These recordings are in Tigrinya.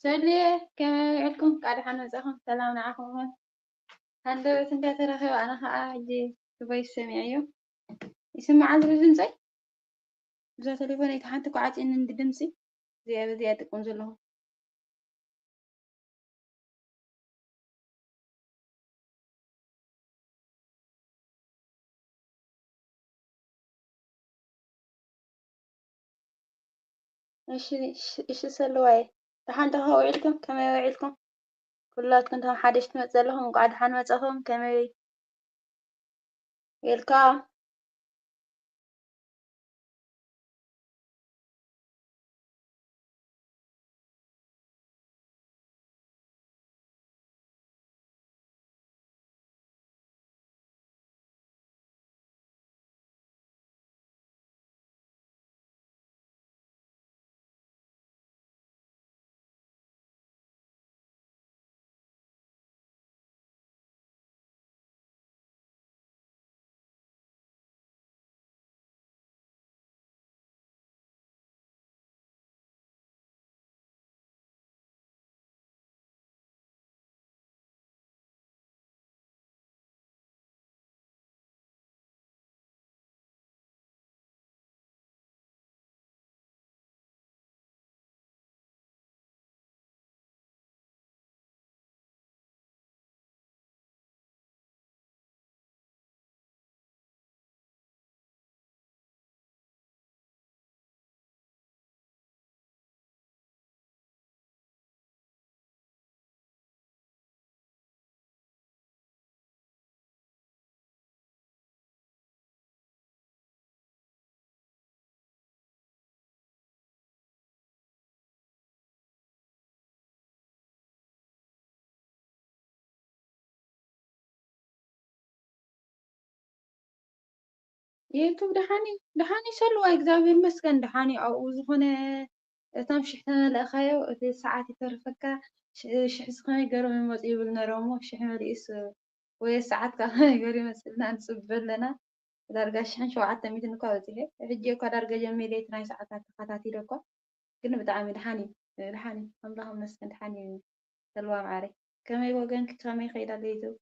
ሰልየ፣ ከመይ ውዒልኩም? እንኳዕ ደሓን መጻኹም። ሰላም ንዓኹም ይኹን። ሃንደበት እንድያ ተረኺባ፣ ኣነ ኸኣ ሕጂ ብቮይስ ሰሚዐዮ። ይስማዕ ኣሎ ድምጸይ? እዛ ቴሌፎነይ እታ ሓንቲ እኮ ዓጽየኒ እንዲ ድምጺ። እዚኣ በዚኣ እጥቀም ዘለኹ። እሺ፣ እሺ፣ እሺ ሰሉዋይ፣ ደሓን ዲኹም ውዒልኩም? ከመይ ውዒልኩም? ኩላትኩም እቶም ሓደሽቲ ትመጽእ ዘለኹም እንቋዕ ደሓን መጻኹም። ከመይ ውዒልካ? ዩቱብ ደሓኒ ደሓኒ ሰሉዋ እግዚኣብሔር ይመስገን ደሓኒ ኣብኡ ዝኾነ እቶም ሽሕ ተመለእካዮ እቲ ሰዓት ይተርፈካ ሽሕ ዝኸመይ ገሮም ይመፁ ይብል ነይሮም እሞ ሽሕ መሊኡስ ወይ ሰዓት ከመይ ገሩ ይመስልና ንፅበ ኣለና ዳርጋ ሽሕን ሸውዓተ ሚእትን እኳ በፂሐ ሕጂ እኳ ዳርጋ ጀሚረ እቲ ናይ ሰዓታት ተኸታቲለ እኳ ግን ብጣዕሚ ደሓን እዩ ደሓን እዩ ኣምላኽ ይመስገን ደሓን እዩ ሰሉዋ መዓረይ ከመይ ወገንኪ ከመይ ይኸይድ ኣሎ ዩቱብ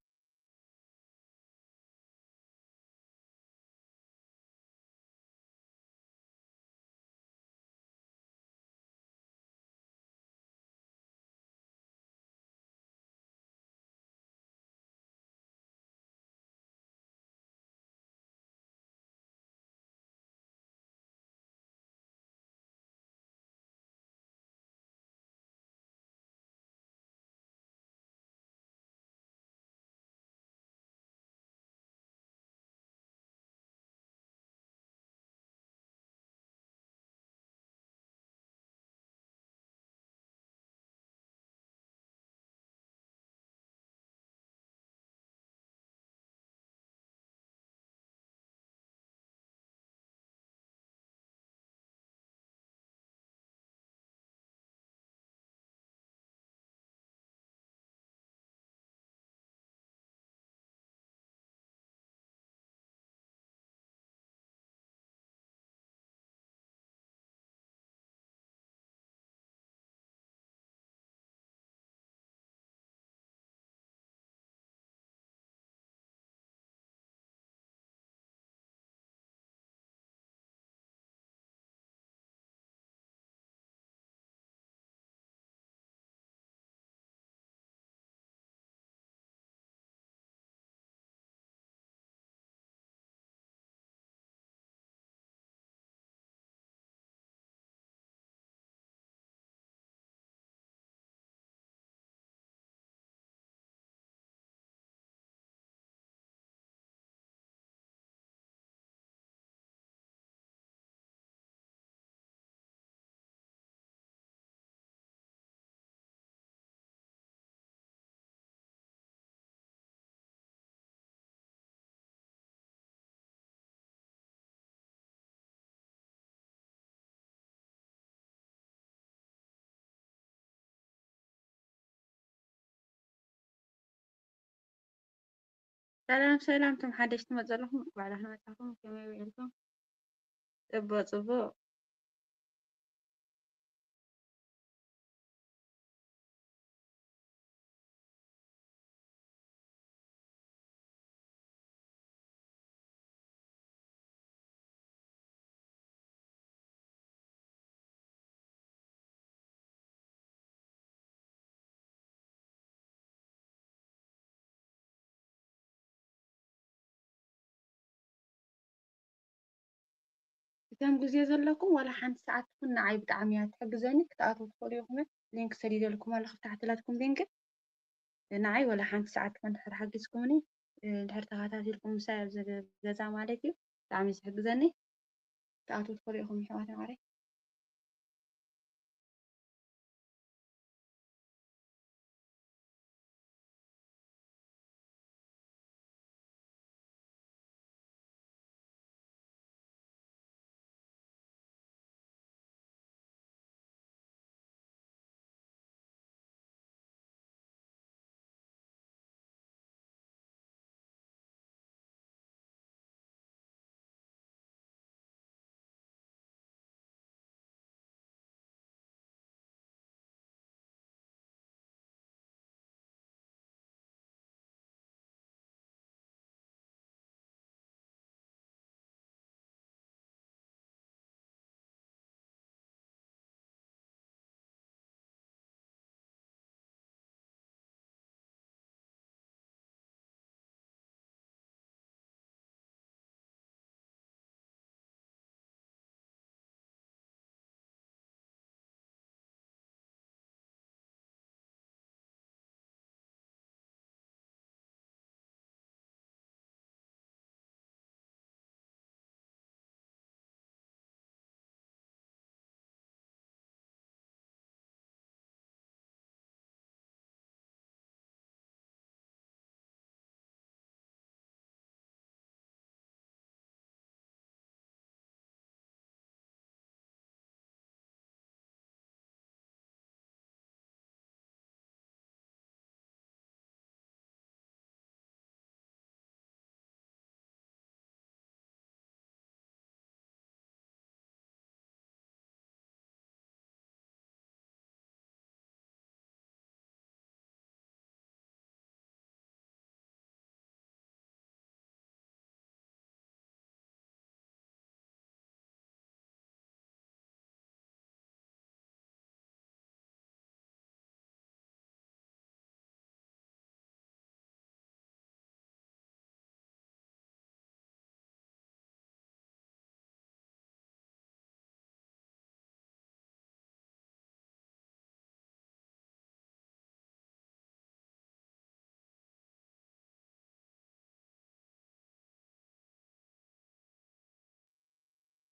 ሰላም ሰላም ቶም ሓደሽቲ መፀለኹም ባዕላኹም መፃኹም ከመይ ውዒልኩም ፅቡቅ ፅቡቅ ከም ግዜ ዘለኩም ዋላ ሓንቲ ሰዓት ትኹን ንዓይ ብጣዕሚ እያ ትሕግዘኒ። ክትኣትዉ ትኽእሉ ኢኹም። ሊንክ ሰዲደልኩም ኣለኹ፣ ኣብቲ ታሕቲ ናትኩም ሊንክ። ንዓይ ዋላ ሓንቲ ሰዓት ትኹን እንድሕር ሓጊዝኩምኒ፣ እንድሕር ተኸታቲልኩም ምሳይ ኣብዚ ገዛ ማለት እዩ፣ ብጣዕሚ እዩ ዝሕግዘኒ። ክትኣትዉ ትኽእሉ ኢኹም ኣሕዋት ማዓረይ።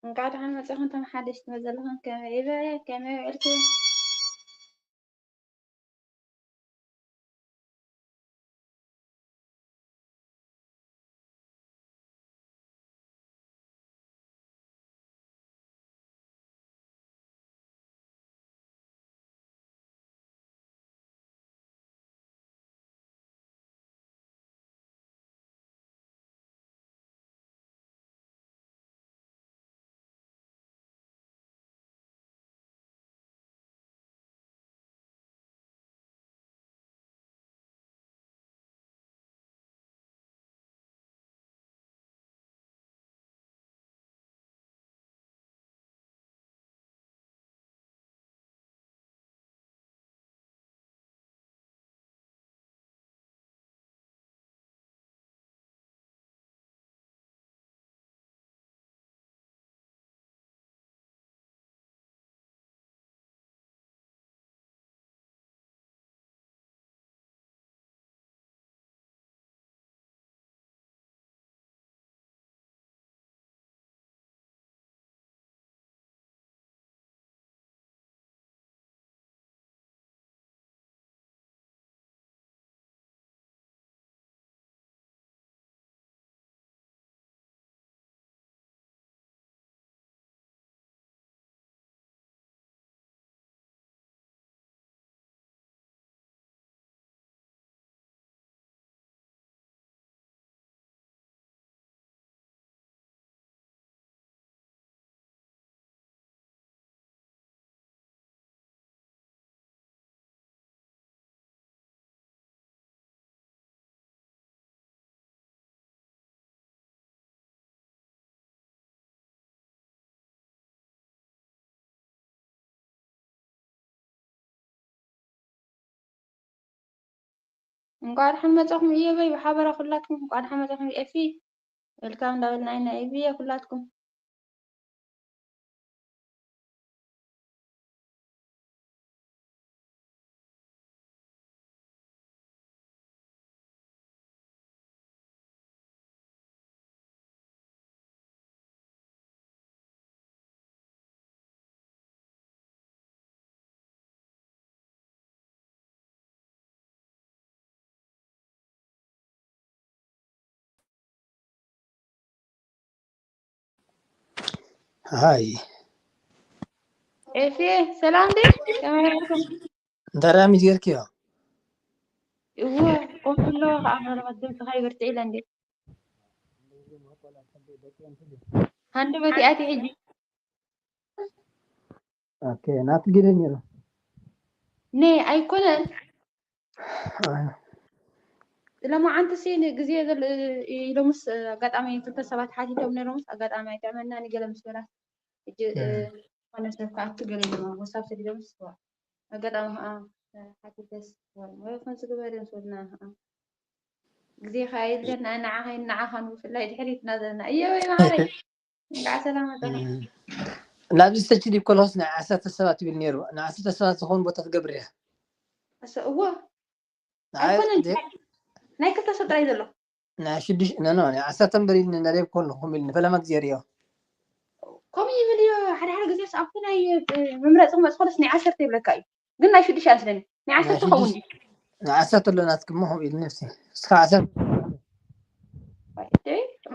እንኳዕ ደሓን መጻኹም እቶም ሓደሽቲ መዘለኹም፣ ከመይ ይበ-፣ ከመይ ውዕልኩም? እንኳዕ ደሓን መጻኹም እየበይ ብሓበራ ኩላትኩም እንኳዕ ደሓን መጻኹም። ኤፊ፣ ዌልካም እንዳበልና ኢና። ኤቢየ፣ ኩላትኩም። ሃይ ኤፊ ሰላም ዲ ከመይ ኢኹም? እንታይ ደኣ ሚት ጌርክዮ? እወ ኮፍ ኣሎ ከዓ ምናልባት ድምፅኻ ይበርትዕ ኢለ እንዴ? ሃንደበት ኣቲ ሕጂ ኦኬ ናት ጊደ ነይሩ ነ ኣይኮነን። ሎማዓንቲ ሲ ንግዜ ኢሎምስ ኣጋጣሚ ክልተ ሰባት ሓቲቶም ነይሮምስ ኣጋጣሚ ኣይጥዕመናን ገለ ምስ በላ ሕጂ ዝኾነ ሰብ ክኣቱ ገለ ኢሎም ወሳብ ሰዲዶምስ ኣጋጣሚ ከዓ ሓቲተስ ወይ ከምዚ ግበሪ ምስ በሉና ከዓ ግዜ ከዓ የለን ንዓኻ ንዓኻን ብፍላይ ድሕሪትና ዘለና እየ ወይ ማዕረይ እንኳዕ ሰላም መጣ ናብዚ ዝተችዲ ኮሎስ ናይ ዓሰርተ ሰባት ይብል ነይሩ። ንዓሰርተ ሰባት ዝኾን ቦታ ትገብር እያ። እሰ እዎ ኣይኮነን ናይ ክልተ ሰብ ጥራይ ዘሎ ናይ ሽዱሽ ኖ ኖ ናይ ዓሰርተ እምበር ኢልኒ ነደብ ኮሎ ኹም ኢልኒ ፈለማ ግዜ ሪኦ ከምኡ ይብል እዩ። ሓደ ሓደ ግዜ ኣብቲ ናይ መምረፂ ክመፅ ኮለስ ናይ ዓሰርተ ይብለካ እዩ፣ ግን ናይ ሽዱሽ ኣንስለኒ ናይ ዓሰርተ ኸውን እዩ። ንዓሰርተ ኣሎ ናትክሞ ኹም ኢልኒ እስቲ እስካ ዓሰርተ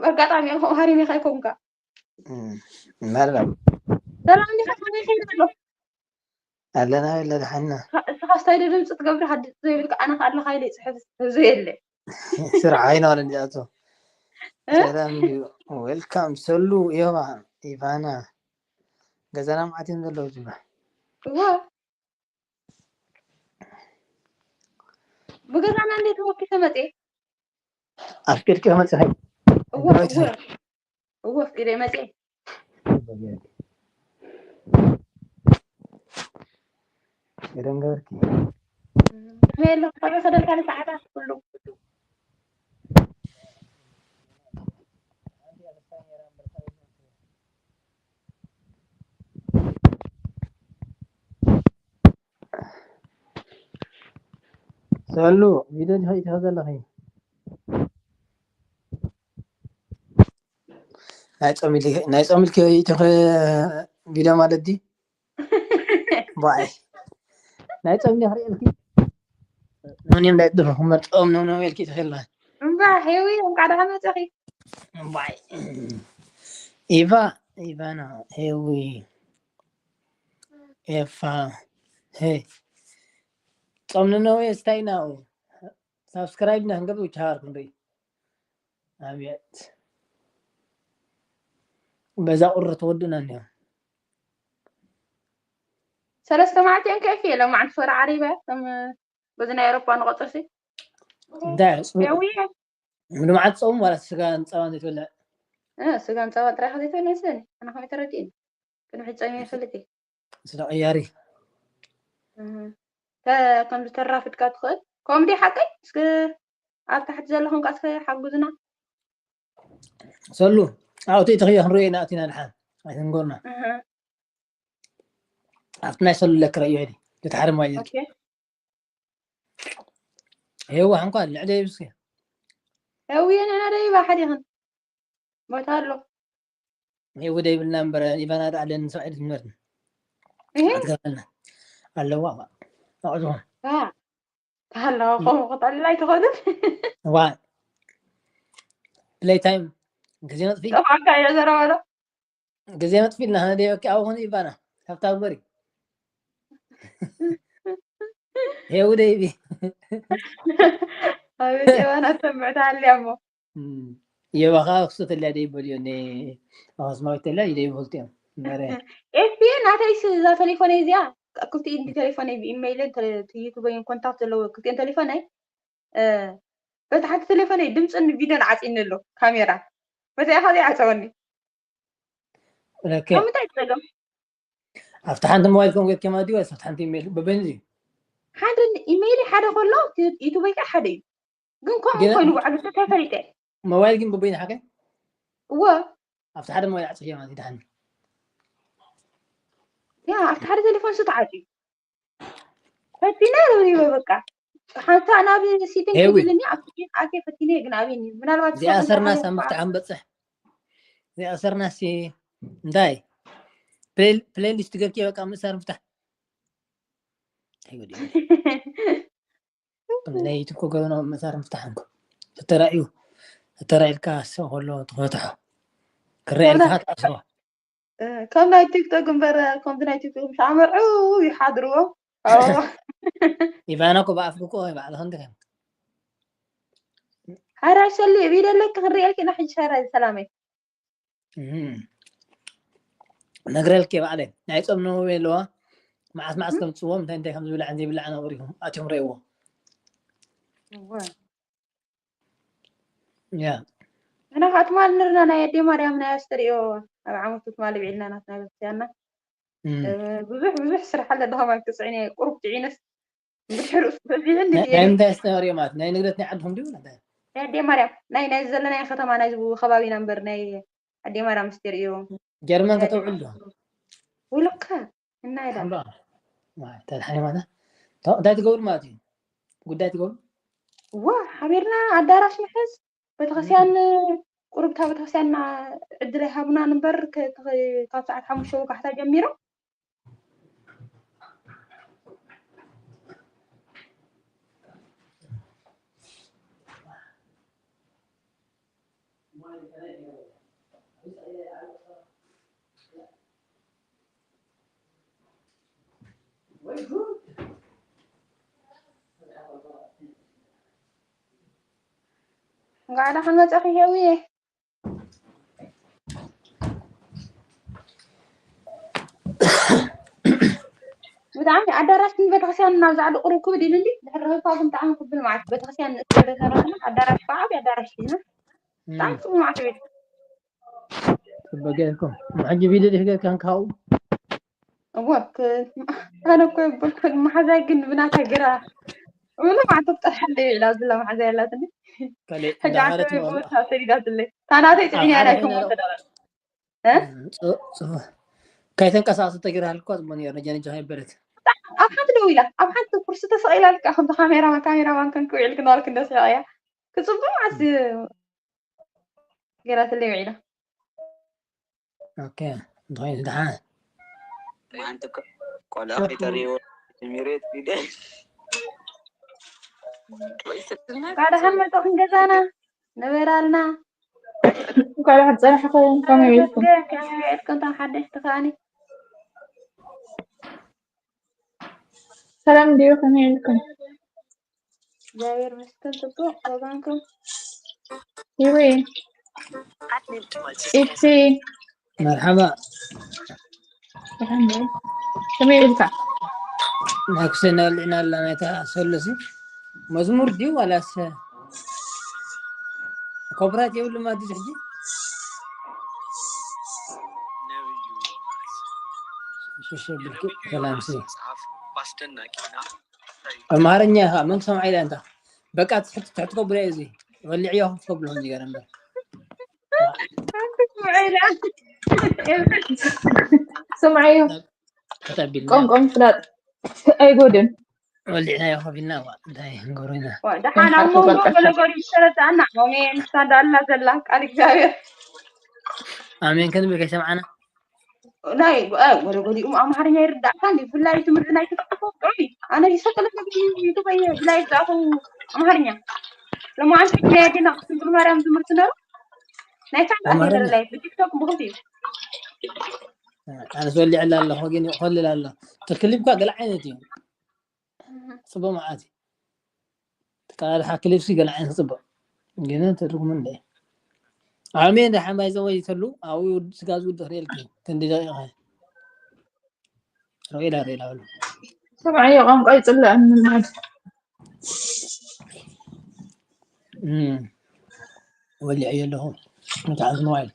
ኣጋጣሚ ከምኡ ሃሪሜካ ኣይኮንካ መረብ ሰላም እንዲኻ ከመይ ከይዱ ኣሎ ኣለና የለ ደሓና እስኻ ስታይ ዶ ድምፂ ትገብሪ ሓዲ ዘይብልካ ኣነ ከኣለካ ኢለ ይፅሕፍ ህዝቢ የለ ስራሕ ኣይነበረ እንዲኣቶ ሰላም እዩ ዌልካም ሰሉ ዮባ ኢቫና ገዛና መዓት እዮም ዘለዉ ዝባ እዋ ብገዛና እንዴት ተወኪሰ መፅየ ኣፍቂድኪ መፅኺ እዋ እዋ እዋ ኣፍቂደ መፅየ የደንገርኪ ከመይ ኣሎ ከመይ ከደልካ ንሰዓታት ኩሉ ሰሉ ቪድዮ ዲኺ ኢትኸ ዘለኺ ናይ ጾም ኢልኪ ኢትኸ ቪድዮ ማለት ዲ ባይ ናይ ጾም ዲኺ ሪእልኪ ምን እንዳይ ድኹ መጾም ነው ነው ኢልኪ ኢትኸ እምባ ሄዊ እንኳ ደሓን መጻኺ ባይ ኢቫ ኢቫና ሄዊ ኤፋ ሄ ጾም ነው ስታይ ነው ሳብስክራይብ እና ክንገብር ውጭ ሃር ክንደይ ኣብየት በዛ ቁሪ ተወድና እንዲሆም ሰለስተ መዓልቲ እዮም ከፊ ሎማዓንቲ ፍቅሪ ዓሪበ ከም በዚ ናይ ኤሮፓ ንቆፅርሲ እንታይ ያዊ ምድማዓት ፀውም ዋላ ስጋ ንፀባ ዘይትበልዕ ስጋ ንፀባ ጥራይ ከ ዘይትበልዕ መስለኒ ኣነ ከመይ ተረዲእኒ ቅድሚ ሕጂ ፀሚመ ይፈልጥ እየ ስለ ቀያሪ ከምዚ ተራፍድካ ትኽእል ኮምዲ ሓቀይ እስኪ ኣብ ታሕቲ ዘለኹም ከ እስኪ ሓጉዝና ሰሉ ኣብቲ ተኽዮ ክንሪኦ ኢና ኣቲና ድሓን ኣይትንጎርና ኣብቲ ናይ ሰሉ ለክ ረእዮ ሄዲ ተታሓርማ ይልኪ ሄዋ ሓንኳ ልዕደ ይብስኪ ሄውየ ንሕና ደይባ ሓዲኽን ቦታ ኣሎ ሄዊ ደይብልና እምበር ኢቫና ዳ ኣለኒ ሰብዒ ትምህርቲ ኣትገበልና ኣለዋ ኣዕዝኹም ኣለዋ ከምኡ ክጠልል ኣይትኽእልን ዋ ፕሌይ ታይም ግዜ መጥፊ ጠፋካ እየ ዘረባሎ ግዜ መጥፊልና ሃነ ደይ በቂ ኣብኹን ኢቫና ካብታ ግበሪ ሄዊ ደይቢ ኣቤት ኢቫና ትሰምዕ ተሃልያ እሞ የባኻ ክሱ ተልያ ደይ በልዮ ኣኽስማዊት ተልያ ይደይ በልትዮም መረ ኤፍየ ናተይስ እዛ ቴሌፎነይ እዚኣ ክልቲኡ እንዲ ቴሌፎነይ ብኢመይልን ዩቱበይን ኮንታክት ዘለዎ ክልቲኦን ቴሌፎነይ በቲ ሓንቲ ቴሌፎነይ ድምፅን ቪድዮን ዓፂኒ ኣሎ ካሜራ በዚኣ ከ ዘይዓፀወኒ ለከ ካብ ምንታይ ፀገም ኣብቲ ሓንቲ ሞባይል ከም ጌርክማ ድዩ ወይስ ኣብቲ ሓንቲ ኢሜል በበይኑ ድዩ ሓደ ኢሜይል ሓደ ከሎ ዩቱበይ ከዓ ሓደ እዩ ግን ከምኡ ኮይኑ ባዕሉ ተፈሊጠ ሞባይል ግን በበይኑ ሓቀ እወ ኣብቲ ሓደ ሞባይል ዓፅፍዮ ማለት ይድሓኒ ያ ኣብቲ ሓደ ቴሌፎን ሱ ተዓፅዩ ፈቲነ ርብሪበ በቃ ሓንሳ ናብ ሲቲንግ ሄዊ። ክብልኒ ኣብቲ ኣቴ ፈቲነ ግን ኣብኒ ምናልባት እዚኣ ሰርናስ ኣብ ምፍታሕ ንበፅሕ እዚኣ ሰርናስ እንታይ ፕሌይሊስት ገብኪ በቃ ምእሳር ምፍታሕ ናይ ዩቱብ ክገብሮ ምእሳር ምፍታሕ እንኮ ተተራእዩ ተተራእልካ ሰው ከሎ ትፈትሖ ክረአ ኢልካ ትኣስሮ ከም ናይ ቲክቶክ እምበር፣ ከምዚ ናይ ቲክቶክ ምስ ኣመርዑ ይሓድርዎ። ኦ፣ ኢቫና እኮ ብኣፍኪ እኮ ባዕልኺ እንዲኺ። ሓራይ ሰሊ ቪድዮ ኣለኪ ክንሪኤልኪ ኢና ሕጂ። ሓራይ ሰላመይ። እም። ነግረልኪ ባዕለይ ናይ ጾም ነውሪ ኣለዋ። መዓስ መዓስ ከምፅዎም እንታይ እንታይ ከም ዝብላዕን ዘይብላዕን ኣብሪኹም ኣትዮም ረእዎ። እወ። ያ ንሕና ከዓ ትማሊ ንርና ናይ ኣዴ ማርያም ናይ ኣስተርእዮ ኣብ ዓመቱ ትማሊ ብዒልና ናትና ቤተክርስትያንና። እም። እ፣ ብዙሕ ብዙሕ ስራሕ ኣሎ ድኸማል ክፅዕን እየ። ቁሩብ ጥዒነስ ብድሕሪኡ በዚሑ ናይ እንድየ ናይ ምንታይ ኣስተርእዮ ማለት ናይ ንግደት ናይ ዓድኹም ድዩ እንታይ? ናይ ኣዴ ማርያም ናይ ናይ ዘለናዮ ከተማ ናይ ዝቡ ከባቢና እምበር ናይ ኣዴ ማርያም ኣስተርእዮ ጀርመን ናይ ኣዴ ከተውዕል ዶ? ውልቀ እናይዳ ሓምባ ተድሓኒ ማለት እንታይ ትገብሩ ማለት እዩ? ጉዳይ ትገብሩ? እዋ ሓቢርና ኣዳራሽ ንሕዝ። ቤተክርስትያን ቁሩብ እታ ቤተክርስትያንና ዕድል ኣይሃቡናን እምበር ከ- ከ- ካብ ሰዓት ሓሙሽተ ወጋሕታ ጀሚሮም እንኳዕ ደሓን መጻኺ ሄውዬ። ብጣዕሚ ኣዳራሽ ግን ቤተክርስትያን ናብ ዛዕዲ ቁሩብ ክብድ ኢሉ እንዲ ድሕሪ ረኺብካ ግን ብጣዕሚ ክብል ማለት ቤተክርስትያን ንእስ ወደ ሰራትና ኣዳራሽ ከዓ ዓብዪ ኣዳራሽ ሒዝና ብጣዕሚ እም። ፅቡቅ ማለት ቤት ጽቡቅ ጌርኩም። ሕጂ ቪድዮ ዲኺ ጌርካን ካብኡ? እወ ክ- ኣነ እኮ የበልኩ መሓዛይ ግን ብናታ ግራ ምንም ኣተብጠርሓለይ ኢላ ዝላ መሓዛይ ኣላትኒ ካልእ ሕጂ እንዳኸደት ዓሰበይ ነው። ብወታ ሰዲዳትለይ ታናተይ ኣብ ጥዕንያ ሓደ ናይ ኮይና ከሞተ ዶ? እ? እም፣ ጽ- ጽ- ከይተንቀሳቀሰት ተገይራ ሃልኳ ጽቡቅ ነይሩ። ነጃ ነጃ ኣይበለት። ኣብ ሓንቲ ደው ኢላ ኣብ ሓንቲ ኩርሲ ተሰቂላ ልካ ከምቲ ካሜራማን ካሜራማን ከንክውዕል ክንዋል ክንደስያ ክጽቡቅ ዓስ ገይራትለይ ውዒላ። ኦኬ፣ እንተኾይኑ ደሓን። ሓንቲ ቆልዓ ከይተርእይዎ ጀሚሬት ቪድዮ እንኳዕ ደሓን መጻኹም ገዛና ነበራልና። እንኳዕ ደሓን ጸናሕኩም። ከመይ ውዒልኩም? ተመስገን፣ ከመይ ውዒልኩም እቶም ሓደሽቲ ከኣኒ? ሰላም ድዩ? ከመይ ውዒልኩም? እግዚኣብሔር ይመስገን ጽቡቅ። ወገንኩም? ይዊ ኢቲ መርሓባ። ደሓን ድዩ? ከመይ ውዒልካ? ናይ ኩሴና ልዕና ኣላ ናይታ ሰለሲ መዝሙር ድዩ ዋላስ ኮፕራት የብሉ ማለት ድዩ ሕጂ? ሽሽ ብልኪ ሰላም ሲ ኣምሃርኛ ኢኻ መን ክሰምዓ ኢላ እንታ በቃ ትሕት ትሕት ከብሎ እዩ እዚ ወሊዕዮ ከፍ ከብሎ ከምዚ ገረ እምበር ስምዓዮ ተቢልና ቋንቋ ምፍላጥ ኣይጎድን። ወሊዕናዮ ከፊልና እዋ እንታይ ክንገብሮ ኢና ደሓን ኣብ መንጎ ገለገሉ ዝተረዳእና ኣሜን ንሳ እንዳልና ዘላ ቃል እግዚኣብሔር ኣሜን ክንብል ከይሰምዓና ናይ እ፣ ገለገሊኡ ኣምሓርኛ ይርዳእካ እንዲ ብፍላይ ትምህርቲ ናይ ትጥቅፎ ጥዑይ ኣነ ይሰቅለ ብላይ ዝኣኹ ኣምሓርኛ ለማዓንቲ ናይ ኣዴና ክትንግል ማርያም ትምህርቲ ነሩ ናይ ካዕዳ ኣምሓርኛ? ላይ ብቲክቶክ ብክልቲ እዩ ኣነስ ወሊዐላ ኣለኹ ግን ይኸልል ኣሎ እቲ ክሊፕ ኳ ገለ ዓይነት እዩ ጽቡቅ መዓት እዩ ተቃዳድሓ ክሊፕ ሲ ገለ ዓይነት ጽቡቅ ግን ትርጉም እንደ ኣሜን ደሓን ባይ ዘወይ ተሉ ኣብኡ ስጋ ዝውድእ ክርእየልኪ ክንዲ ደቂቐ ሮኢላ ሮኢላ በሉ ሰብዓዮ ቋንቋ ይጽልእ ምልማድ እም። ወሊዐዮ ኣለኹ እንታይ ዓይነት ሞባይል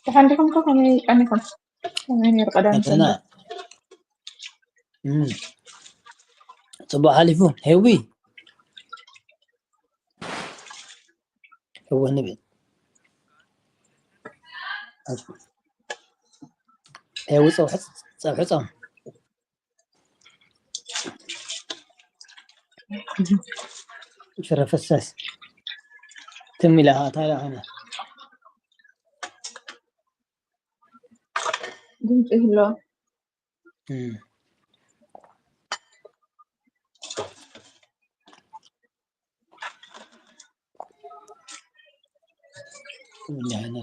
ደሓን ዲኹም ከ ከመይ ቀኒኹም? ከመይ ነይሩ ቀዳም ፈተና ሰንበት? እም። ጽቡቅ ሓሊፉ ሄዊ ሄዊ ንብል ሄዊ ጸብሒ ጸብሒ ጾም ፍረ ፈሳስ ትም ኢላ ኸዓ ታዲያ ኸነ ድምፂ ይህልዋ። እም። ክምኛ ሃይና።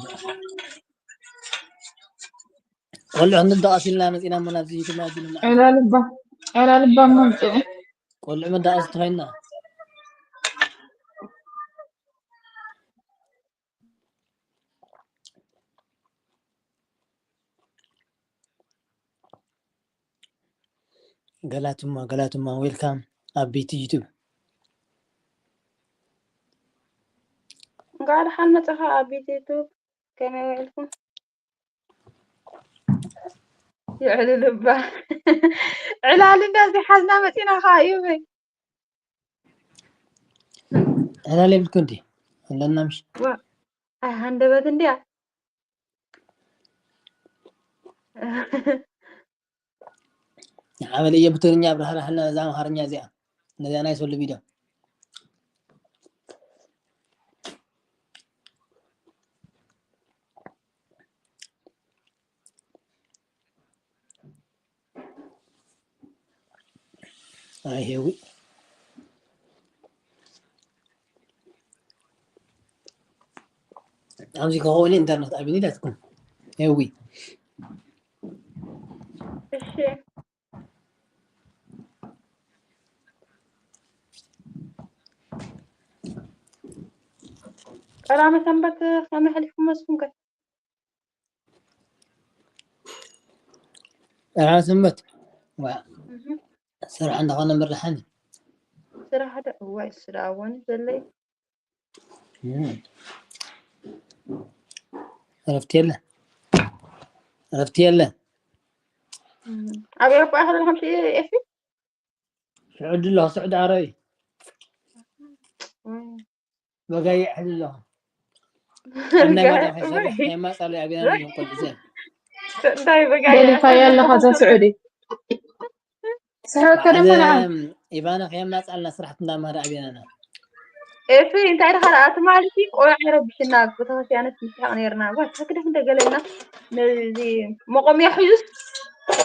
ቆልዑ ክንደቃስ ኢልና መፂና እሞ ናብዚ ዩቱብ ናብዚ ንመ- ዕላልባ ዕላልባ መምፅኡ። ቆልዑ መደቃስ ተኾይና። ገላትማ ገላትማ፣ ዌልካም ኣብ ቤት ዩቱብ። እንኳዕ ደሓን መጻኻ ኣብ ቤት ዩቱብ። ከመይ ውዕልኩም? ይዕልልባ። ዕላል እንደዚ ሓዝና መጺና ኸዓ እዩ በይ። ዕላል የብልኩ እንዲ ኣለና ምሽ? ዋ፣ ኣይ ሃንደበት እንዲያ። ንዓበል እየ ብትግርኛ ኣብርሃልሃልና ነዛ ኣምሓርኛ እዚኣ፣ ነዚኣ ናይ ሶሎ ቪድዮ። ኣይ ሄዊ። ኣብዚ ከኸውን ኢንተርነት ኣቢኒ ኢላትኩም። ሄዊ። እሺ። ቀዳመ ሰንበት ከመይ ሓሊፍኩም መስኩም ከ? ቀዳመ ሰንበት። ዋ። ስራሕ እንዳኾነ ምርሓኒ። ስራሕ ደ እዋይ ስዳ ኣወኒ ዘለይ። እም። እረፍቲ የለ። እረፍቲ የለ። እም። ኣብ ኤሮፓ ኢኻ ዘለኻ ምሽ ኤፊ? ስዑዲ ኣለኹ፣ ስዑዲ ዓረቢ። እም። በጋይ ይሕል ኣለኹ። ኣብ ናይ ማዳ ከይሰርሕ ከየማጻሉ ኣብያና እዮም ቆልዑ እዚኦም። እንታይ በጋይ ደሊኻያ ኣለኻ እዛ ስዑዲ። ስሕበካ ደሞ ንዓ። ኢቫና ከየማጻልና ስራሕቲ እንዳማዳ ኣብያና። ኤፊ እንታይ ደኻ ደኣ ትማሊ ሲ ቆልዓ ረቢሽና ኣብ ቤተክርስትያነት ንስሕቕ ነይርና። ዋ ተክደፍ እንደ ገለና ነዚ መቆምያ ሒዙስ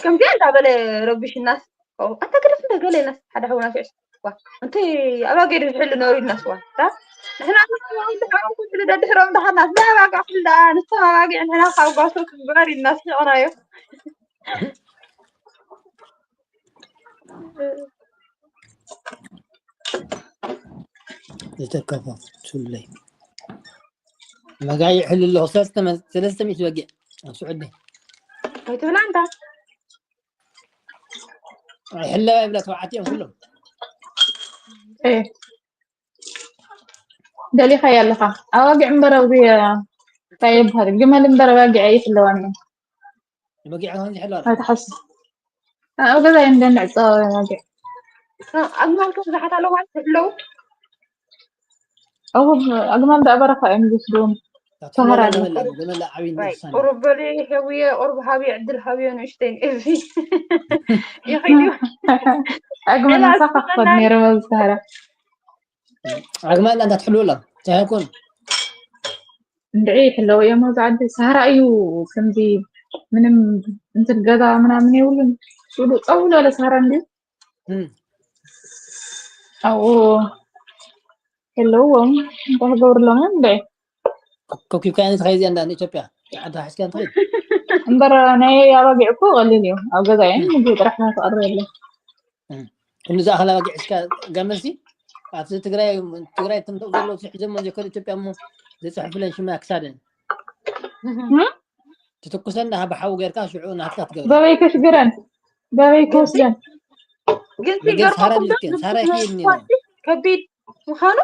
ከምዚኣ እንዳበለ ረቢሽናስ ኣታ ክደፍ እንደ ገለና ሓደ ሓውና ፊዕስ ዋ እንተ ኣባጌ ዶ ዝሕሉ ነሩ ኢልናስ ዋ ታ ንሕና ንሕሉ ደድሕሮም ደሃናስ ናይ ኣባጋ ክፍል ደኣ ንስቶም ኣባጊዕ ንሕና ካብ ጓሶ ክግበር ኢልና ስሒቕናዮ። ዝተከፋ ሱለይ መጋይ ይሕል ኣለኹ። ሰለስተ መ- ሰለስተ ሚእቲ በጊዕ ኣብ ስዑዲ። ኣይትብላ እንታ ኣይሕለባ ይብላ ተባዕትኦም ኩሎም። እ። ደሊኻያ ኣለኻ። ኣባጊዕ እምበር ኣብዚ፣ እ፣ እንታይ ይበሃል? ግመል እምበር ኣባጊዕ ኣይሕለዋን እየን። በጊዕ ከሆን ይሕለዋ። ኣይትሓስ-፣ ኣብ ገዛ እየን ደን ዕፃ ኣባጊዕ። ኣግማልከ ብዙሓት ኣለዋ ኣለዉ። እው፣ ኣግማል ደኣ በረኻ እዮም ዝወስድዎም። ሰሃራ ኣለዉ። ገመላ ዓብይ ዋይ ንእሳን ቁሩብ በሊ ህውየ ቁሩብ ሃብየ ዕድል ሃብዮ ንእሽተይ እዚ ይኸይድ እዩ። ኣግማል ምሳኻ ክኸድ ነይረ ኣብዚ ሰሃራ። ኣግማል እንዳ ትሕልወላ እንታይ ይኮን? እንድዒ ይሕለዎ እዮም ኣብዚ ዓዲ። ሰሃራ እዩ ከምዚ ምንም እንትን ገዛ ምናምን የብሉን። ሱሉ ጸው ዝበለ ሰሃራ እንድዩ። እም። ኣብኡ የለውዎም። እንታይ ክገብርሎም እዮም እንድዒ? ኮኪብካ ትኸይድ እያ እንዳ ንኢትዮጵያ። ዓዲ ሓስካ ትኸይድ። እምበር ናይ ኣባጊዕ እኮ ቀሊል እዩ። ኣብ ገዛ እዮም ምግቢ ጥራሕ ትቐርብ የለን። እም። ክንዲ ዝኣኸላ በጊዕ እስካ ጋመሲ ኣብቲ ትግራይ ትግራይ ትምተው ዘለዉ ሒዞሞ ዘይኮነ ኢትዮጵያ እሞ ዘፅሕፍለን ሽማ ክሳደን እም? ትትኩሰን ናብ ብሓዊ ጌርካ ሽዑ ናትካ ትገብረ በበይ ከሽግረን በበይ ከወስደን ግን ብገጽ ሲገርመኩም ሳራ ዶ ልክን፣ ሳራ ይሄን ነው። ከቢድ ምዃኑ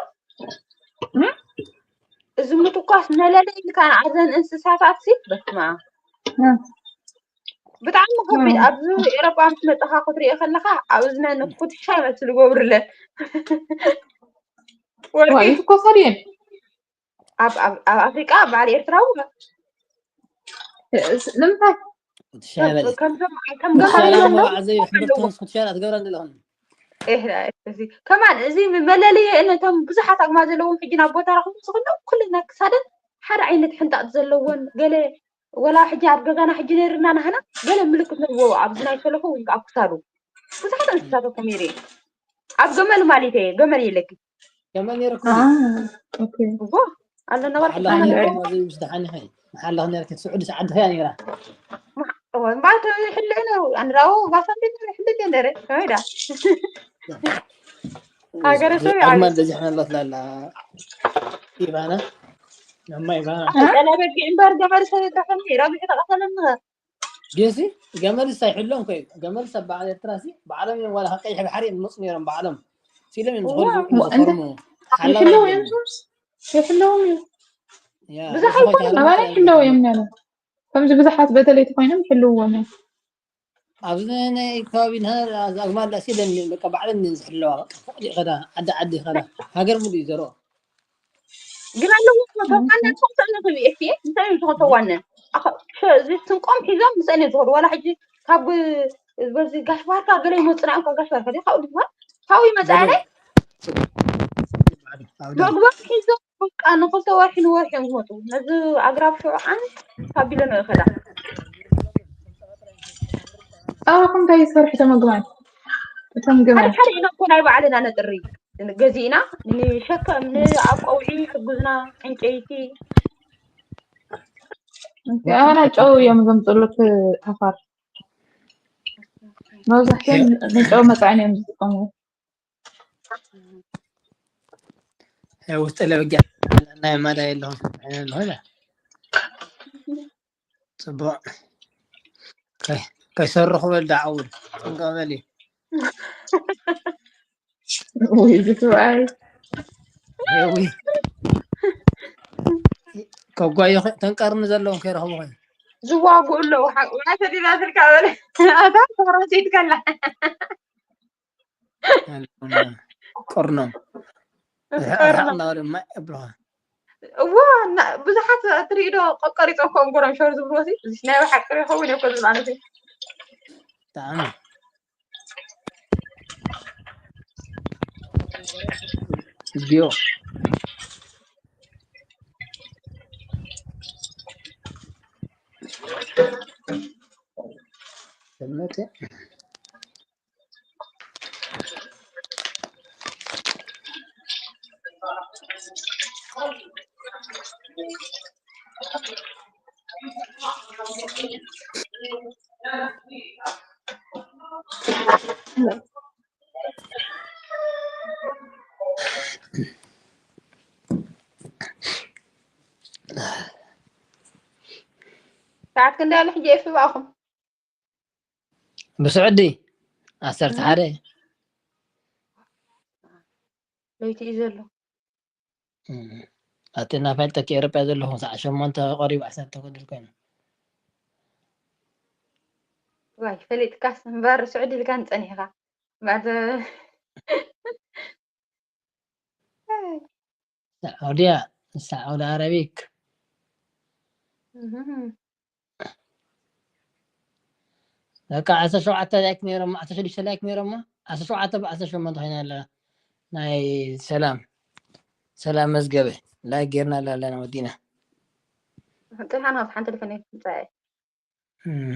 እም? እዚ ምትኳስ መለለይ ኢልካ ንዓዘን እንስሳታት ሲ በስማ እም። ብጣዕሚ ከቢድ እም። ኣብዚ ኤሮጳ ምስ መጣኻ ክትሪኦ ከለኻ ኣብ እዝነን ኩትሻ ይመስል ይገብርለን ዋ ይትኮሳ ድየን ኣብ ኣብ ኣብ ኣፍሪቃ በዓል ኤርትራዊ ንምንታይ ትሻበለ ከምቶም ከም ብሓይሊ ገማሊ ኣለዎ። ዓዘዩ ሕምብርትንስ ክትሻል ኣትገብራ ዘለኹን ኤህ፣ እዚ ከማን እዚ መለለየ ነቶም ብዙሓት ኣግማ ዘለዎም ሕጂ ናብ ቦታ ረኽቡ ዝኽእሉ ኩልና ክሳደን ሓደ ዓይነት ሕንጣጥ ዘለዎን ገለ ወላ ሕጂ ኣብ ገዛና ሕጂ ነርና ናህና ገለ ምልክት ነርዎ ኣብዚ ናይ ሰለኹ ወይ ኣብ ክሳዱ ብዙሓት እንስሳት እኮ ነይሩ ኣብ ገመል ማለት እየ ገመል የለኪ ከመን ነይረኩ አ፣ ኦኬ። እዎ ኣለና ወርሒ ሓላኽ ነርኪ ማዘይ ምስ ደሓኒ ኸይ ሓላኽ ነርኪ ስዑዲ ሰዓዲ ኸያ ነይራ ባይቶ ይሕልዕ ነው ኣንራው ባሳንዲ ይሕልዕ ነረ ከመይዳ ሃገረ ሰብ ኣግማል በዚሕና ኣላት ላላ ኢባና ነማ ኢባና ጠለበጊ እምበር ገመድ ሰብ ይጠፈኒ ረብሒ ተቐተለኒ ጌሲ ገመልስ ኣይሕሎም ኮይ ገመልስ ኣብ በዓል ኤርትራ ሲ ባዕሎም እዮም ዋላ ካብ ቀይሕ ባሕሪ እዮም ዝመፁ ነይሮም ባዕሎም ሲሎም እዮም እዋ፣ ዝኸዱ ዝኸርሙ ሓላው ይሕለው እዮም እዮም ሶስ ይሕለው እዮም ያ ብዙሕ ርእሲ ኸይታ ኣይኮኑን። ኣባና ይሕለው እዮም ነረ ከምዚ ብዙሓት በተለይ ተኮይኖም ይሕልውዎም እዮም ኣብዚ ናይ ከባቢና ኣግማል ዳስ ኢለን በቃ ባዕለን እየን ዝሕለዋ በቃ ፎቕ ኢኸዳ ዓዲ ዓዲ ኢኸዳ ሃገር ሙሉ እዩ ዘርኦ ግን ኣለዎ ተዋነ ንስኹም ትእነ ትብኢ እፊ እንታይ እዩ ዝኾን ተዋነ እዚ ስንቆም ሒዞም ምስአን እዮም ዝኸዱ ዋላ ሕጂ ካብ በዚ ጋሽ ባርካ ገለ ይመፅና እዮም ካብ ጋሽ ባርካ ድዩ ካብኡ ድዩ ካብኡ ይመፅኣነ መግቦም ሒዞም በቃ ንክልተ ወርሒ ንወርሒ እዮም ዝመፁ ነዚ ኣግራብ ሽዑዓን ካብ ቢለ ነው ይኸዳ ኣባኹም እንታይ ይሰርሑ እቶም ኣግማል እቶም ሓደ ግመል ሓደ ኢና እኮ ናይ ባዕልና ነጥሪ ገዚእና ንሸከም ንኣብ ቀውዒ ሕጉዝና ዕንጨይቲ ኣባና ጨው እዮም ዘምፅሉ እቲ ዓፋር መብዛሕትኦም ንጨው መፅዓኒ እዮም ዝጥቀሙ ውስጥ ለበጊ ናይ ማዳ የለኹም ኣለኹ ኢለ ፅቡቅ ከይ- ከይሰርኹ በል ዳዓውል ጥንቀበል እዩ ውይ ዝትብኣይ ዊ ከጓዮ ተንቀርኒ ዘለዎም ከይረኽቡ ኾይ ዝዋጉኡ ኣለዉ ሓቁና ተዲና ስልካ በለ ኣታ ተረሲድ ከላ ቅርኖም ርሕቕ ርሕቕ እናበሉ ማይ ኣብልኻ እዋ እና- ብዙሓት ትርኢ ዶ ቆቀሪፆ ኮም ጎረምሸር ዝብልዎ ሲ እዚ ናይ ሓቂ ዶ ይኸውን እኮ ዝብል ኣነሲ ብጣዕሚ ቪድዮ ሰምዕቲ ሰዓት ክንደይ ኣሎ ሕጂ ኤፍ ብኣኹም ብስዑዲ ዓሰርተ ሓደ ለይቲ እዩ ዘሎ ኣቲ እናፈልጠኪ ኤሮጳ ዘለኹ ሰዓ ሸሞንተ ቀሪቡ ዓሰርተ ክድር ኮይኑ ዋይ ፈሊጥካስ እምበር ስዑዲ ኢልካን ጸኒሕካ እምበር ሳዑዲያ ሳዑዲ ኣረቢክ እህም። በቃ ዓሰርተ ሸውዓተ ላይክ ነይሮም ዓሰርተ ሽዱሽተ ላይክ ነይሮሞ ዓሰርተ ሸውዓተ ብዓሰርተ ሸሞንተ ኮይና ኣላ ናይ ሰላም ሰላም መዝገበ ላይክ ጌርና ኣለና ወዲና ጥልሓና ኣብዚ ሓንቲ ልፈነ ምጻኤ እም።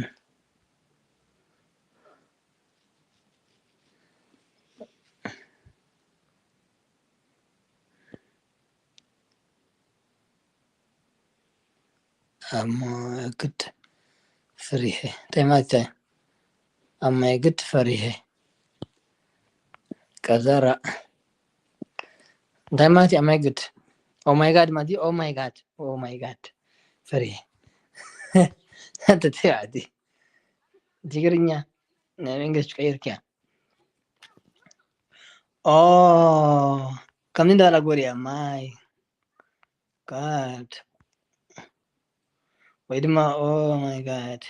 ኣሞ ግድ ፍሪሄ እንታይ ማለት እዩ? ኣሞ ግድ ፈሪሄ ቀዘራ እንታይ ማለት እዩ? ኣሞ ግድ ኦማይ ጋድ ማለት እዩ። ኦማይ ጋድ ኦማይ ጋድ ፈሪሄ ኣንተ ተባዕቲ ትግርኛ ናይ መንግስቲ ቀይርክያ ኦ ከምዚ እንዳበላ ጎሪያ ማይ ጋድ ወይ ድማ ኦ ማይ ጋድ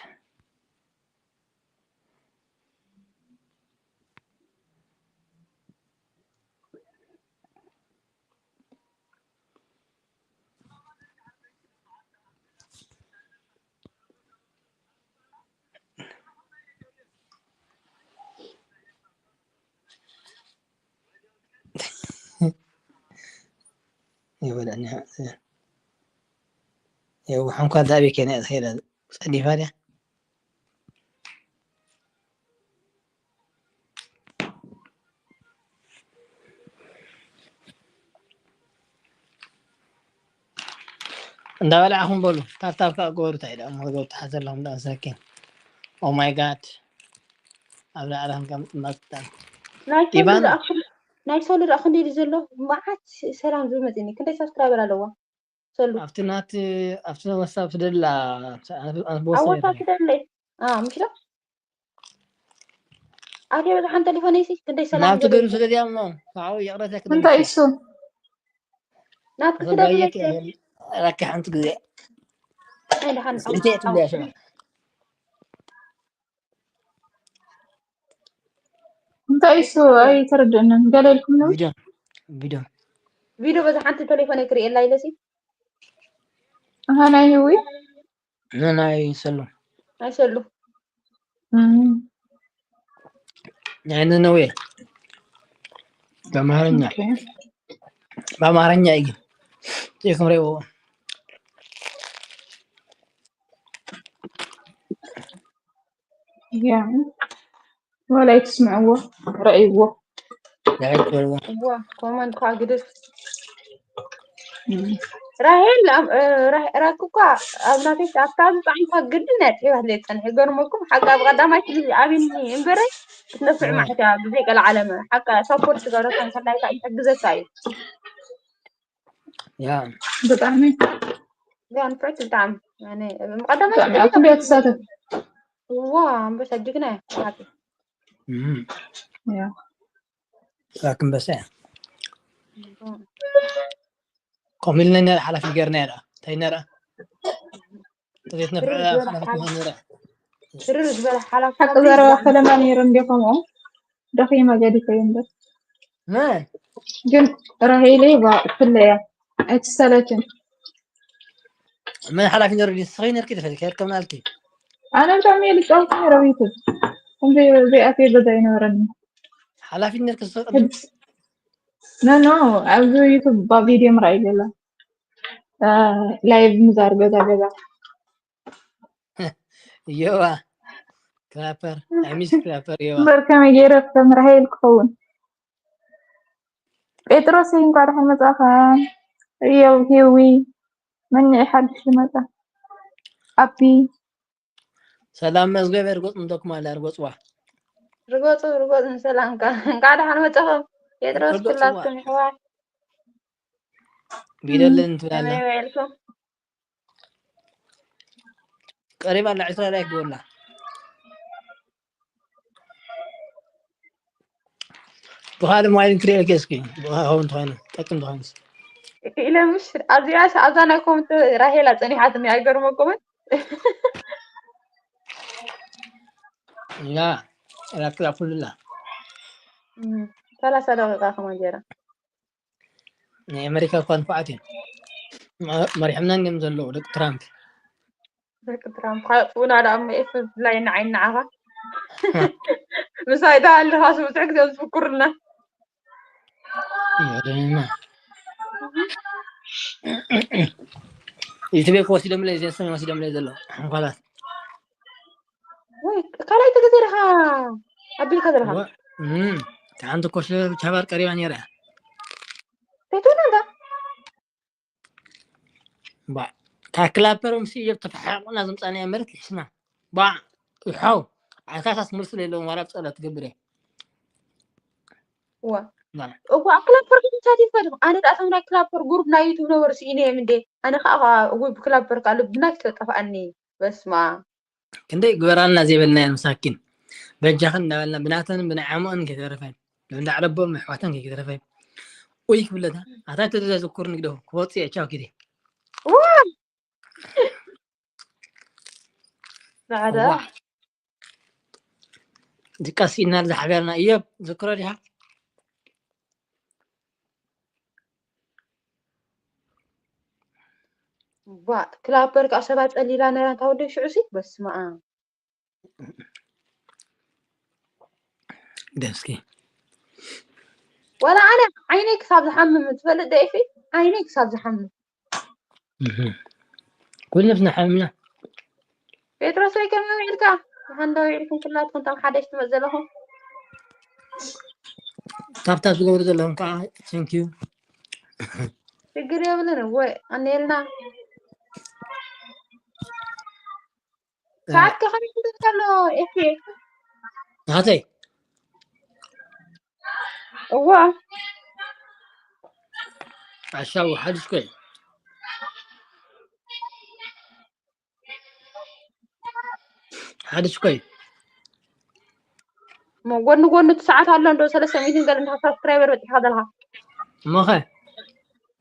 ይበልዕኒ የው ሓንኳ ዳቤ ከነ ትኸይዳ ጸዲፋ ድያ እንዳበላዕኹም በሉ። ታብታብ ከዓ ግበሩ። እንታይ ደኣ እሞ ክትገብሩ ትሓዘ ኣለኹም ደኣ መሳኪን። Oh my God። ኣብ ላዕሊ ክንቀምጥ መጣ። ናይ ሶሉ ኢቫን ደኣ ክን- ናይ ሶሉ ደኣ ክንደይ ድዩ ዘሎ? መዓት ሰላም ዝብል መፅኒ። ክንደይ ሳብስክራይበር ኣለዋ ሶሉ? ኣብቲ ናት ኣብቲ ወሳብ ትደላ ኣንበሳ ኣወታ ይበሃል። ትደለይ። አ ምሽ ዶ? ኣትየ በዛ ሓንቲ ቴሌፎነይ ሲ ክንደይ ሰላም ናብቲ ገለ ገሩ ይብል። ስደድያ እሞ ካብኡ ይቕረታ እንታይ ክደልሽ እሱ? ናትኪ ተባየክ ስደድለይ። ራኪ ሓንቲ ግዜ ናይ ደሓን ስልቲ ትብልያ ሸባ እንታይ እሱ? ኣይተረድእንን። ገለ ኢልኩም ነው? ቪድዮ ቪድዮ ቪድዮ በዛ ሓንቲ ቴሌፎነይ ክርእየላ ኢለሲ። ኣሃ፣ ናይ ህዊ? ንናይ ሰሉ ኣይሰሉ። እም፣ ናይ ነነዌ በአማርኛ ኦኬ። በአማርኛ እዩ። ይክምሬዎ ያ። ወላ ኣይትስምዕዎ፣ ረእይዎ። ዳይ ትበልዎ እዋ ኮመንት ኳ ግድፍ። እም፣ ራሄል ኣብ- እ፣ ራ- ራኪ እኳ ኣብ ናተይ ኣብታ ዝፃዕንኳ ግድን እያ ፅሒፋትለይ ዝፀንሐ። ይገርመኩም ሓቂ ኣብ ቀዳማይ ክሊ ኣብኒ እምበረ ክትነፍዕ እዋ ማለት እያ ብዘይ ቀልዓለመ ሓቂ ሳፖርት ትገብረካ እንከላ ይሕግዘካ እዩ። ያ ብጣዕሚ ያ ንፍዕቲ ብጣዕሚ ኣነ ቀዳማይ ብጣዕሚ ክሊ ኣብ ኩሉ እያ ትሳተፍ። እዋ ኣንበሳ ጅግና እያ ሓቂ። እም፣ ያ። ራክንበሳ እያ። ከምኡ ኢልና ኢና ሓላፊ ገርና ኢና እንታይ ነራ ተቤት ነፍዐ ትርር ዝበለ ሓላፊ ሓላ- ትሆን ነራ ትርር ዝበለ ሓላፊ ሓቂ ዘረባ ፈለማ ነይሩ እንዲ ከምኡ ደኺመ ገዲፈ እዩ እምበር መን ግን ራሄለይ ባ ፍለያ ኣይትሰለችን። መን ሓላፊ ነሩ ንስኺ ነርኪ ትፈልኪ ከርከምናልኪ ኣነ ብጣዕሚ እየ ልጫወት ነይረ ኣብ ዩቱብ። ከምዚ ዘይኣትየ ገዛ ኣይነበረኒ። ሓላፊ ነርኪ ዝፈቅድ ሕድ- ኖ ኖ ኣብዚ ዩቱብ ባ ቪድዮ ምርኣይ ገለ ላይቭ ምዛር ገዛ ገዛ እዮባ ክራፐር ናይ ሚስ ክራፐር እዮባ እምበር ከመይ ገይረ ከም ራሄል ክኸውን? ጴጥሮስ እንኳ ደሓን መጻኻ። እዮብ ሂዊ መን ሓድሽ ዝመጻ ኣቢ ሰላም መዝገብ ርጎጽ እንተኩም ኣለ ርጎጽዋ ርጎጹ ርጎጹ ንሰላም እንካ እንካ ደሓን መጻኹም። ጴጥሮስ ርጎጽዋ ኩላትኩም ይሕዋት ቢደልን ትብላላ ከመይ ውዒልኩም? ቀሪባ ኣላ ዕስራ ላይ ግበርላ ብኻልእ ሞባይል እንትሪኦ እስኪ ብኸውን እንተኾይኑ ጠቅም ዝኾይኑስ ኢለ ምሽ ኣብዚኣ ኣብዛ ናይ ኮመንት ራሄላ ጸኒሓትኒ ኣይገርመኩምን? ያ ራክላ ኩልላ እም፣ ሰላሳ ደቂቃ ከማን ገይራ ናይ ኣሜሪካ እኳ ንፉዓት እዮም መ- መሪሖምና እንዲም ዘለዉ ደቂ ትራምፕ ደቂ ትራምፕ ካየጥፉና ደኣ እሞ ኤፍ ብላይ ንዓይ ንዓኻ ምሳይ ደኣ ኣለኻስ ብዙሕ ግዜ ዝፍኩርና ይገርመና ዩቱቤ ክወሲዶምለይ ዜንሰን ወሲዶምለይ ዘለዉ ሓንኳላት ወይ ካልኣይቲ ግዜ ደኻ ኣቢልካ ዘለኻ እዋ፣ እም፣ እታ ሓንቲ ኮሽ ቻባር ቀሪባ ነይራ እያ ተይትውና እንዳ ባ ታክላፐር ምስ እዮብ ተፈሓቑና ዘምፃናዮ መሬት ልሕስና ባ ይሓው ዓካሳስ ምርሲ ለለዎም ዋላ ብፀላ ትገብር እየ እዋ ባ እዋ ክላፐር ግን ተሳቲፍካ ዲኹም? ኣነ ደኣ እቶም ናይ ክላፐር ጉሩፕ ናይ ዩቱብ ነበሩ ስኢነ እዮም እንዴ ኣነ ከዓ እዋ ብክላፐር ከዓ ልብና ክተጠፍኣኒ በስማ ክንደይ ግበራልና ዘይበልናየን መሳኪን በጃኽን እናበልና ብናተንን ብናይ ዓሞኦን ከይተረፈን ብእንዳ ዓረቦም ኣሕዋተን ከይተረፈ ኡይ ክብለታ ኣታ ተዘዘኩር ንግደው ክወፅእ እየ ቻው ኪደ እዋ ጻዕዳ እዋ ድቃስ ኢልና ዝሓገርና እዮብ ዝክሮ ዲኻ ዋ ክላፐር ከዓ ሰባት ጸሊላ ነራ እንታ ወደ ሽዑ ሲ በስመ ኣብ ደስኪ ወላ ኣነ ዓይነይ ክሳብ ዝሓምም ትፈልጥ ዶ ኢፊ ዓይነይ ክሳብ ዝሓምም ኩልፍ ንሓምና ጴጥሮስ ወይ ከመይ ውዒልካ ሓንዶ ውዒልኩም ኩላትኩም እቶም ሓደሽ ትመፅ ዘለኹም ታብታብ ዝገብሩ ዘለኹም ከዓ thank you ችግር የብልን እወ ኣነልና ሰዓት ከኸም ይደርስ ኣሎ። ኤፍ ናተይ እዋ ዓሻው ሓድሽ ኮይ ሓድሽ ኮይ ሞ ጎኒ ጎኒ እቲ ሰዓት ኣሎ እንዶ ሰለስተ ሚእትን ገለ እንዳ ሳብስክራይበር በፂሕካ ዘለካ እሞኸ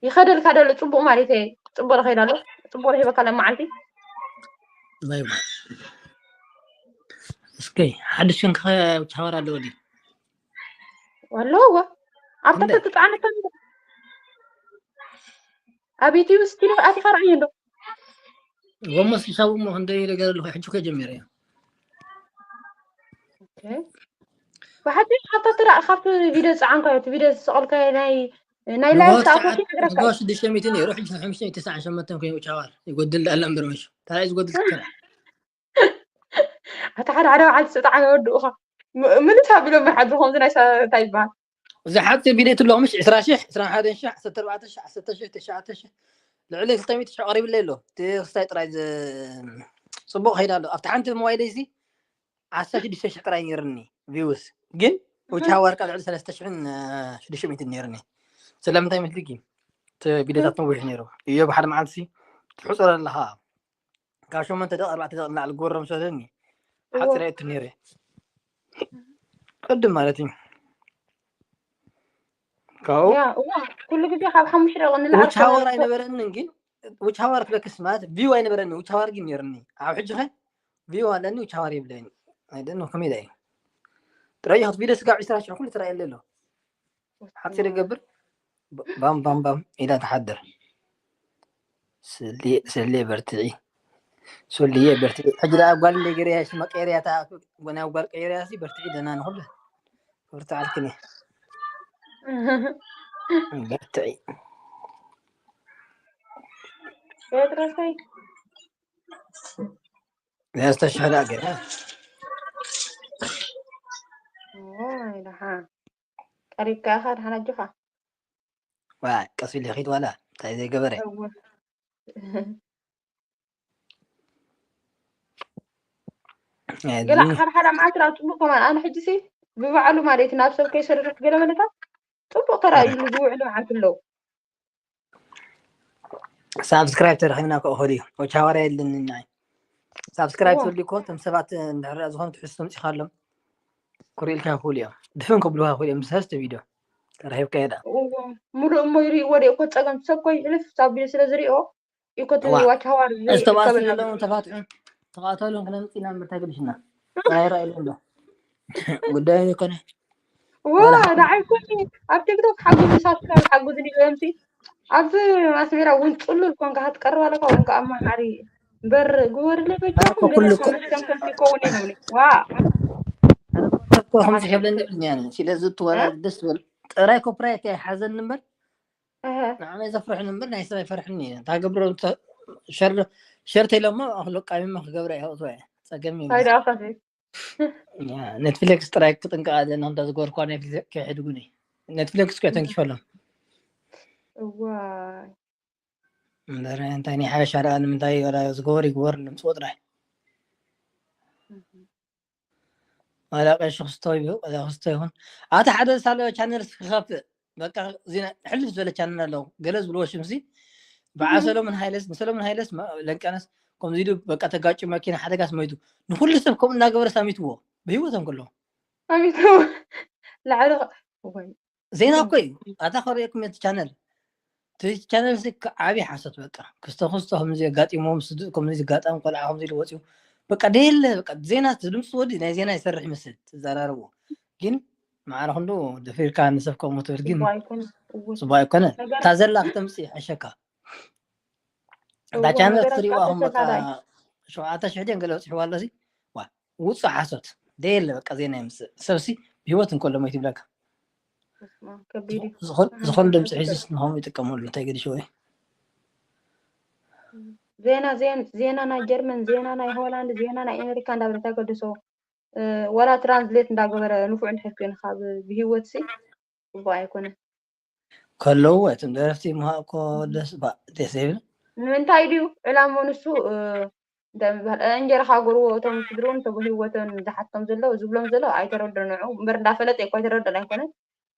ይኸደልካ ደሎ ጽቡቅ ማለት እዩ። ጽቡቅ ለኸይዳ ኣሎ ጽቡቅ ለሂበካ ለመዓልቲ ናይ እስከ ሓድሽ ክንከ ቻወር ኣለዎ ድዩ ኣለዎ ኣብታ እንደ- ተትጣዕነ ኣብ ዩቲዩብ ስቱዲዮ ኣቲኻ ርኣየ እንዶ ወመስ ሂሳቡ እሞ ክንደይ ነገር ኣለኹ ሕጂ ከ ጀሚረ እየ ብሓቂ ካብታ ትራ ካብቲ ቪድዮ ዝፀዓንካዮ እቲ ቪድዮ ዝሰቐልካዮ ናይ ናይ ላይቭ ሰኣኮኪ ነግረካ ንጎ ሽዱሽተ ሚእቲ ነይሩ ሕጂ ሓሙሽተ ሚእቲ ሰዓን ሸመንተን ኮይኑ ቻዋር ይጎድል ዳኣላ እምበር መሽ ታላይ ዝጎድል ትከራ ኣታ ሓደ ሓደ በዓል ስጣዓ ወድኡኻ ምልስ ኣቢሎም ይሓድሩ ከምዚ ናይ እንታይ ይበሃል እዚ ሓፂር ቪድዮ ትለኹ ምሽ ዕስራ ሽሕ ዕስራ ሓደን ሽሕ ዓሰርተ ኣርባዕተ ሽሕ ዓሰርተ ሽሕ ትሽዓተ ሽሕ ልዕሊ ክልተ ሚእቲ ሽሕ ቀሪብለይ ኣሎ እቲ ክስታይ ጥራይ ዝ- ፅቡቅ ከይዳ ኣሎ ኣብቲ ሓንቲ ሞባይለይ እዚ ዓሰርተ ሽዱሽተ ሽሕ ጥራይ ነይርኒ ቪውስ ግን ውቻ ዋርካ ልዕሊ ሰለስተ ሽሕን ሽዱሽተ ሚእትን ነይርኒ ስለምንታይ መስልኪ እቲ ቪድዮታት ነዊሕ ነይሩ እዮ ብሓደ መዓልቲ ትሕፅሮ ኣለኻ ካብ ሸሞንተ ደቂ ኣርባዕተ ደቂ ንላዕሊ ክገብሮም ሰለኒ ሓፂረ እቱ ነይረ ቅድም ማለት እዩ ካብኡ ያ እዋ ኩሉ ግዜ ካብ ሓሙሽተ ደቂ ንላዕሊ ውች ሃወር ኣይነበረንን ግን ውች ሃወር ክበክስ ማለት ቪው ኣይነበረኒ ውች ሃወር ግን ነይርኒ ኣብ ሕጂ ኸ ቪው ኣለኒ ውች ሃወር የብለኒ ኣይደን ከመይ ዳ እዩ ጥራይ ይኸት ቪዲዮ ስጋብ ዕስራ ሽሕ ኩሉ ትረኣየለ ኣሎ ሓፂር ይገብር ባም ባም ባም ኢላ ትሓድር ስሌ በርትዒ ሶልየ በርትዒ ሕጂ ደኣ ጓል እንደ ገይረያ ሽማ ቀይረያ ተኣቱ ጎና ጓል ቀይረያ ሲ በርትዒ ደህና ንኹሉ በርትዓልክኒ በርትዒ ጴጥሮሰይ ያስተሽሕዳ ገይራ ወይ ደሓ ቀሪብካ ኢኻ ደሓን ኣጆኻ ዋ ቀስ ኢለ ኺድ ዋላ እንታይ ዘይገበረ እወ። ገላ ሓደ ሓደ መዓልቲ ናብ ፅቡቅ ከማን ኣነ ሕጂ ሲ ብባዕሉ ማለት እዩ ናብ ሰብ ከይሰርርሕ ገለ መለታት ፅቡቅ ተራእዩሉ ዝውዕሉ መዓልቲ ኣለዉ ሳብስክራይብ ተረኺብና ክእኽል እዩ ወቻ ዋርያ የለኒ ናይ ሳብስክራይብ እዋ። ትብሊ እኮ እቶም ሰባት እንድሕር ዝኾኑ ትሕዝቶ ምፂኻሎም ክሪእልካ ይኽእሉ እዮም ድፍን ክብልዋ ይኽእሉ እዮም ዝሰስተ ቪድዮ ተረኺብካ የዳ እዎ። ሙሉእ እሞ ይርእይዎ ደ እኮ ፀገም ሰብ ኮ ይሕልፍ ሳቢሉ ስለ ዝሪኦ እዩ እኮ እቲ እዋ። ዋች ሃዋር ዝተባእሱ ይከበና ዘለዉ ተፋትሑ ተቃተሉ ክነምፅና ምርታ ግድሽና ኣይረኣይሉ ኣሎ ጉዳይ ይኮነ ዋ ንዓይ ኮ ኣብ ቲክቶክ ሓጉዝ ሳብስክራይብ ሓጉዝ ሊዮምሲ ኣብዚ ኣስሜራ እውን ፅሉል ኮንካ ክትቀርብ ኣለካ እውን ከዓ መሓሪ በር ግበርለይ በጃኩም ኩሉ ገለ እኮ- ከመስከምከም ይከውን ኢሎም ዋ እኮ ከምዚ ሕብለኒ ብልኛኒ ስለዚ እትወላ ደስ ትብል ጥራይ ኮፕራይት ኣይሓዘኒ እምበር እህ ንዓመይ ዘፍርሕኒ እምበር ናይ ሰብ ኣይፈርሕኒ እየ እታ ገብሮ ሸር ተኢሎሞ ኣክሎ ቃሚማ ክገብረ ይኸውት እየ ፀገም እዩ ፋይዳ ኣኸፊ ኔትፍሊክስ ጥራይ ክጥንቀቕ ኣለና እንዳ ዝገበርኳ ኔትፍሊክስ ከይሕድጉኒ ኔትፍሊክስ እኮ ተንኪፈሎም እዋይ እምበር እንታይ ናይ ሓበሻ ደኣ ንምንታይ ወላ ዝገበር ይግበር ንምፅኦ ጥራይ ዋላ ቀሺ ክስቶ ይብል ቀዛ ክስቶ ይኹን ኣቲ ሓደ ሳለ ቻነልስ ክኸፍእ በቃ ዜና ሕልፍ ዝበለ ቻነል ኣለዉ ገለ ዝብልዎ ሽምሲ በዓ ሰሎሞን ሃይለስ ንሰሎሞን ሃይለስ ለንቀነስ ከምዚ ኢሉ በቃ ተጋጩ መኪና ሓደጋስ መይቱ ንኩሉ ሰብ ከምኡ እናገበረ ሳሚትዎ ብህይወቶም ከለዉ ኣሚቱ ላዕሊ ወይ ዜና እኮ እዩ ኣታ ከርእየኩም እቲ ቻነል እቲ ቻነል ሲ ዓብዪ ሓሶት በቃ ክስቶ ክስቶ ከምዚ ኣጋጢሞም ስድኡ ከምዚ ዝጋጠም ቆልዓ ከምዚ ኢሉ ወፂኡ በቃ ደየለ በቃ ዜና እቲ ድምፂ ወዲ ናይ ዜና ይሰርሕ ይመስል ትዘራረቡ ግን ማዕረ ክንዱ ደፊርካ ንሰብ ከምኡ ትብል ግን እዋ ኣይኮነ እዎ ፅቡቅ ኣይኮነ ነገር እታ ዘላ ክተምፅእ ይሓሸካ እታ እዋ ቻነል ነገራት ትሪእዋ ካብ ከም በቃ ተሰናዳይ ሸውዓተ ሽሕ ድን ገለ በፂሕዋ ኣሎ ዋ ውፁእ ሓሶት ደየለ በቃ ዜና ይምፅእ ሰብሲ ብሂወት እንከሎ ሞይት ይብለካ በስመ ኣብ ከቢድ እዩ ዝኾን- ዝኾን ድምፂ ሒዙስ ንኸምኡ ይጥቀመሉ እንታይ ገዲሽዎ እዩ ዜና ዜን- ዜና ናይ ጀርመን ዜና ናይ ሆላንድ ዜና ናይ ኣሜሪካ እንዳበለ እንታይ ገድሶ እ፣ ወላ ትራንስሌት እንዳገበረ ንፉዕ እንድሕር ኮይኑ ካብ ብሂወት ሲ ፅቡቅ ኣይኮነ ከለዉ እቶም ደረፍቲ ምሃብ እኮ ደስ ባ- ደስ ይብል ንምንታይ ድዩ ዕላሞ ንሱ እ፣ እንታይ ምባል፣ እ፣ እንጀራ ሃገርዎ እቶም ስድርኡን እቶም ህይወቶም ዝሓቶም ዘሎ ዝብሎም ዘሎ ኣይተረድኦ ንዑ እምበር እንዳፈለጠ እኮ ኣይተረድኦን ኣይኮነን።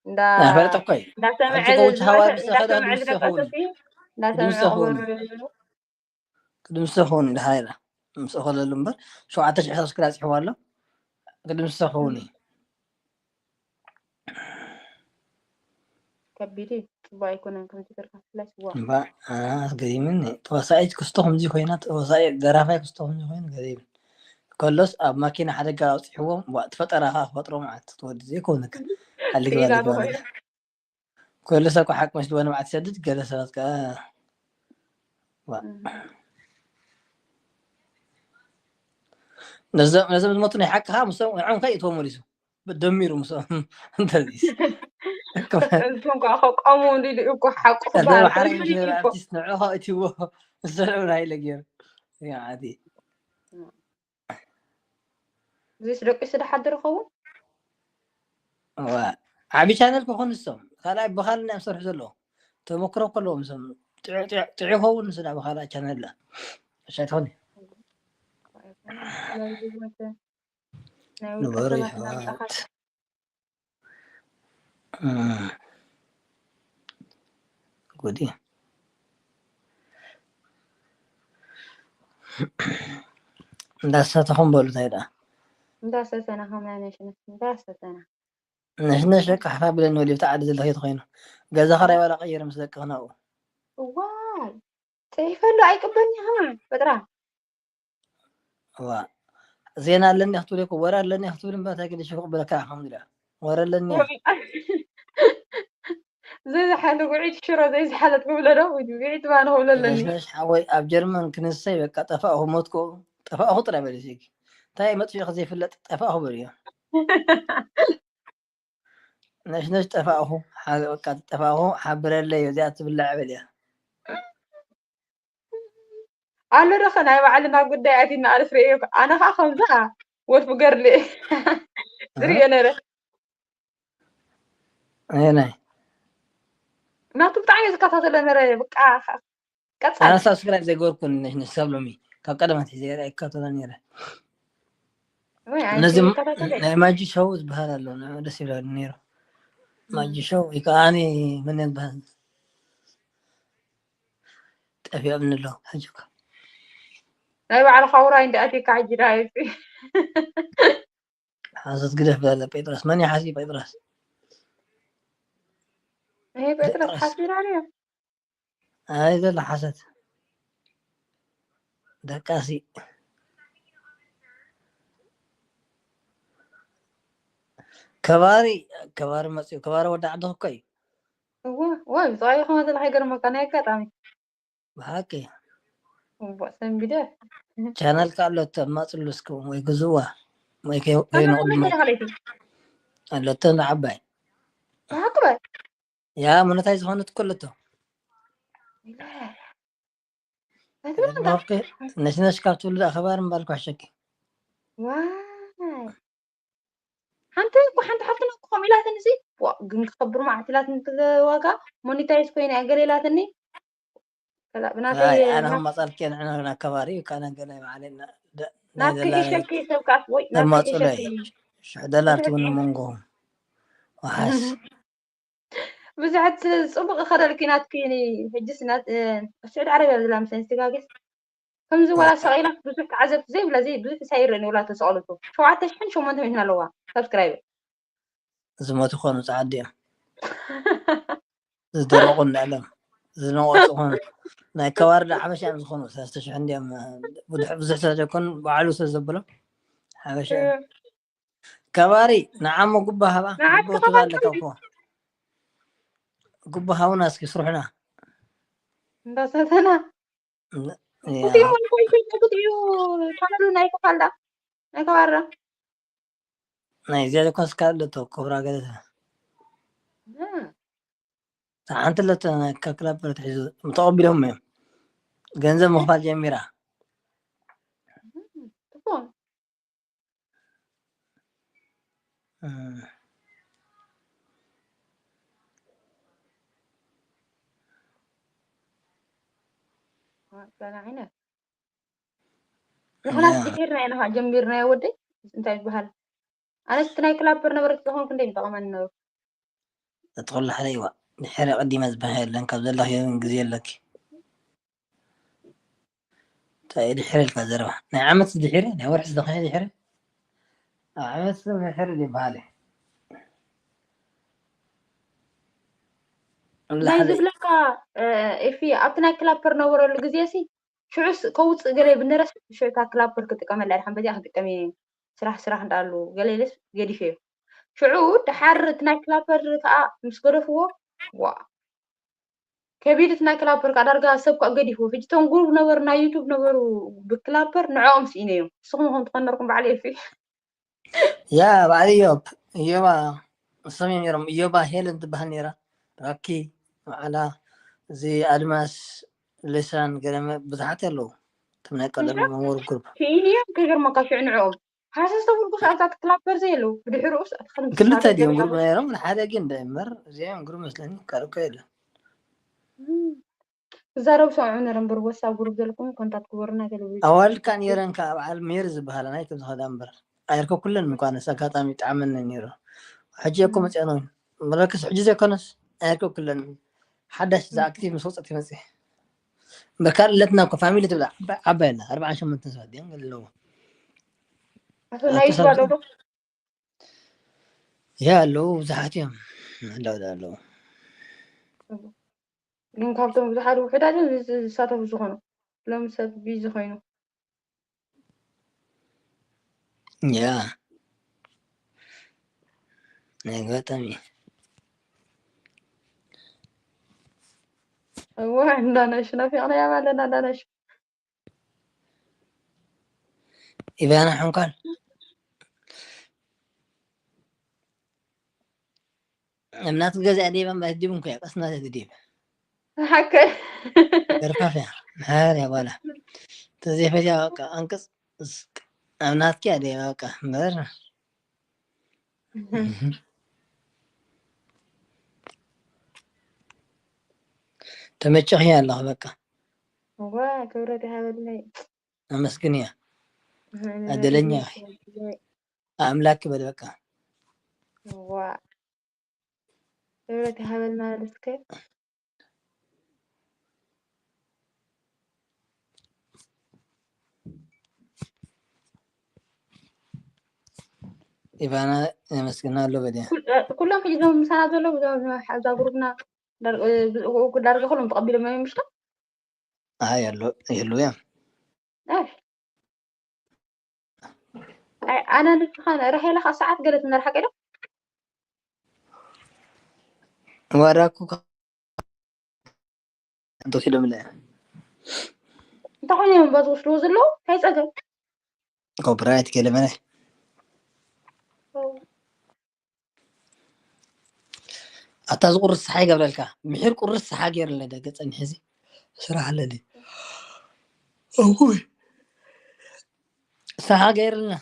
እንዳ-፣ ኣፈለጠ እኮ እዩ። እንዳሰምዐ ሕጂ ከውጭ ሃዋ ዝመሰ-፣ ምስ ኸደ እንዳሰምዐ ድምፅ ዝደቀሰ ኸውን። እዩ። እንዳሰምዐ ድምፅ ኸውን። ክበሉ ቅድም ዝሰኸውን ድሓ ኢላ። ምስ ኸለሉ እምበር ሸውዓተ ሽሕ ሳብስክራይብ ጽሕዋ ኣሎ። ቅድም ዝሰኸውን እዩ። ከቢድ እዩ። ጽቡቅ ኣይኮነን ከምዚ ጌርካ ብፍላይ ስዋ። እምባ፣ አ፣ ኣስገሪምኒ። ተዋሳኢት ክስቶ ከምዚ ኮይና፣ ተዋሳኢ ደራፋይ ክስቶ ከምዚ ኮይኑ ገሪም። ከሎስ ኣብ ማኪና ሓደጋ ኣውጺሕዎም፣ ዋ፣ ትፈጠራ ኸኣ ክፈጥሮ ማለት ትወዲ ዘይኮነ ከ። ሓሊ ግባ ክኢላ ልግባ ትኾይኑ። በለ። ከሎስ ኣኮ ሓቂ መስልዎ ንብዓት ትሰድድ፣ ገለ ሰባት ከኣ፣ ዋ። እም። ነዞም፣ ነዞም ዝሞቱ ናይ ሓቂ ኸኣ ምስኦም፣ ንዕኦም ከኣ ይእትዎም መሊሱ። ደሚሩ ምስኦም እንተዚስ። እንቶም ከዓ ከቆሙ እንዲሉ እኮ ሓቁ ቀደም ክበሃል ሓራይ ከይዱ ምስለ እዩ እኮ። ኣርቲስት ንዑ ከእትዎ ምስለ ናይ ለጌር። ያዓቲ። እዚስ ደቂሱ ድሓድር ይኸውን? እዋ። ዓቢ ቻነል ክኾኑ ንሶም። ካልኣይ ብኻልና እዮም ዝሰርሑ ዘለዉ። ተመክሮ እኮ ኣለዎም እሶም። ጥዑ-፣ ጥዑ-፣ ጥዑይ ይኸውን ንሱ ናብ ካልኣይ ቻነል ላ። እሺ ኣይትኾኒ። ናይ ውልቀ ንበሩ ሰባት ናምጻኻ። ይሕዋት። እም። ጉድ እዩ። እንዳሳተኹም በሉ፣ እንታይ ደኣ? እንዳሰተና፣ ከምና ነሽነሽ፣ እንዳሰተና። ነሽነሽ ደቂ ሓፋ ብለን ወዲ ብቲ ዓዲ ዘለኺ ተኾይኑ። ገዛ ኸራይ ዋላ ቀይር ምስ ደቅኺ ናብኡ። እዋይ፣ ጽሒፈሉ ኣይቅበልኒ ኸማ፣ በጥራ። እዋ። ዜና ኣለኒ ክትብል እኮ፣ ወረ ኣለኒ ክትብል እምበር፣ እንታይ ገዲሽ ክቕበለካ ኢኻ ከምዚ ኢላ። ወረ ኣለኒ እያ። እዋይ። ዘይዝሓለ ጉዒት ሽሮ ዘይዝሓለት ክብሎ ዶ? ጉዒት ባን ክብሎ ኣለኒ። ነሽነሽ ሓወይ፣ ኣብ ጀርመን ክንሰይ በቃ ጠፋእኹ፣ ሞትኩ፣ ጠፋእኹ ጥራይ በል እስኪ። እንታይ መጥፊእኺ ዘይፍለጥ ጠፋእኹ በልዮ። ነሽነሽ ጠፋእኹ፣ ሓ-፣ በቃ ጠፋእኹ፣ ሓብረለይ፣ እዚኣ ትብላዕ በልያ። ኣሎ ዶ ኸ ናይ ባዕልና ጉዳይ ኣቲና ኣልፍ ርእዮ። ኣነ ኸኣ ከምዛ ወልፍ ገርል ዝርእዮ ነይረ። ኣየናይ? ናቱ ብጣዕሚ እየ ዝከታተሎ ነይረ። በቃ ቀጻሊ። ኣነ ሳብስክራይብ ዘይገበርኩ ነሽ፣ ነሽ ክሳብ ሎሚ። ካብ ቀደም ኣትሒዘ እየ ይከታተሎ ነይረ። ወይ፣ ኣነ ነዚ ከይከታተለ። ናይ ማጂ ሾው ዝበሃል ኣሎ፣ ንዕኡ ደስ ይብለኒ ነይሩ። እም። ማጂ ሾው ወይ ከዓ ኣነ መን ዝበሃል? ጠፊኦምኒ ኣለዉ፣ ሕጂ እኮ። ናይ ባዕልኻ ውራይ እንዳ ኣቲካ ሕጂ ደኣ ይሲ። ሓሶት ግደፍ በለ ጴጥሮስ። መን ይሓሲ ጴጥሮስ? ይሄ ጴጥሮስ ጴጥሮስ። ሓሲራ ድዩ? ኣይ፣ ዘሎ ሓሰት። ደቃሲ። ከባሪ፣ ከባሪ መጽዩ። ከባሪ ወዲ ዓዲ እኮ እዩ። እወ፣ እወ፣ ብጻይ ኸመ ዘለኻ ይገርመካ፣ ናይ ኣጋጣሚ። ብሓቂ። እወ፣ ሰንቢደ። ቻናል ከ ኣሎ፣ ተማጽሉ እስከ፣ ወይ ግዝዋ፣ ወይ ከይ-፣ ካብዛ ከይነቕድሞ። ከመይ ተባህለይቲ? ኣለቶ፣ ንዓባይ። ብሓቂ በል። ያ፣ ሞነታይ ዝኾነት እኮ ኣለቶ። ኢለ። ኣይትብለና። ኦኬ፣ ነሽነሽ ካብ ትብሉ ኣኸባር እምባል ኳሸኪ። ዋይ። ሓንቲ እኮ፣ ሓንቲ ሓፍትና እኮ ከምኡ ኢላትኒ ሲ። ዋ፣ ግን ክኸብር መዓት ኢላትኒ፣ እቲ ዋጋ ሞኒታይዝ ኮይነ እያ ገለ ኢላትኒ። ከዛ ብናተይ ኣይ፣ ኣነ ና-፣ ከም መጻልኪ ንሕና ኣከባሪ እዩ፣ ካነ ገለ ባዕለና ደ-፣ ናይ ናትኪ ደላላ እሸኪ ሰብ ከኣስ፣ ወይ፣ ናትኪ ተማጽሎ እሸኪ። እዩ። ሽሕ ዶላር ትብኒ መንጎ። ወሓስ። ብዙሓት ጽቡቕ ይኸደልኪ ናትኪ፣ ሕጅስ ናት-፣ እ፣ ስዑዲ ዓረብያ ብዝላ ምሰን ስትጋግስ። ከምዚ ዋላ ሰቒላ ብዙሕ ተዓዘብቲ ዘይብላ፣ ዘይ-፣ ብዙሕ ሳይረኒ ዋላ ተሰቐለቶ። ሸውዓተ ሽሕን ሸሞንተ ሚእትን ኣለዋ ሳብስክራይበር። ዝሞቱ ኾኑ ጻዓዲ እዮም። ዝደረቑ እንዳለም ዝነቐጹ ኾኑ። ናይ ከባሪ ዳ ሓበሻ እዮም ዝኾኑ። ሰለስተ ሽሕ እንዲኦም፣ ብዙሕ፣ ብዙሕ ስለ ዘይኮኑ፣ ባዕሉ ስለ ዘብሎም ሓበሻ እዮም። እም። ከባሪ፣ ንዓሞ ጉባ ሃባ፣ ንዓካ ጉባ ትባ ኣለካ ከማን እኮ። ጉባ ሃቡና እስኪ ስርሑና። እንዳሰተና። ን-፣ ያ። እቲ ሞን ኮይን ክትሪኡ ቻነሉ ናይ ክፋል ዳ? ናይ ከባሪ ዳ? ናይ እዚኣ እኮ እስካ ኣለቶ፣ ኮብራ ገለ። እም። ሓንቲ ኣለቶ፣ ናይ ካክላበር ትሒዙ፣ ተቐቢሎም እዮም። ገንዘብ ምኽፋል ጀሚራ። እም፣ ጽቡቕ። እም። ዋ፣ ገለ ዓይነት። ንክላስ ድሒርና ኢና ከዓ ጀሚርናዮ ወደይ። እንታይ ዝበሃል? ኣነስ እቲ ናይ ክላፐር ነበረት ተኾንኩ እንደ ይጠቐመኒ ነበሩ። እቲ ኩሉ ሓደ ይዋ ድሕሪ ቀዲመ ዝበሃል የለን፣ ካብ ዘለኽዮ ግዜ ኣለኪ። እንታይ ድሕሪ ኢልካ ዘረባ? ናይ ዓመት ድሕሪ፣ ናይ ወርሒ ዝደኸየ ድሕሪ? ኣብ ዓመት ድሕሪ ይበሃል። ናይ ዝብለካ፣ ኤፊ፣ ኣብቲ ናይ ክላፐር ነበረሉ ግዜ ሲ ሽዑስ ከውፅእ ገለ ብነረስ ሽዑ እታ ክላፐር ክጥቀመላ ድሓን በዚኣ ክጥቀም እየ። ስራሕ ስራሕ እንዳሉ ገለ ኢለስ ገዲፈዮ። ሽዑ ድሓር እቲ ናይ ክላፐር ከዓ ምስ ገደፍዎ፣ ዋ፣ ከቢድ እቲ ናይ ክላፐር ከዓ ዳርጋ ሰብ ከዓ ገዲፍዎ። ሕጂ እቶም ግሩፕ ነበሩ፣ ናይ ዩቱብ ነበሩ ብክላፐር ንዕኦም ስኢነዮም። ንስኹም ኹም ትኾን ነርኩም በዓል ኤፊ። ያ በዓል ኢዮብ፣ ኢዮባ፣ ንሶም እዮም ነይሮም። ኢዮባ ሄለን ትበሃል ነይራ። ራኪ፣ መዓላ፣ እዚ ኣድማስ፣ ልሳን፣ ገለመ ብዙሓት ኣለዉ። እቶም ናይ ቀደም መወር ግሩፕ። ስኢነዮም ከይገርመካ ሽዑ ንዕኦም። ሃሰስ ተብልኩ ሰዓታት ክላፐር ዘየለዉ። ብድሕርኡስ ኣትኸን ክልተ ድዮም ግሩፕ ነይሮም፣ ንሓደ ግን ደእምበር እዚኦም ግሩፕ መስለኒ ካልእ እኮ የለን። ክዛረቡ ሰምዑ ነረ እምበር ወሳብ ግሩፕ ዘለኩም ኮንታት ክበሩና ገለ ብሉ። ኣዋልድ ከዓ ነይረን ከዓ በዓል ሜሪ ዝበሃላ ናይ ከም ዝኸዳ እምበር ኣይርከብኩለን ምኳነስ ኣጋጣሚ ይጠዓመኒ ነይሩ። ሕጂ እኮ መፅኦ ነው መለክስ ሕጂ ዘይኮነስ ኣይርከብኩለን። ሓዳሽ ዝኣክቲቭ ምስ ወፀት ይመፅእ እምበር ካልእ ለትና እኮ ፋሚሊ ትብላ ዓባይ ኣላ ኣርባዓን ሸሞንተን ሰባት እዮም ኣለዎ። ኣቶ ናይ ይስዋ ዶ ያ ኣለዉ ብዙሓት እዮም ኣለዉ ኣለዉ። ግን ካብቶም ብዙሓት ውሑዳት እዮም ዝስ- ዝሳተፉ ዝኾኑ። ሎም ሰብ ቢዚ ኮይኑ። ያ ናይ ኣጋጣሚ እዋ እንዳነሽ ናፊቕናያ ኣለና እንዳነሽ። ኢቫና ሕንኳን እምናት ገዛ ዲባ ማለት ዲብ እንኮ ቀስና ዲብ ሓከ ገርፋፍያ ምሓር ያ ጓላ ተዘይፈትያ በቃ ኣንቅፅ እስቅ ኣብ ናትኪ ኣደ በቃ እምበር ተመቸኽያ ኣለኹ በቃ እዋ ክብረት ይሃበለይ። ኣመስግንያ ኣደለኛ ኢኺ ኣምላክ በል በቃ እዋ ክብረት ይሃበልና እስከ ኢቫና የመስግና ኣሎ በል ኩሎም ሕጂ ዞም ምሳና ዘለዉ እዛ ግሩፕና ዳርጋ ኩሎም ተቐቢሎም እዮም ምሽካ ኣይ ኣሎ ይህሉ እዮም ኣሽ ኣይ ኣነ ንስኻ ራሄላ ካብ ሰዓት ገለ ትመርሓ ቀዶ ዋራኩ እንተኪሎም ለ እንታይ ኮይነ እዮም በዚ ውስድዎ ዘለዉ እንታይ ፀገም ኮፒራይት ገለ መለ ኣታ ዝቁርስ ሰሓ ይገብረልካ ምሒር ቁርስ ሰሓ ገይርለ ደገ ፀኒሕ እዚ ስራሕ ኣለኒ እውይ ሰሓ ገይርልና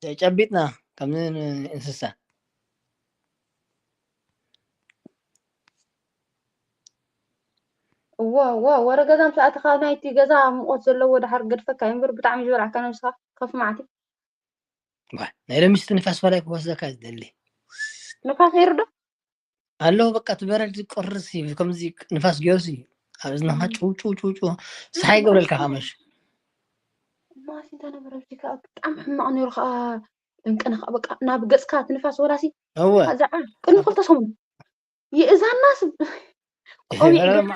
ተጨቢጥና ከምዚ እንስሳ እዋ እዋ ወረ ገዛ ምስ ኣተኻ ናይቲ ገዛ ሙቆት ዘለዎ ድሓር ገድፈካ እዩ እምበር ብጣዕሚ ዝበላዕካ ነብስኻ ከፍ ማዕቲ ናይ ሎሚ ስቲ ንፋስ ፈላይ ክወስደካ ዝደሊ ንፋስ ነይሩ ዶ ኣሎ በቃ እቲ በረድ ቅርስ እዩ ከምዚ ንፋስ ገይሩስ እዩ ኣብ እዝንኻ ጭው ጭው ጭው ጭው ሰሓይ ይገብረልካ ከመሽ ማሲ እንተ ነበረ ብዚ ከዓ ብጣዕሚ ሕማቕ ነይሩ ከዓ ደንቀነ ከዓ በቃ ናብ ገፅካ እቲ ንፋስ ወላሲ እወ እዛ ቅድሚ ክልተ ሰሙን የእዛና ስብ ቆቢዕ ገርና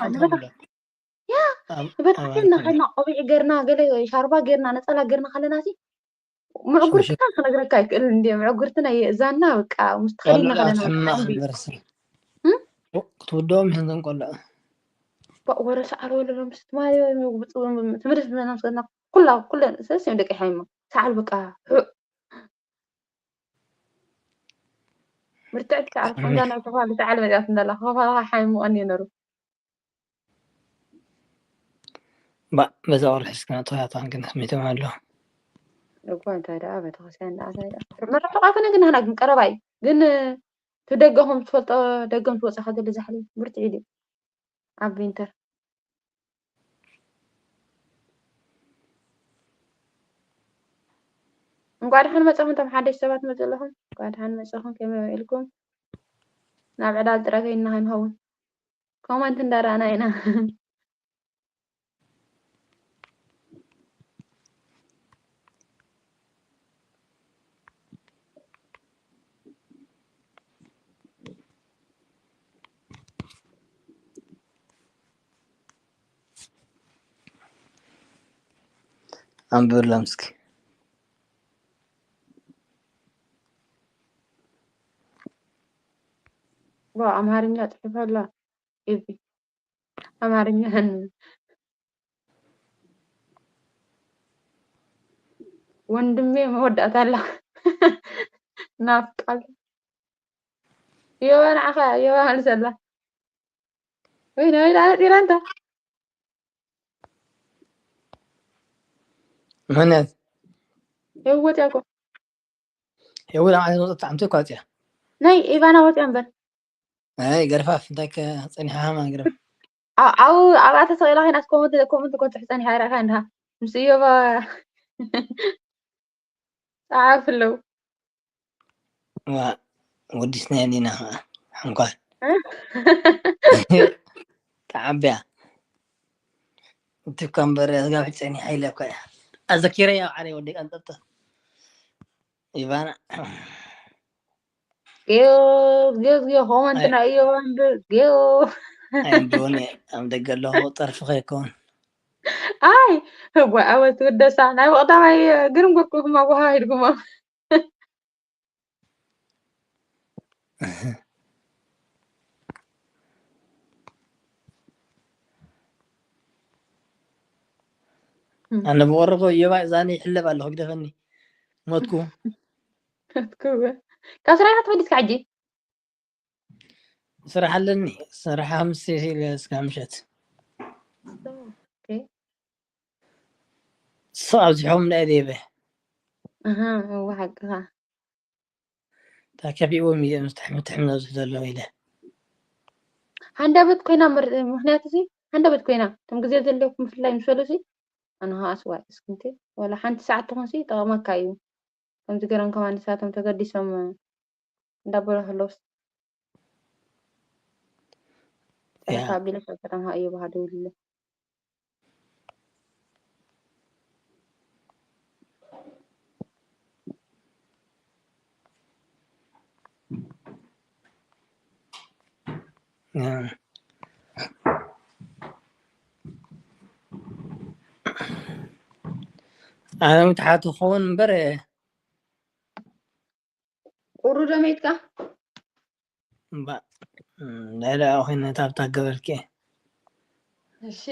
ንበታተን ናኸና ቆቢዕ ገርና ገለ ሻርባ ገርና ነፀላ ገርና ከለና ሲ ምዕጉርትና ክነግረካ ይክእል እንዲ ምዕጉርትና የእዛና በቃ ምስ ተኸዲና ከለና ሕማቕ ዩኒቨርሲቲ ክትውደኦም ይህንዘን ቆልዑ ወረ ሰዓር ወለሎም ስትማሪ ትምህርቲ ዝመናምስና ኩላ ኩለን ሰስ እዮም ደቂ ሓይማ ሰዓል በቃ ምርትዕቲ ሰዓል ሓንዛ ናብ ተፋል ሰዓል መፅኣት እንዳላ ከፋልካ ሓይሙቐን እዩ ነሩ ባ በዛ ቁርሒ እስከ ነጥፋያት ኣንግነት ሚቶም ኣሎ እኳ እንታይ ደኣ ቤተክርስትያን ደኣ እንታይ ደኣ መርዓ ተቃፈነ ግን ንሕና ግን ቀረባ እዩ ግን ትደገኹም ትፈልጦ ደገም ትወፅእ ከዘለ ዛሕሊ ብርትዒ ድዩ ኣብ ቪንተር ጓድሓን መጻኹም፣ እቶም ሓደሽ ሰባት መጽእ ኣለኹም። ጓድሓን መጻኹም፣ ከመይ ውዒልኩም? ናብ ዕላል ጥረ ከይንና ከንኸውን። ኮመንት እንዳረኣና ኢና። ኣንብብሎም እስኪ። ዋ፣ ኣምሃርኛ ጽሑፍ ኣላ። እዚ ኣምሃርኛ ወንድሜ መወዳእታ ኣላ። ናፍቃል። የዋ ንዓኻ፣ የዋ መልሰላ። ወይ ናይ ዳ ዲራንታ። መነት? የወት ያኮ። የወት ዓመት ወጣ ዓመት እኮ ኣጽያ። ናይ ኢቫና ወጽያ እምበር። ናይ ገርፋፍ እንታይ ከ ጸኒሓ ሃማ ገርፋፍ። ኣ-፣ ኣብኣ ተሰቒላ ኮይናስ ኮመንት፣ ኮመንት እኮ ትጽሕፍ ጸኒሓ ኣይረኣኻን ድኻ? ምስ እዮባ ጸሓፍ ኣለዉ። ዋ፣ ወዲስና ዲና ኸዓ ሓንኳል። እ? ተዓብያ። እቲ እኳ እምበር ኣዝጋብሒ ጸኒሓ ኢለ እኳ እያ። ኣዘኪረያ ኣብ ዓደይ ወዲ ቀንጠብጠብ። ኢቫና። ጌዮ፣ ጌዮ፣ ጌዮ፣ ኮመንት ኣይ-፣ ናይ እዮባ እምበር፣ ጌዮ። ኣየንብቦን እየ። ኣብ ደገ ኣለኹ፣ ጠርፊ ከይከውን። ኣይ፣ ህቦ ኣወት ውደሳ፣ ናይ ብቐዳማይ ግርም ጉርኩ ህማ ጓሃ ሂድኩሞ። ኣነ ብቆርቆ እዮባ ዛኒ ይሕለብ ኣለኹ፣ ግደፈኒ። ሞትኩ። ሞትኩ። ካብ ስራሕ ኢኻ ተፈሊጥካ ሕጂ? ስራሕ ኣለኒ። ስራሕ ምስ ኢለ እስካብ ምሸት። ኦኬ። ስቕ ኣብዚሖም እንዳ ደይበ። ኣሃ፣ እወ፣ ሓቅኻ። ተከፊእዎም እዮም፣ ምትሕ-፣ ምትሕ ምነብሱ ዘለዉ ኢለ። ሃንደበት ኮይና ምር-፣ ምኽንያቱ ሲ፣ ሃንደበት ኮይና፣ እቶም ግዜ ዘለኩም ምፍላይ ምስ በሉ ሲ፣ ኣነ ኸዓ ስዋእ እስክንቲ፣ ወላ ሓንቲ ሰዓት ትኹን ሲ፣ ጠቕመካ እዩ። ከምዚ ገይሮም ከማን ንሳቶም ተገዲሶም እንዳበሉ ከለውስ፣ ያ። ጠረፍ ኣቢለ ፈጠረም ሃ እዩ ባህዶ ይብሉ። ኣነ ምትሓቱ ክኸውን እምበር፣ ቁሩ ዶ መይትካ? እምባ፣ እም፣ ናይ ደኣ ኮይነ ታብታ ገበርኪ። እሺ።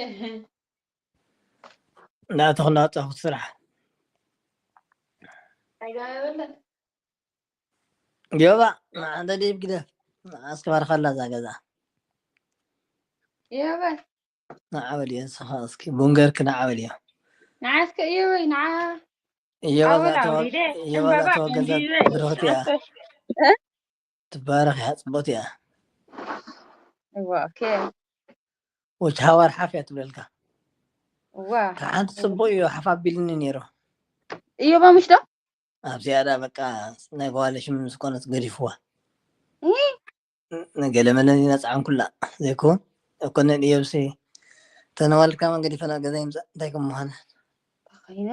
እንዳኣተኹ እንዳወጻኹ ስራሕ። ኣይገበለን። ዮባ፣ ንዓ እንተ ደይብ ግደፍ። ንዓ እስኪ ባርኸላ እዛ ገዛ። ዮባ። ንዓ በልዮ ንስኻ እስኪ፣ ቡን ገርኪ ንዓ በልዮ። ንዓ እስከ እዮበይ፣ ንዓ። እዮባ ኣወል እዛ ተዋ-፣ ኣውሊደ፣ እዮባ እዛ ዕምበባ ተዋገዛ ዕምቢበ፣ ብርኽቲ እያ። ንዓሰ-፣ እ? ትባረኽ እያ፣ ጽብቕቲ እያ። እዋ፣ ኦኬ። ወች ሃዋር ሓፍ እያ ትብለልካ። እዋ። ካብ ሓንቲ ጽቡቕ እዩ ሓፍ ኣቢልኒ ነይሩ። እዮባ ምሽ ዶ? ኣብዚኣ ደኣ በቃ ናይ ጓለ ሽም ምስ ኮነት ገዲፍዋ። እ? ን-፣ ንገለ መለ ነጻዕን ኩላ ዘይኮን፣ ኣይኮነን እዮብሲ ተነዋልካ መን ገዲፈና ገዛ ይምጻእ፣ እንታይ ከም ምዃነ ተኸይነ።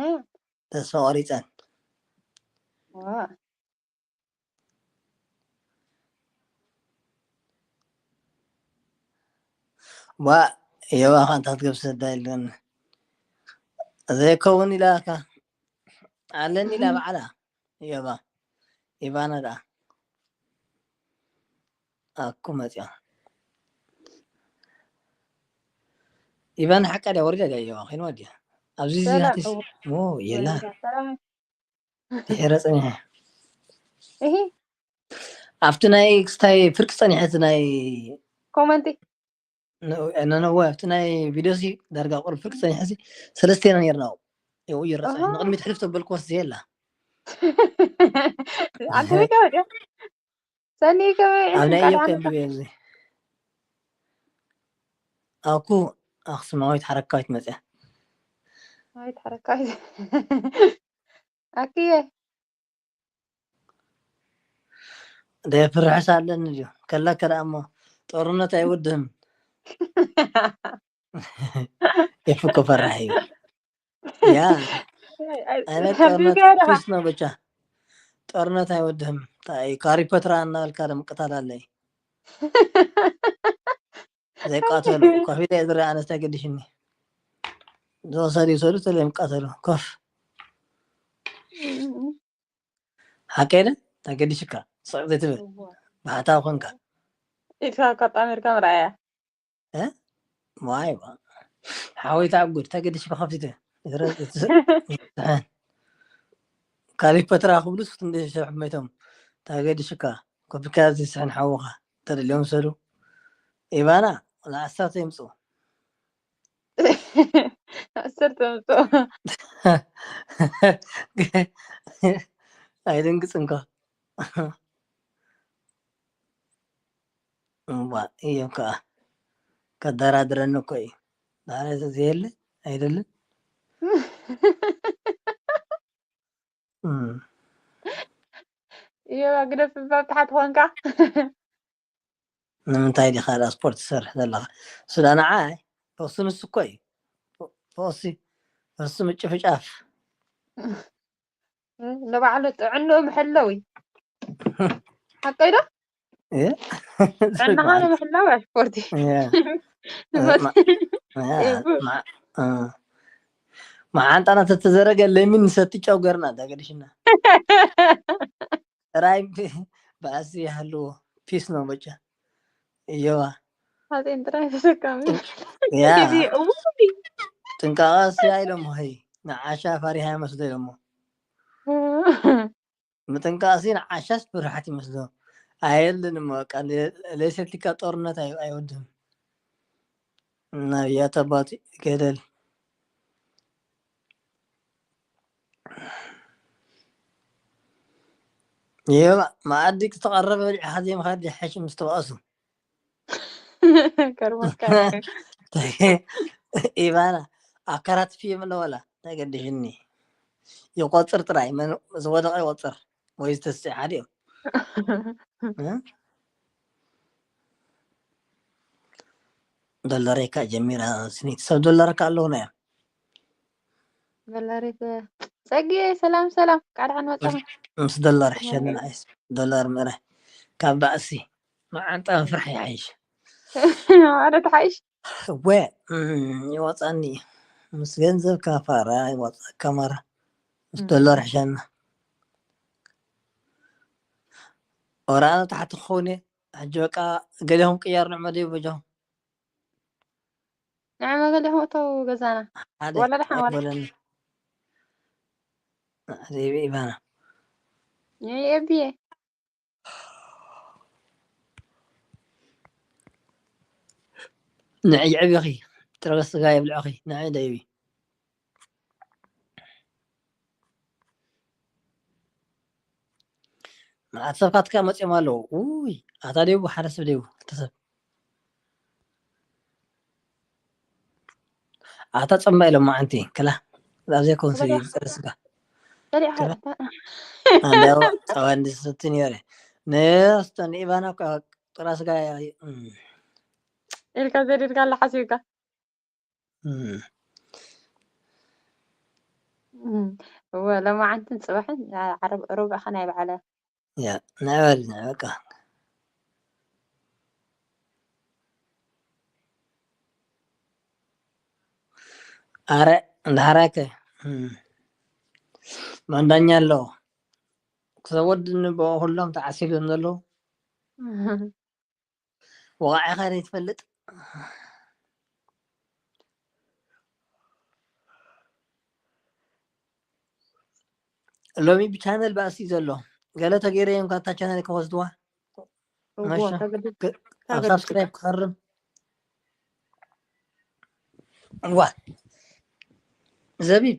ተስፋ ቆሪጸን። ዋ። ዋ፣ እዮባ ኸ እንታይ ክትገብር ሰዳ ኢለን። ዘይከውን ኢላካ። ኣለኒ ኢላ እህ። ባዕላ። እዮባ። ኢቫና ደኣ። ኣኩ መጽያ። ኢቫና ሓቃ ድያ ወሪዳ ድያ እዮባ? ኸይንዋ ድያ? ኣብዚ ሰላም። ዚናትስ-፣ ኦ፣ የላ። ወይዳ፣ ሰላም። ድሒረ ጸኒሐ። እሂ። ኣብቲ ናይ ክስታይ ፍርቂ ጸኒሐ፣ እቲ ናይ ኮመንቲ። ነ-፣ ነ-፣ ነወ፣ ኣብቲ ናይ ቪድዮ ሲ ዳርጋ ቁሩብ ፍርቂ ጸኒሐ ሲ፣ ሰለስተ ኢና ነይርና። ይው ይረሳዕ። ኣሃ። ንቕድሚት ሕልፍ ተበልክዎስ ዘየላ። ኣንተ ወይ ከመይ ድያ? ሰኒ ከመይ ኣብ ናይ ኢዮብ ካልኣመት ከንብብ እየ እዚ። ኣኩ ኣኽሱማዊት ሓረካዊት መጽያ። ኣክሱማዊት ሓረካዊት። ኣክየ። ደፍርሕስ ኣለኒ ድዩ? ከለከ ደኣ እሞ ጦርነት ኣይወድህም። ኤፍ እኮ ፈራሕ እዩ። ያ፣ ኣይ፣ ኣይ፣ ኣነ ጦርነት ሓቢብካ ዲኻ? ፒስ ነው ብቻ። ጦርነት ኣይወድህም። እንታይ፣ ካሪፖትራ እናበልካ ደም ቅታል ኣለይ። ዘይቃተሉ፣ ኮፍ ኢለ እየ ዝረኣ፣ ኣነስ ተገዲሽኒ። ዝወሰዱ ይውሰዱ፣ ተለይም ቃተሉ። ኮፍ። እም። ሓቀይ ደ? ተገዲሽካ፣ ስቕ ዘይትብል። እዋ። ብሓታ ኮንካ። ኢድካ ኣጣሚርካ ምርኣያ። እ? ዋይ፣ ዋ። ሓወይ ተኣጉድ፣ ተገዲሽካ ከፊቱ። ዝረ-፣ ዝረ-፣ ዝስሕን። ካሊፖትራ ክብሉስ ክንደይ ሰብ ሕመቶም። ተገዲሽካ፣ ኮፊካ ዝስሕን ሓውኻ። ተደልዮም ሰዱ። ኢባና፣ ወላ ዓሰርተ ይምጽኡ። ዓሰርተ ይምጽኡ። ኣይደንግጽ እንኳ። እዋ፣ እዮም ከኣ። ከደራድረኒ እኮ እዩ። ዛሬ ዘየለ ኣይደለም። እም። እዮባ፣ ግደፍ እባ፣ ብታሕቲ ኾንካ። ንምንታይ ዲኻ ደኣ ስፖርት ትሰርሕ ዘለኻ? እሱ ደኣ ንዓይ፣ ፈሱ ንሱ እኮ እዩ። ፈ-፣ ፈሱ፣ ፈሱ ምጭፍጫፍ። ንባዕሉ ጥዕንኡ ምሕላው እዩ። ሓቀይ ዶ? እ? ጥዕናኻ ንምሕላው እዩ ስፖርት እዩ። እ። ንፈስ-፣ ማ-፣ እ፣ እቡ። ማ-፣ እ። መዓንጣና ተተዘረገ ለሚን ንሰቲ ጨው ገርና፣ ተገዲሽና። ጥራይ ባእሲ ይሃልዎ። ፒስ ነው በቃ። እዮባ። ሓፂን ጥራይ ተሸካሚ። ያ። እዚ እውይ። ጥንቃቐ እስያ ኢሎሞ፣ ሀይ። ንዓሻ ፈሪሃ ይመስሎ ኢሎሞ። ምጥንቃቐ እስያ ንዓሻስ ፍርሓት ይመስሎ። ኣየልን እሞ በቃ፣ ለ-፣ ለይሰቲካ ጦርነት ኣይ-፣ ኣይወድም። ናብ ያተባት ገደል። ይህ መኣዲ ዝተቐረበ በሊዕኻ ዘይምኻድ ይሓይሽ ምስ ተባእሱ። ከርመካ። ኢቫና፣ ኣካላት ፊልም ኣለወላ፣ ተገድሽኒ። ይቆጽር ጥራይ፣ መን ዝወደቐ ይቆጽር፣ ወይ ዝተስዕ ሓደ እዩ። እ? ዶላረይ ከኣ ጀሚራ፣ ስኒት ሰብ ዶላር ከኣ ኣለውና እዮም። ዶላረይ ከ-፣ ጸግየ፣ ሰላም፣ ሰላም፣ ቃል ሓን መጻኹም። ምስ ዶላር ሕሸኒ ንዓይስ፣ ዶላር ምእረ ካብ ባእሲ፣ መዓንጣ ፍርሒ ይሓይሽ። ኣረ ትሓይሽ። እወ፣ እም፣ ይወጻኒ። ምስ ገንዘብ ካፋራ ይወጻካ ማራ። ምስ እም። ዶላር ሕሸና። ኦራና ታሕቲ ክኸውን እየ። ሕጂ በቃ ገሊኹም ቅያር ንዕመ ደይ በጃኹም። ንዕመ ገሊኹም እተው ገዛና። ሓደ ዋላ ደሓን ዋላ። በለኒ። ዘይበ ኢባና። ንዕይ እብየ። ንዕይ ዕብኺ። ጥረ ስጋ የብልዕኺ። ንዕይ ደይቢ። መዓት ሰብካትካ መጺኦም ኣለዉ። ውይ፣ ኣታ ደይቡ፣ ሓደ ሰብ ደይቡ፣ ክልተ ሰብ። ኣታ ጸምባ ኢሎም መዓንቲ፣ ክላ። ኣብ ዘይኮን ሰብ እዩ ጥረ ስጋ። በሊዕኻ ክላ። እታ። ኣንዳው ጸባ እንድሰቲ ነይረ። ነስተ ንኢቫና እኳ ጥረ ስጋ እያ፣ እም። ኢልካ ዘዲድካ ኣላ ሓሲብካ። እም። እም። እወ፣ ሎማዓንትን ጽባሕን፣ ዓ-፣ ዓረብ-፣ ሮብዕኻ ናይ በዓለ። ያ፣ ንዕበል፣ ንዕበቃ። ኣረ፣ እንዳሓራከ፣ እም። ማንዳኛ ኣሎ። ክሰብ ወድኒ ብኦ ኩሎም ተዓሲሎም ዘለዉ። ወቓዒኻ ዘይትፈልጥ? ሎሚ ብቻነል ባእሲ ዘሎ። ገለ ተገይረ እዮም ካብታ ቻነል ክወስድዋ። እዎ፣ ማሻ። ተገዲ-፣ ክ-፣ ኣብ ተገዲ። ሳብስክራይብ ክኸርም። እዋ። ዘቢብ።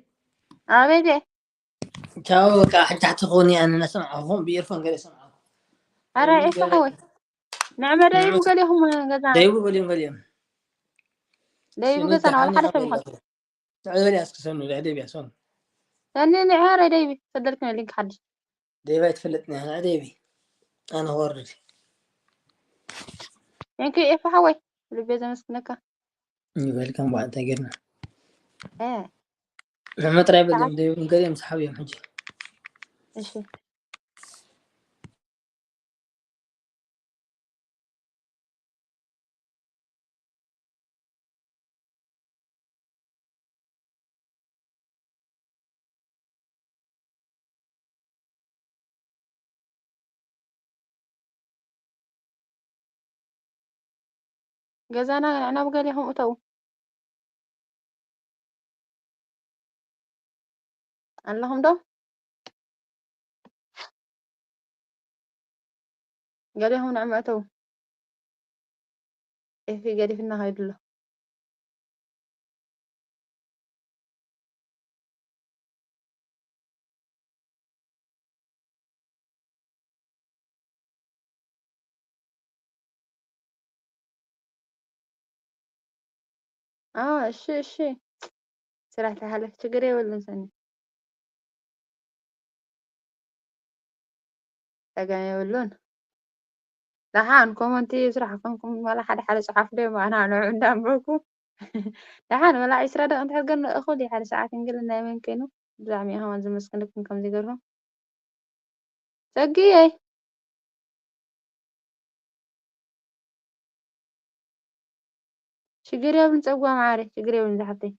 ኣቤት። ቻው፣ በቃ፣ ሕጂ ታሕቲ ክኾን እየ፣ ኣነ እናሰምዓኹም፣ ብኤርፎን ገለ ይሰምዓኹም። ኣረ፣ ደይቡ ኤፋ ገለ ሓወይ። ንዕመ ደይቡ ንዕመ ገሊኹም ገዛ። ደይቡ ገሊኦም፣ ገሊኦም። ደይቡ ስኒ ገዛ፣ ናባል ተሓኒ ሓደ ሰብ ይኾን። ይኸብለኹ። ንዕመ በሊ፣ እስኪ ሰኑ፣ ደይቢ፣ ሰኑ። እኔ ንዕመ ደይቢ፣ ሰደልክኒ ሊንክ ሓድሽ። ደይባ ኣይትፈልጥኒ፣ ንዕመ ደይቢ። ኣነ ክወርድ። Thank you ኤፋ ሓወይ፣ ልቤ ዘመስግነካ። ይበልካ እምበኣር እንታይ ጌርና? እ ንሕመ ጥራይ በል፣ እዮም ደይብሉ ገሊኦም ሰሓብ እዮም ሕጂ። እሺ። ገዛና ንዕና ብገሊኹም እተው። ኣለኹም ዶ? ገሊኹም ንዕማ እተው። ኤፊ ገዲፍና ከይዱ ኣሎ። ኣዎ፣ እሺ፣ እሺ። ስራሕ ተሓለፍ ችግር የብሉን ሰኒ። ጸገም የብሉን። ደሓን ኮመንቲ ስራሕ ኮንኩም ዋላ ሓደ ሓደ ጽሓፉ ዶ ኣና ንዑ እንዳንበብኩ። ደሓን ወላ ዒስራ ደቂቕ እንድሕር ግን እኹል እዩ ሓደ ሰዓት እንግል ናይ መን ኮይኑ። ብጣዕሚ እየ ከማን ዘመስግነኩም ከምዚ ገርኩም። ጸግየይ። ሽግር የብሉን ጸግዋ ማዓረይ፣ ሽግር የብሉን ዝሓፍተይ።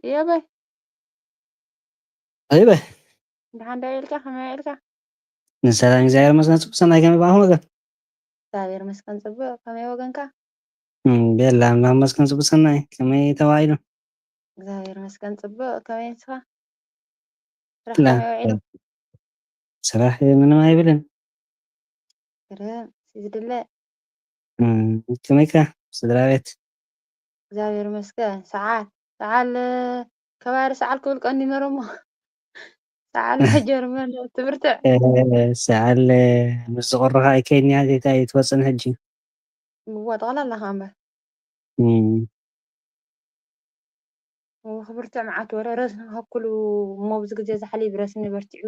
እየ በይ ኣይ በ ደሓን ዶ ኢልካ ከመይ ኢልካ? ንሰላም እግዚኣብሔር ይመስገን። ጽቡቅ ሰናይ ከመይ በኣኹም ወገን? እግዚኣብሔር ይመስገን ጽቡቅ። ከመይ ወገንካ? እም፣ ቤላ ኣምላኽ ይመስገን ጽቡቅ ሰናይ። ከመይ ተባሂሉ? እግዚኣብሔር ይመስገን ጽቡቅ። ከመይ ንስኻ? ስራሕ ላ ከመይ ውዒሉ? ስራሕ ምንም ኣይብልን። ግርም ሲ ዝድለ እም፣ ከመይካ ስድራ ቤት? እግዚኣብሔር ይመስገን። ሰዓል ሰዓል ከባሪ ሰዓል ክብል ቀንዲ ነሮሞ ሰዓል ናይ ጀርመን ትብርትዕ እ፣ ሰዓል ምስ ዝቆረኻ ኣይከይንያ ጌታ ኣይትወፅን ሕጂ። ምዋ ጠቕላላ ከኣ እምበር እም፣ እዎ ክብርትዕ መዓት ወረ ረስኒ ከኩሉ እሞ ብዙ ግዜ ዛሕሊብ ረስኒ በርቲዑ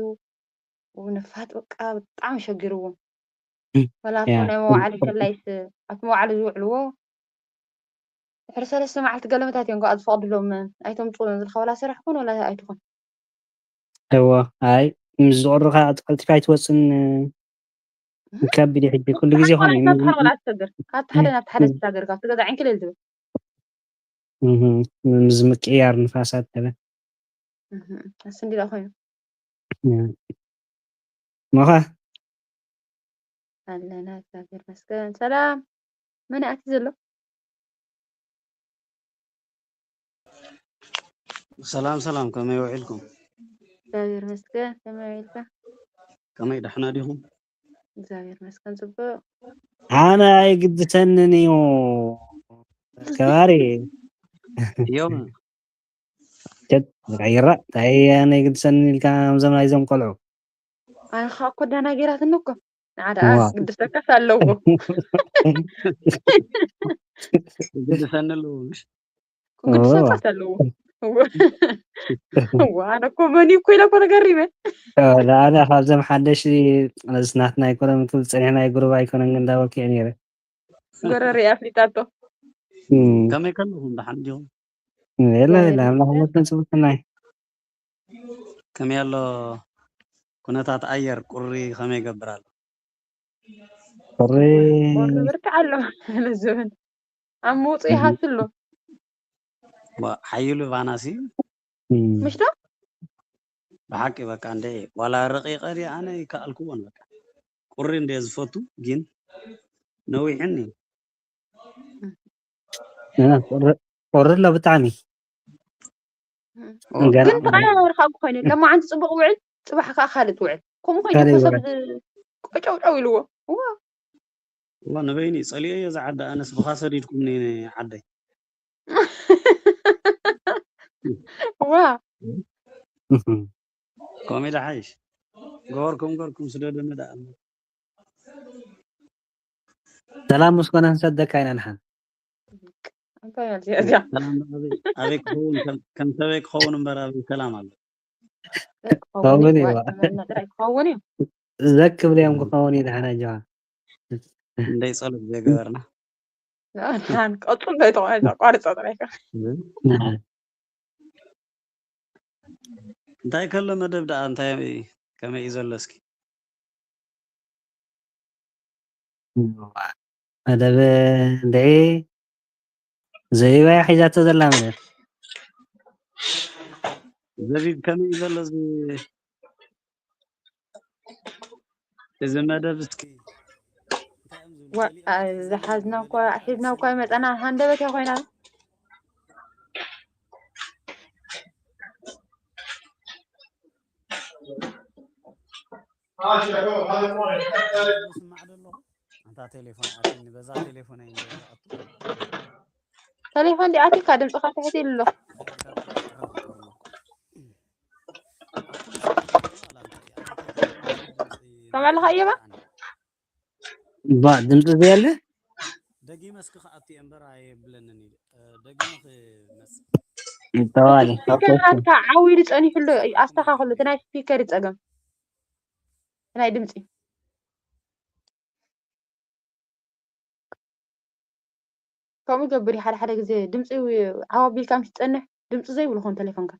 እዎ ንፋት በቃ ብጣዕሚ ሸጊርዎም እም፣ ወላ ያ እኮ ናይ መዋዕሊ ከላይስ ኣብቲ መዋዕሊ ዝውዕልዎ ድሕሪ ሰለስተ መዓልቲ ገለመታት እዮም ከኣ ዝፈቕድሎም ኣይተምፅኡ እዮም ዝልካ ወላ ስራሕ ኮን ወላ ኣይትኾን እዎ ኣይ ምስ ዝቆረኻ ቀልጢፋ ኣይትወፅን። ከቢድ እዩ ሕጂ ኩሉ ግዜ ሓንቲ ኮነ ናብቲ ሓደ ወላ ትሰግር ካብቲ ሓደ ናብቲ ሓደ ዝሳገር ካብቲ ገዛ ዕንክልል ትብል እህ፣ ምስ ምቅያር ንፋሳት ገለ እህ፣ ኣስንዲዳ ኮይኑ ሞኻ ኣለና እግዚኣብሔር መስገን ሰላም መን ኣቲ ዘሎ ሰላም ሰላም፣ ከመይ ውዒልኩም? እግዚኣብሔር መስገን ከመይ ውዒልካ ከመይ ደሕና ዲኹም? እግዚኣብሔር መስገን ጽቡቅ ኣነ ኣይግድሰንን እዩ ከባሪ እዮም ሸት ዝቀይራ እንታይ ኣነ ኣይግድሰንን ኢልካ ከምዞም ናይዞም ቆልዑ ኣነ ከዓ እኮ ደናጊራትኒ እኮ ንዓ ደኣ ዋ ግድሰካስ ኣለዎ ግድሰኒ ኣለዎ ምሽ ክግድሰካስ ኣለዎ እዋ ኣነ እኮ መን እኮ ኢለ እኮ ተገሪመ ንኣነ ካብዞም ሓደሽቲ ነዚ ናትና ኣይኮነን ክብል ፀኒሕና ጉሩብ ኣይኮነን ግን እንዳበልኩ እየ ነይረ ጎረር እያ ኣፍሊጣቶ እም፣ ከመይ ከለኹም ደሓን ዲኹም? የለ የለ ኣምላኽ ይመስገን ፅቡቅ ሰናይ ከመይ ኣሎ ኩነታት ኣየር ቁሪ ከመይ ይገብር ኣሎ? ቁሪ ቁሪ ብርትዕ ኣሎ ዝብል ኣብ ምውፁ ይሃብቲ ኣሎ ዋ፣ ሓይሉ ባናሲ እም፣ ምሽ ዶ ብሓቂ በቃ እንደ ዋላ ረቂቀ ድየ ኣነ ይከኣልክዎን በቃ ቁሪ እንደ ዝፈቱ ግን ነዊሕኒ እ፣ ቁሪ ቁሪ ኣሎ ብጣዕሚ ኦ፣ ገና ግን ተቀያየር ካብ ኮይኑ ለማዓንቲ ፅቡቅ ውዕል ፅባሕ ከዓ ካልእ ትውዕል ከምኡ ኮይኑ ካልእ እኮ ሰብ ይውዕል። ቆጨውጨው ኢልዎ እዋ እዋ ንበይኒ ጸሊኤዮ ዝዓዲ ኣነስ ብኻ ሰዲድኩምኒ ዓደይ። ዋ ኮሜዳ ሓይሽ ገበርኩም ገርኩም ስደደኒ ደኣ እሞ። ሰላም ምስ ኮነ ክንሰደካ ኢና ንሓን። እንታይ እያ እዚኣ እዚኣ? ሰላም ኣበይ ኣበይ ክኸውን ከም- ከም ሰበይ ክኸውን እምበር ኣበይ ሰላም ኣሎ። ክኸውን እዩ፣ ዋ፣ ተመና ጥራይ ክኸውን እዩ። ዘክብለዮም ክኸውን እዩ ደሓን ኣጆኻ። እንደይ ጸሎት ዘይገበርና ንሓን ቀጹል ዶ ይተቆ- ተቋርጾ ጥራይ ከ? እንታይ ከሎ መደብ ደኣ እንታይ ከመይ እዩ ዘሎ እስኪ? መደብ እንድዒ ዘቢባ እያ ሒዛቶ ዘላ መደብ። ዘቢብ ከመይ እዩ ዘሎ እዚ እዚ መደብ እስኪ ዋ ዝሓዝና እኳ ሒዝና እኳ ይመፀና ሃንደበት እያ ኮይና። ስማዕ ደሎ ኣንታ ቴሌፎን ኣትኒ በዛ ቴሌፎን ኣይ ቴሌፎን ዲኣቲካ ድምፅካ ትሕት ኢሉ ኣሎ። ሰማዕልካ እየባ ባ ድምፂ ዘየለ ደጊመ እስኪ ክኣቱ እየ እምበር ኣየብለንን ኢሉ ደጊመ ክመፅእ ተዋሊ ስፒከር ሃትካ ዓው ኢሉ ፀኒሑ ኣሎ። ኣስተኻኽሉ እቲ ናይ ስፒከር እዩ ፀገም ናይ ድምፂ። ከምኡ ይገብር እዩ ሓደ ሓደ ግዜ ድምፂ ዓው ኣቢልካ ምስ ትፀንሕ ድምፂ ዘይብሉ ኾን ቴሌፎንካ።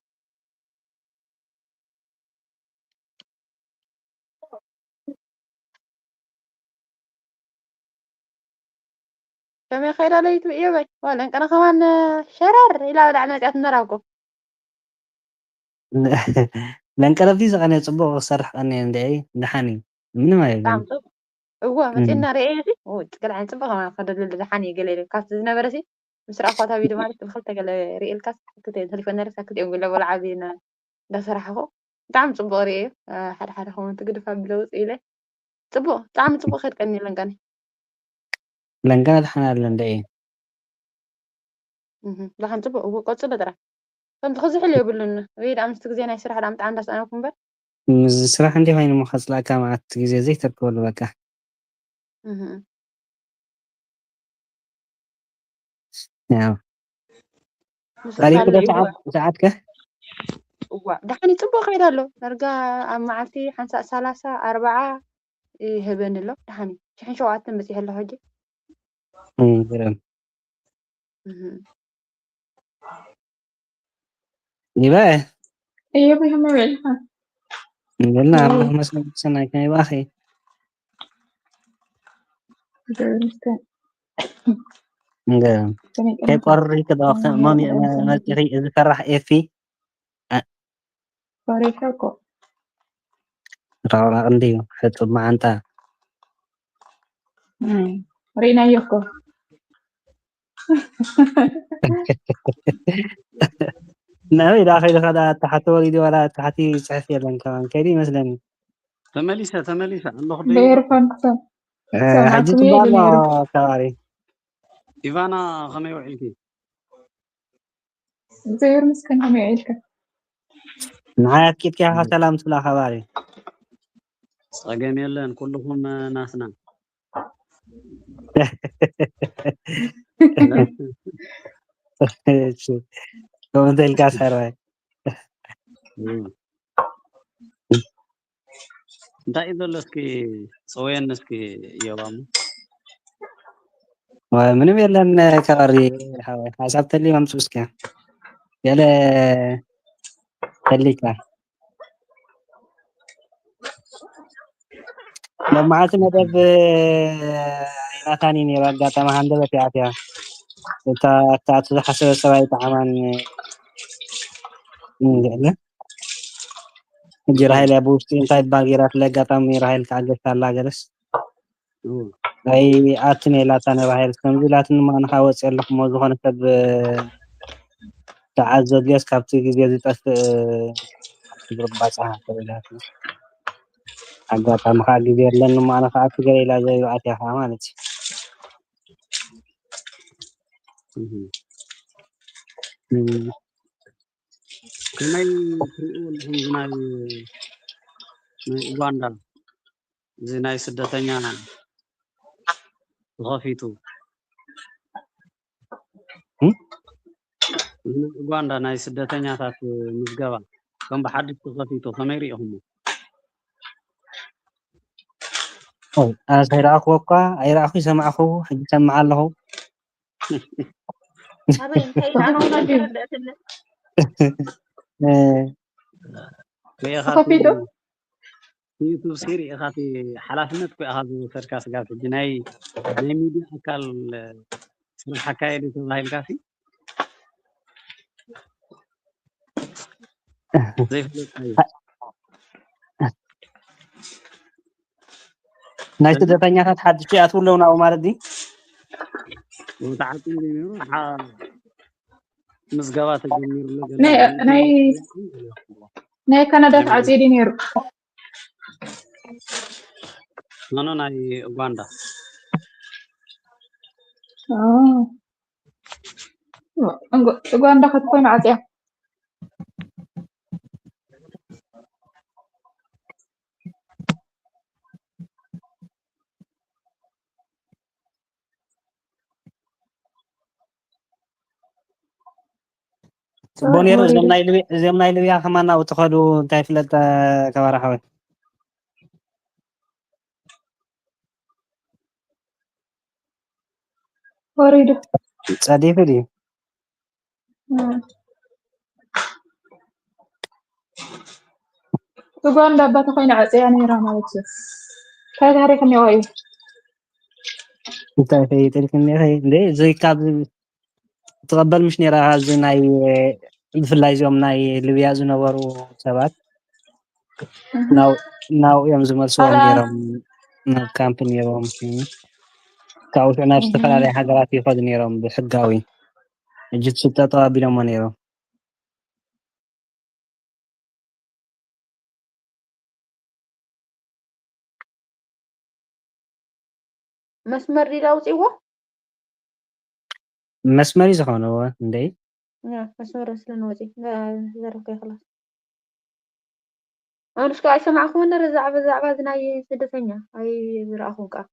ከመይ ከይዳ ለይቱ እየበይ ዋ ለንቀና ከማን ሸረር ኢላ ብላዕሊ መፅያት እነራብኮ ለንቀለፊ ዝቐነ ፅቡቕ ክሰርሕ ቀኒ እንደ ደሓን እዩ ምንም ኣይብልን እዎ መፅና ርኤ እዚ ገለ ዓይነት ፅቡቕ ከማን ከደልል ደሓን እዩ ገለ ኢለ ካብቲ ዝነበረ ሲ ምስ ረኣኳ እታ ቪድዮ ማለት ብክልተ ገለ ርኤልካ ክትእን ተሊፎን ነርሳ ክትእን ጉለ በላ ዓብና እንዳሰራሕኹ ብጣዕሚ ፅቡቕ ርኤ ሓደ ሓደ ኮመንት ግድፍ ኣብለ ውፅእ ኢለ ፅቡቕ ብጣዕሚ ፅቡቕ ከድቀኒ ለንቀኒ ለንቀነ ድሓን ኣሎ እንደ እዩ ብሓን ፅቡቕ እዎ ቀፅሎ ጥራሕ ከምቲ ክዝሕል የብሉን ወይ ደኣ ምስቲ ግዜ ናይ ስራሕ ደኣ ብጣዕሚ እንዳስኣነኩ እምበር ምስ ስራሕ እንዲ ኮይኑ ምኸፅላእካ መዓት ግዜ ዘይተርከበሉ በቃ እህ ያው ምስ ካሊእ ካልእ ክደ እዋ ሰዓት ሰዓትከ እዋ ደሓን ይፅቡቕ ከይዳ ኣሎ ዳርጋ ኣብ መዓልቲ ሓንሳእ ሰላሳ ኣርባዓ ይህበኒ ኣሎ ደሓን እዩ ሽሕን ሸውዓተን በፂሐ ኣለኹ ሕጂ እም፣ ግርም እህ ይበ እየበይ ከመይ ውዒልካ? እንብልና ኣምላኽ መስገን ሰናይ ከመይ ባኺ እግዚኣብሔር ይመስገን። ግርም ከመይ ቀኒኻ? ከይቆሪ ክደወክተ ከመይ ሞሚ ውዒልካ? መፂኺ እዚ ፈራሕ ኤፊ ቆሪኻ እኮ። ራውራቕ እንድዩ ሕጡብ መዓንጣ እም፣ ርኢናዮ እኮ። ናበይ ደኣ ከይዱ ከዳ ታሕቲ ወሪዱ ዋላ ታሕቲ ይፅሕፍ የለን ከማን ከይዱ ይመስለኒ ተመሊሰ ተመሊሰ ኣለኹ ዶ ብኤርፎን ክሰም እ፣ ሰማዕኩ ሕጂ ኢሉ ፅቡቅ ኣሎ ነይሩ። ከባሪ ኢቫና ከመይ ውዒልኪ እግዚኣብሔር ይመስገን ከመይ ውዒልካ? ንዓይ ኣፍቂድካ ኢኻ ሰላም ትብላ ከባሪ ጸገም የለን ኩልኹም ናትና እሺ። ከምኡ እንተ ኢልካ ሰራይ እም። እንታይ እዩ ዘሎ እስኪ ጽወየኒ እስኪ እዮባሙ ወይ ምንም የለን ከባሪ ሓሳብ ተልዩ ኣምፅኡ እስኪ ገለ ተሊካ ሎማዓቲ መደብ ኣይናታን እዩ ነይሩ ኣጋጣሚ ሃንደበት ይኣትያ እታ እታ ዝሓሰበ ሰብኣይ ጣዕማን እንድዕለ ሕጂ ራሄል እያ ብውሽጢ እንታይ ባል ገይራትለ ኣጋጣሚ ራሄል ከዓ ገዝታ ኣላ ገለስ ኣይኣትን እየ ኢላታ ንራሄል ከምዚ ኢላትኒ እማ ንኻ ወፅእ ኣለኹ እሞ ዝኾነ ሰብ ተዓዘብዮስ ካብቲ ግዜ ዝጠፍእ ክብሪ ባፅሓ ኢላትኒ ኣጋጣሚ ከዓ ግዜ የለን እሞ ኣነ ከዓ ትገለ ኢላ ዘይብኣት እያ ከዓ ማለት እዩ እህ። እም፣ ከመይ ትሪእዎ ኣለኹም እዚ ናይ፣ ናይ ኡጋንዳ፣ እዚ ናይ ስደተኛ ተኸፊቱ? እም? እዚ ናይ ኡጋንዳ ናይ ስደተኛታት ምዝገባ ከም ብሓድሽ ተኸፊቱ ከመይ ርኢኹሞ? ኦይ፣ ኣነስ ኣይረኣኽዎ እኳ፣ ኣይረኣኹ፣ ይሰማዕኹ፣ ሕጂ ይሰምዕ ኣለኹ። ኣበይ እንታይ ይሰማዕ? እ፣ ሪኢኻ እቲ ተኸፊቱ? ዩቱብ ሲ ሪኢኻ እቲ ሓላፍነት እኮ ኢኻ ዝወሰድካ ስጋብ ሕጂ ናይ፣ ናይ ሚድያ ኣካል ስራሕ ኣካየዲ ተባሂልካ ሲ ዘይፍለጥ እዩ። ናይ ስደተኛታት ሓድሽ ይኣትዉ ኣለዉ ናብኡ ማለት ድዩ? ተዓጽዩ ነይሩ፣ ሓ-፣ ምዝገባ ተጀሚሩ ኣሎ፣ ገለ ናይ፣ ናይ፣ ናይ ካናዳ ተዓጽዩ ድዩ ነይሩ? ኖ፣ ኖ፣ ናይ ኡጋንዳ። ኦ። ኡጋ-፣ ኡጋንዳ ክትኮይኑ ዓጽያ። ጽቡቕ ነይሩ። እዞም ናይ ሊብያ፣ እዞም ናይ ሊብያ ከማን ናብኡ ተኸዱ እንታይ ይፍለጥ፣ ከባራ ሓወይ? ወሪዱ። ጸዲፉ ድዩ? እም። ኡጋንዳ እባ ተኾይና ዓጽያ ነይራ ማለት እዩ። እንታይ ታሪኽ እኒኦ እዩ? እንታይ ፈይጥልክኒ ኢኺ? እንዴ፣ እዚ ካብ ትቐበል ምሽ ነይራ፣ ኣብዚ ናይ፣ ብፍላይ እዚኦም ናይ ሊብያ ዝነበሩ ሰባት እህ። ናው-፣ ናው እዮም ዝመልስዎም ኣላ። ነይሮም፣ ናብ ካምፕ ነይሮም። ካብኡ ሽዑ ናብ እህ። ዝተፈላለያ ሃገራት ይኸዱ ነይሮም ብሕጋዊ። ሕጂ እቲ ስልጠ ጠው ኣቢሎሞ ነይሮም። መስመር ዲዳ ኣውፂዎ? መስመር እዩ ዝኾነዎ፣ እንደይ? ያ፣ መስመር ስለ ንወፂ፣ ዘረብከ ይኽላስ። ኣነ እስከ ኣይሰማዕኩዎን ነረ ዛዕባ፣ ዛዕባ እዚ ናይ ስደተኛ ኣይዝረኣኹን ከኣ።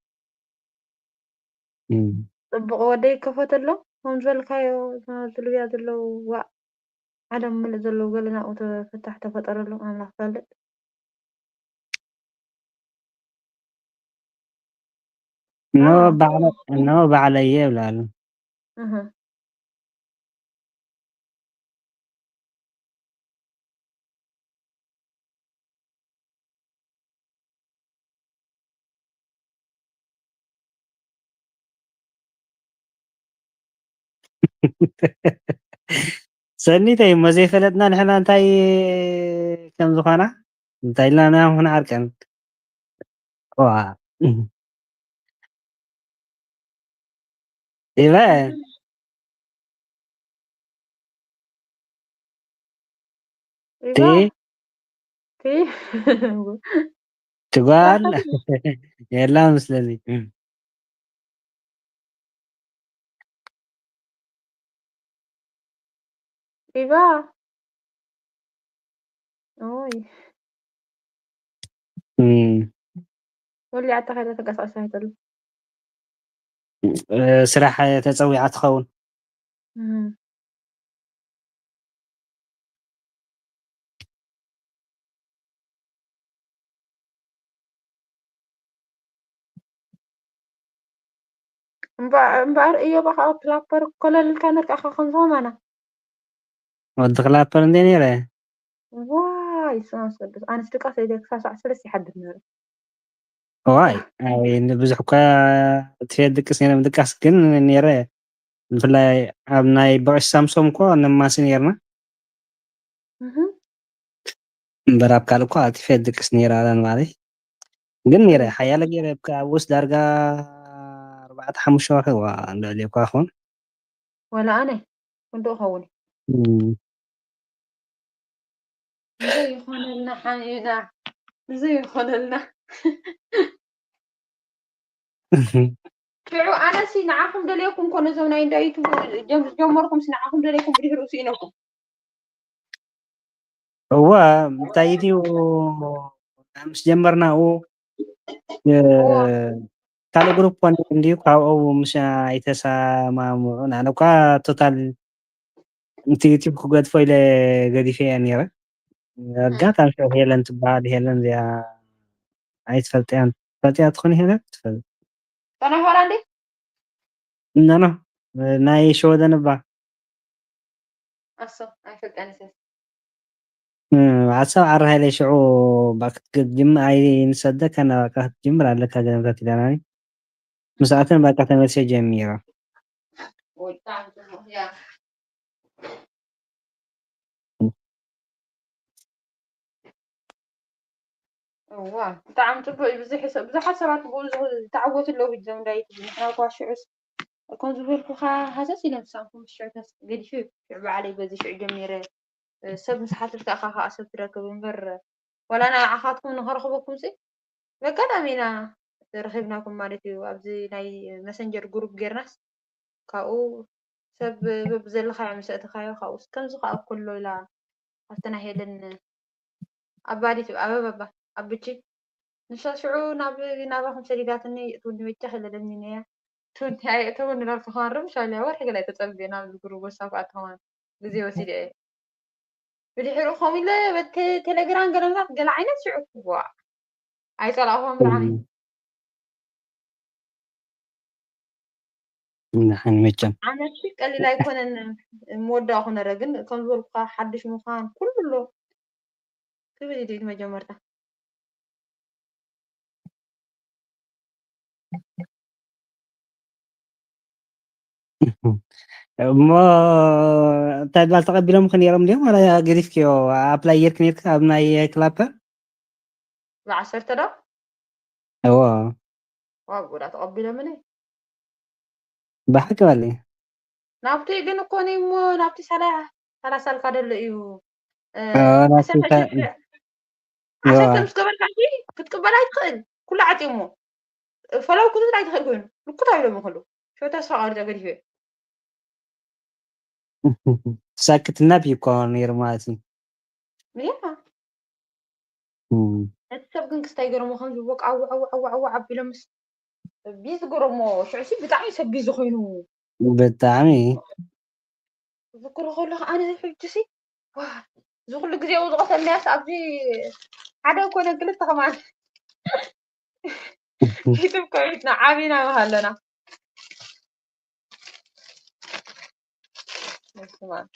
እም። ጽቡቕ ወደይ ይከፈተሎም፣ ከም ዝበልካዮ፣ እዞም ኣብዚ ሊብያ ዘለዉ፣ ዋእ፣ ዓለም ምልእ ዘለዉ፣ ገለ ናብኡ ፍታሕ ተፈጠረሎም፣ ኣምላኽ ይፈልጥ። ኖ ኣዎ። ባዕለ-፣ ኖ ባዕለየ ይብላሉ። እህ። ሰኒተይ እሞ ዘይፈለጥና ንሕና እንታይ ከም ዝኾና እንታይ ኢልና ንሕና ክንዓርቀን? ዋ። ኢለ። ቲ? ኢባ። ቲ? ትጓል? የላ መስለኒ። ኢባ። ኦይ። እም። ወሊዓታ ከይዳ ተንቀሳቒሳ ኣይተሉ። እ፣ ስራሕ ተጸዊዓ ትኸውን። እም። እምበ-፣ እምበኣር እዮብ፣ ኣኻ ክላፐር ኮለል ኢልካ ነርቃኻ ከምዚ ከማና። ወዲ ክላፐር እንደ ነይረ። ዋይ፣ ስመ ቅዱስ። ኣነስ ድቃስ ኢለ ክሳብ ሰዓት ሰለስተ ይሓድር ነይረ። ዋይ፣ ኣይ፣ ንብዙሕ እኳ ትፌት ድቅስ ነይረ፣ ምድቃስ ግን ነይረ። ብፍላይ ኣብ ናይ ብዕሽ ሳምሶም እኮ ነማሲ ነይርና። እህ። እምበር ኣብ ካልእ እኳ ትፌት ድቅስ ነይራ ኣላ ንባዕለይ። ግን ነይረ፣ ሓያለ ገይረ፣ ኣብ ውስ ዳርጋ ኣርባዕተ ሓሙሽተ ወርሒ ዋ፣ ልዕሊ እኳ ይኹን። ወላ ኣነ፣ ክንድኡ ኸውን። እም። ዘይኾነልና ሓሚና፣ ዘይኾነልና። ሽዑ ኣነሲ ንዓኹም ደልየኩም ኮነ፣ እዞም ናይ እንዳ ዩቱብ ጀም-፣ ጀመርኩምሲ ንዓኹም ደልየኩም ብድሕሪኡ ስኢነኩም። እወ፣ እንታይ እዩ ምስ ጀመርናኡ፣ እ፣ እወ። ካልእ ግሩፕ ኮን እንድዩ፣ ካብኡ ምስ ኣይተሰማምዑን። ኣነ እኳ ቶታል እቲ ዩቲዩብ ክገድፎ ኢለ ገዲፈ እየ ነይረ። ኣጋጣሚ ሽዑ ሄለን ትበሃል፣ ሄለን እዚኣ ኣይትፈልጥያን። ትፈልጥያ ትኾኒ ሄለን? ትፈልጥ። ጣና ሆላንድ? ኖ፣ ኖ፣ ናይ ሽወደን እባ። ኣሶ፣ ኣይፈልጠን ሰስ። እ፣ ሓሳብ ዓረ ሃይለ ሽዑ ባክ ክትጅም-፣ ኣይ ንሰደካ፣ ናባካ ክትጅምር ኣለካ ገንዘብ ኢላናኒ። ምስኣተን ባቃ ተመልሰ ጀሚረ። ወይ፣ ብጣዕሚ ጽቡቕ፣ ያ። እዋ፣ ብጣዕሚ ጽቡቕ እዩ። ብዙሕ ሰብ፣ ብዙሓት ሰባት ብኡ ዝ-፣ ዝተዓወቱ ኣለዉ። ሂዞም እንዳይት፣ ንሕና እኳ ሽዑስ፣ ከም ዝበልኩኻ፣ ሃሰስ ኢለ ምሳንኩም ሽዑ ተስ-፣ ገዲፈ፣ ሽዑ ባዕለይ በዚ ሽዑ ጀሚረ። እ፣ ሰብ ምስ ሓተትካ ኢኻ ኸኣ ሰብ ትረክብ እምበር፣ ዋላ ንዓኻትኩም ንኸረኽበኩምሲ፣ በጋጣሚ ኢና ተረኺብናኩም ማለት እዩ። ኣብዚ ናይ መሰንጀር ግሩፕ ጌርናስ፣ ካብኡ ሰብ በብዘለኻዮ ምስ ኣእተኻዮ፣ ካብኡስ ከምዚ ኸኣ እኮ ኣሎ ኢላ፣ ኣብቲ ናይ ሄለን ኣባዲት፣ ኣበባባ፣ ኣብቺ፣ ንሳ ሽዑ ናብ፣ ናባኹም ሰዲዳትኒ፣ እትውኒ በጃኺ ኢለ ለሚነያ። ትውኒ ኣየእተወኒ ኢላልካ ከማን ረብሻ ኢለያ፣ ወርሒ ገለ ኣይተጸብየ፣ ናብዚ ግሩፕ ዋትሳፕ ክኣቱ ከማን ግዜ ወሲደ እየ። ብድሕሪኡ ከምኡ ኢለ በቲ ቴሌግራም ገለ ምታት ገለ ዓይነት ሽዑ፣ ዋእ፣ ኣይጸላእኹዎን ብጣዕሚ። እም። ንሓን መቸም። ዓመት ቀሊል ኣይኮነን፣ ምወዳእኹ ነረ፣ ግን ከም ዝበልኩኻ ሓድሽ ምዃን ኩሉ ኣሎ። ክብል እዩ ድዩ መጀመርታ? እሞ እንታይ ባል ተቐቢሎምኺ ነይሮም ድዮም? ዋላ ገዲፍክዮ? ኣፕላይ ጌርኪ ነይርኪ ኣብ ናይ ክላፐር? ብዓሰርተ ዶ? እዎ። ዋው፣ ጉዳ ተቐቢሎምኒ። ብሓቂ በሊ። ናብቲ ግን እኮ እኔ እሞ ናብቲ ሰላ-፣ ሰላሳ ኣልካ ደሎ እዩ። እ፣ እ፣ ናብቲ ዓሰርተ ተ-፣ ሽሕ፣ እዎ። ዓሰርተ ምስ ገበርካ እንጂ ክትቅበል ኣይትኽእል። ኩሉ ዓጽዩ እሞ። ፈለው ክትብል ኣይትኽእል ኮይኑ። ልኩት ኣይብሎም ይኽእሉ። ሽዑ ተስፋ ቆሪጸ ገዲፈ። ሳክትና ቢኮ ነይሩ ማለት እዩ። ያ። እም። ነቲ ሰብ ግን ክስታይ ገረሞ፣ ከምዚ ወቃ፣ ዋዕ፣ ዋዕ፣ ዋዕ፣ ዋዕ ኣቢሎምስ ቢዚ ገረሞ። ሽዑሲ ብጣዕሚ ሰብ ቢዚ ኮይኑ። ብጣዕሚ። ክዝክሮ ከለኹ ኣነ ሕጅሲ፣ ዋ፣ እዚ ኩሉ ግዜ ኣብዚ ዝቐተልናያስ ኣብዚ ሓደ ኮነ ክልተ ከማን። ዩቱብ ከፊትና ዓቢና ምሃለና። በስመ ኣብ።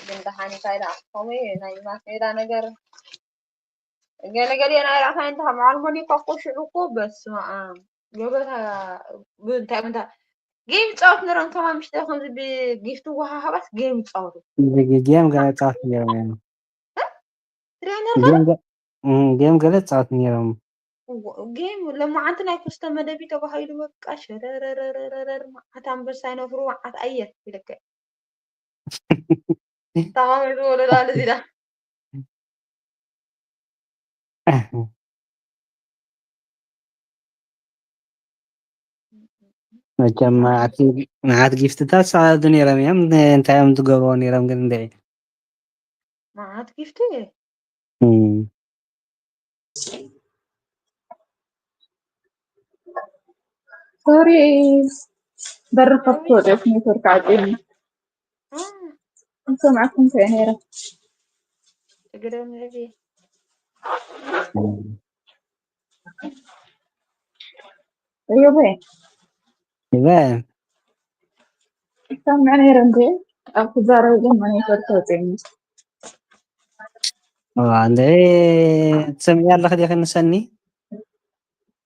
ግን ደሓን እንታይ ደኣ ክኸውን እዩ? ናይ ማስሜዳ ነገር ገለ ገሊአን ኣይረኣኻን እንተ ከም ዓልሞኒ እኳ እኮ ሽዑ እኮ በስመ ኣብ። ገበታ ብ-፣ እንታይ ምንታ ጌም ይጻወት ነይረን ከማን ምሽተ ከምዚ ብጊፍቲ ወሃሃባስ ጌም ይጻወቱ። ጌም ገለ ጻወት ነይሮም እዮም። እ? ትሪኦ ነርካ ጌም ዶ? ገ-፣ እም፣ ጌም ገለ ጻወት ነይሮም። እዎ፣ ጌም ለማዓንቲ ናይ ኩስተ መደቢ ተባሂሉ በቃ ሸረረረረረር መዓት ኣንበሳ ይነፍሩ መዓት ኣየር ኢለከ። ተቓውሞ ዝበሎ ዳኣ እዚ ዳ። መቸም መዓት፣ መዓት ጊፍትታት ሰዓዱ ነይሮም እዮም። እንታይ እዮም ዝገብርዎ ነይሮም ግን እንድዒ? መዓት ጊፍቲ? እም። ሶሪ፣ በሪ ከፍቶ ወደት ኔትወርክ ዓጽዩኒ። እ። እንሰማዕኩም ከ ነይረ። ችግር የለም። እዮበ። ይበ። ይሰምዕ ነይረ እንዴ? ኣብ ክዛረብ ግን ኔትወርክ ወፂኡኒ። እዋ፣ እንዴ፣ ትሰምዒ ኣለኺ ዲኺ ንሰኒ?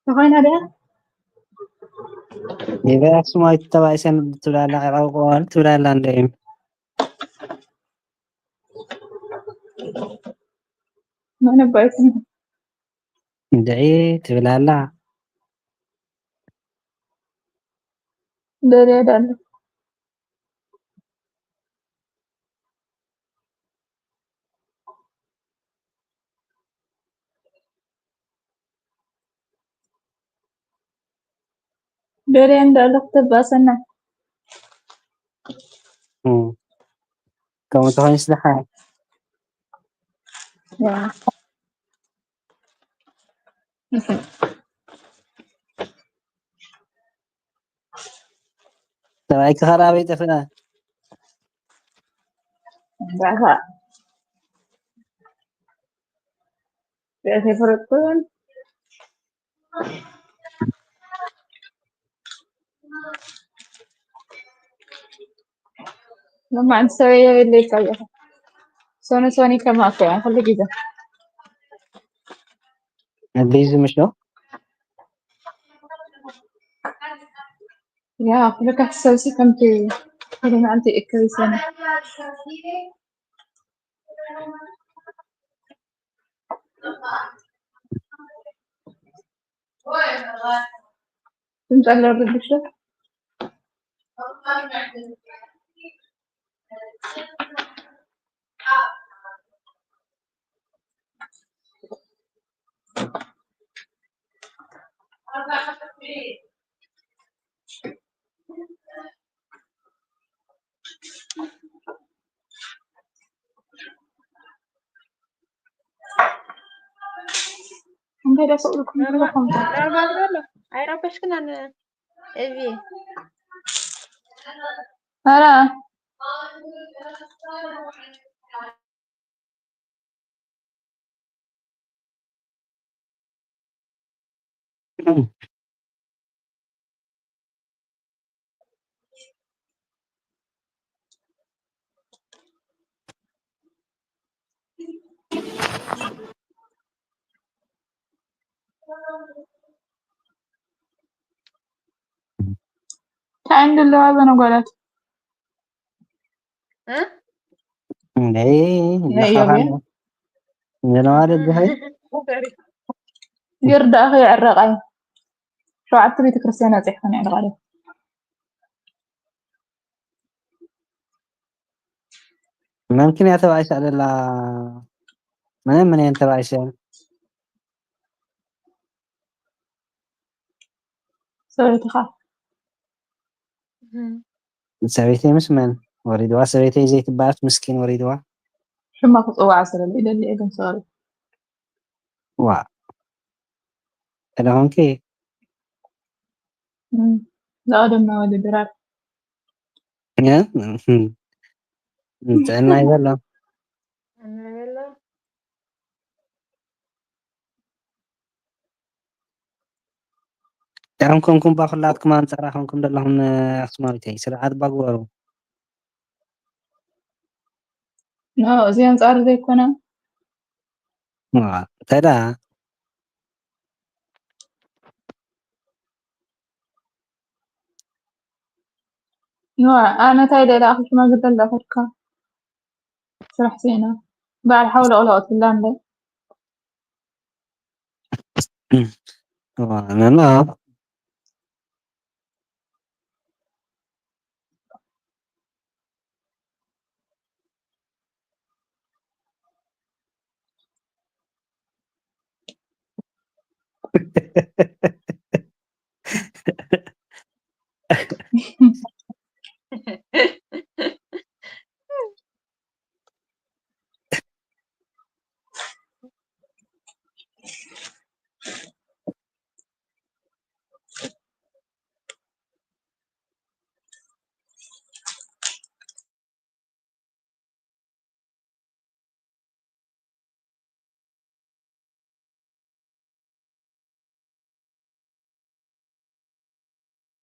ተኾይና ድያ? ይበ ኣክሱማዊት ተባኢሰን ትብላ ኣላ፣ ዕቐብ ቅዋል ትብላ ኣላ እንዴ? መን ኣባይኩም? እንድዒ ትብል ኣላ። ደልያ ዳለ። ደልያ እንዳለ ክተባሰና። እም። ከምኡ ተኾይኑስ ደሓን። ያ። ሰብኣይኪ ኸ ኣበይ ጠፍኣ? ባኻ። ርእሰ ፍርጡን። ሎማዓንቲ ሰበይ የብለይ ካብ ኢኻ። ሶኒ ሶኒ ከማእኮ እያ ኩሉ ግዜ። ኣቢዚ ምሽ ዶ? ያ፣ ኩሉ ካሕሰብሲ ከምቲ ሎማዓንቲ እከብ ይሰኒ። ትምጸለ ርብሽ ዶ? እንታይ ደስ ይብልኩም? ኖርማል ኖርማል ዘሎ ኣይረበሽክን። ኣነ እቢ ኧረ እንታይ እንደለዋ ዘነጓላት እንዴ ለኻኻን ጀነዋሪ ድሃይ ይርዳእኺ የዕረቓይ ሸውዓተ ቤተክርስትያን ኣፅሕፈን የዕረቓ መምክን እያ ተባኢሳ ደላ መን መን እየን ተባኢሰ ሰበይትኻ ሰበይተይ ምስ መን ወሪድዋ? ሰበይተይ ዘይትበኣስ ምስኪን ወሪድዋ። ሽማ ክፅዋዕ ስለለ ይደሊ እየ ግን ሶሪ ዋ ተደኾንኪ ዛቐደምና ወዲ ድራር ጥዕና ይበሎ። ኣናበሎ ያም ኮንኩም ባኹላትኩም ኣንጻራ ኮንኩም ዘለኹም ኣክሱማዊተይ ስርዓት ባግበሩ ኖ እዚ ኣንጻር ዘይኮነ ተዳ ኖ ኣነ ታይ ደላ ኣኽሽማ ግደል ዳኸድካ ስራሕ ዜና በዓል ሓው ለቕለቕ ትብላ እንደ ነና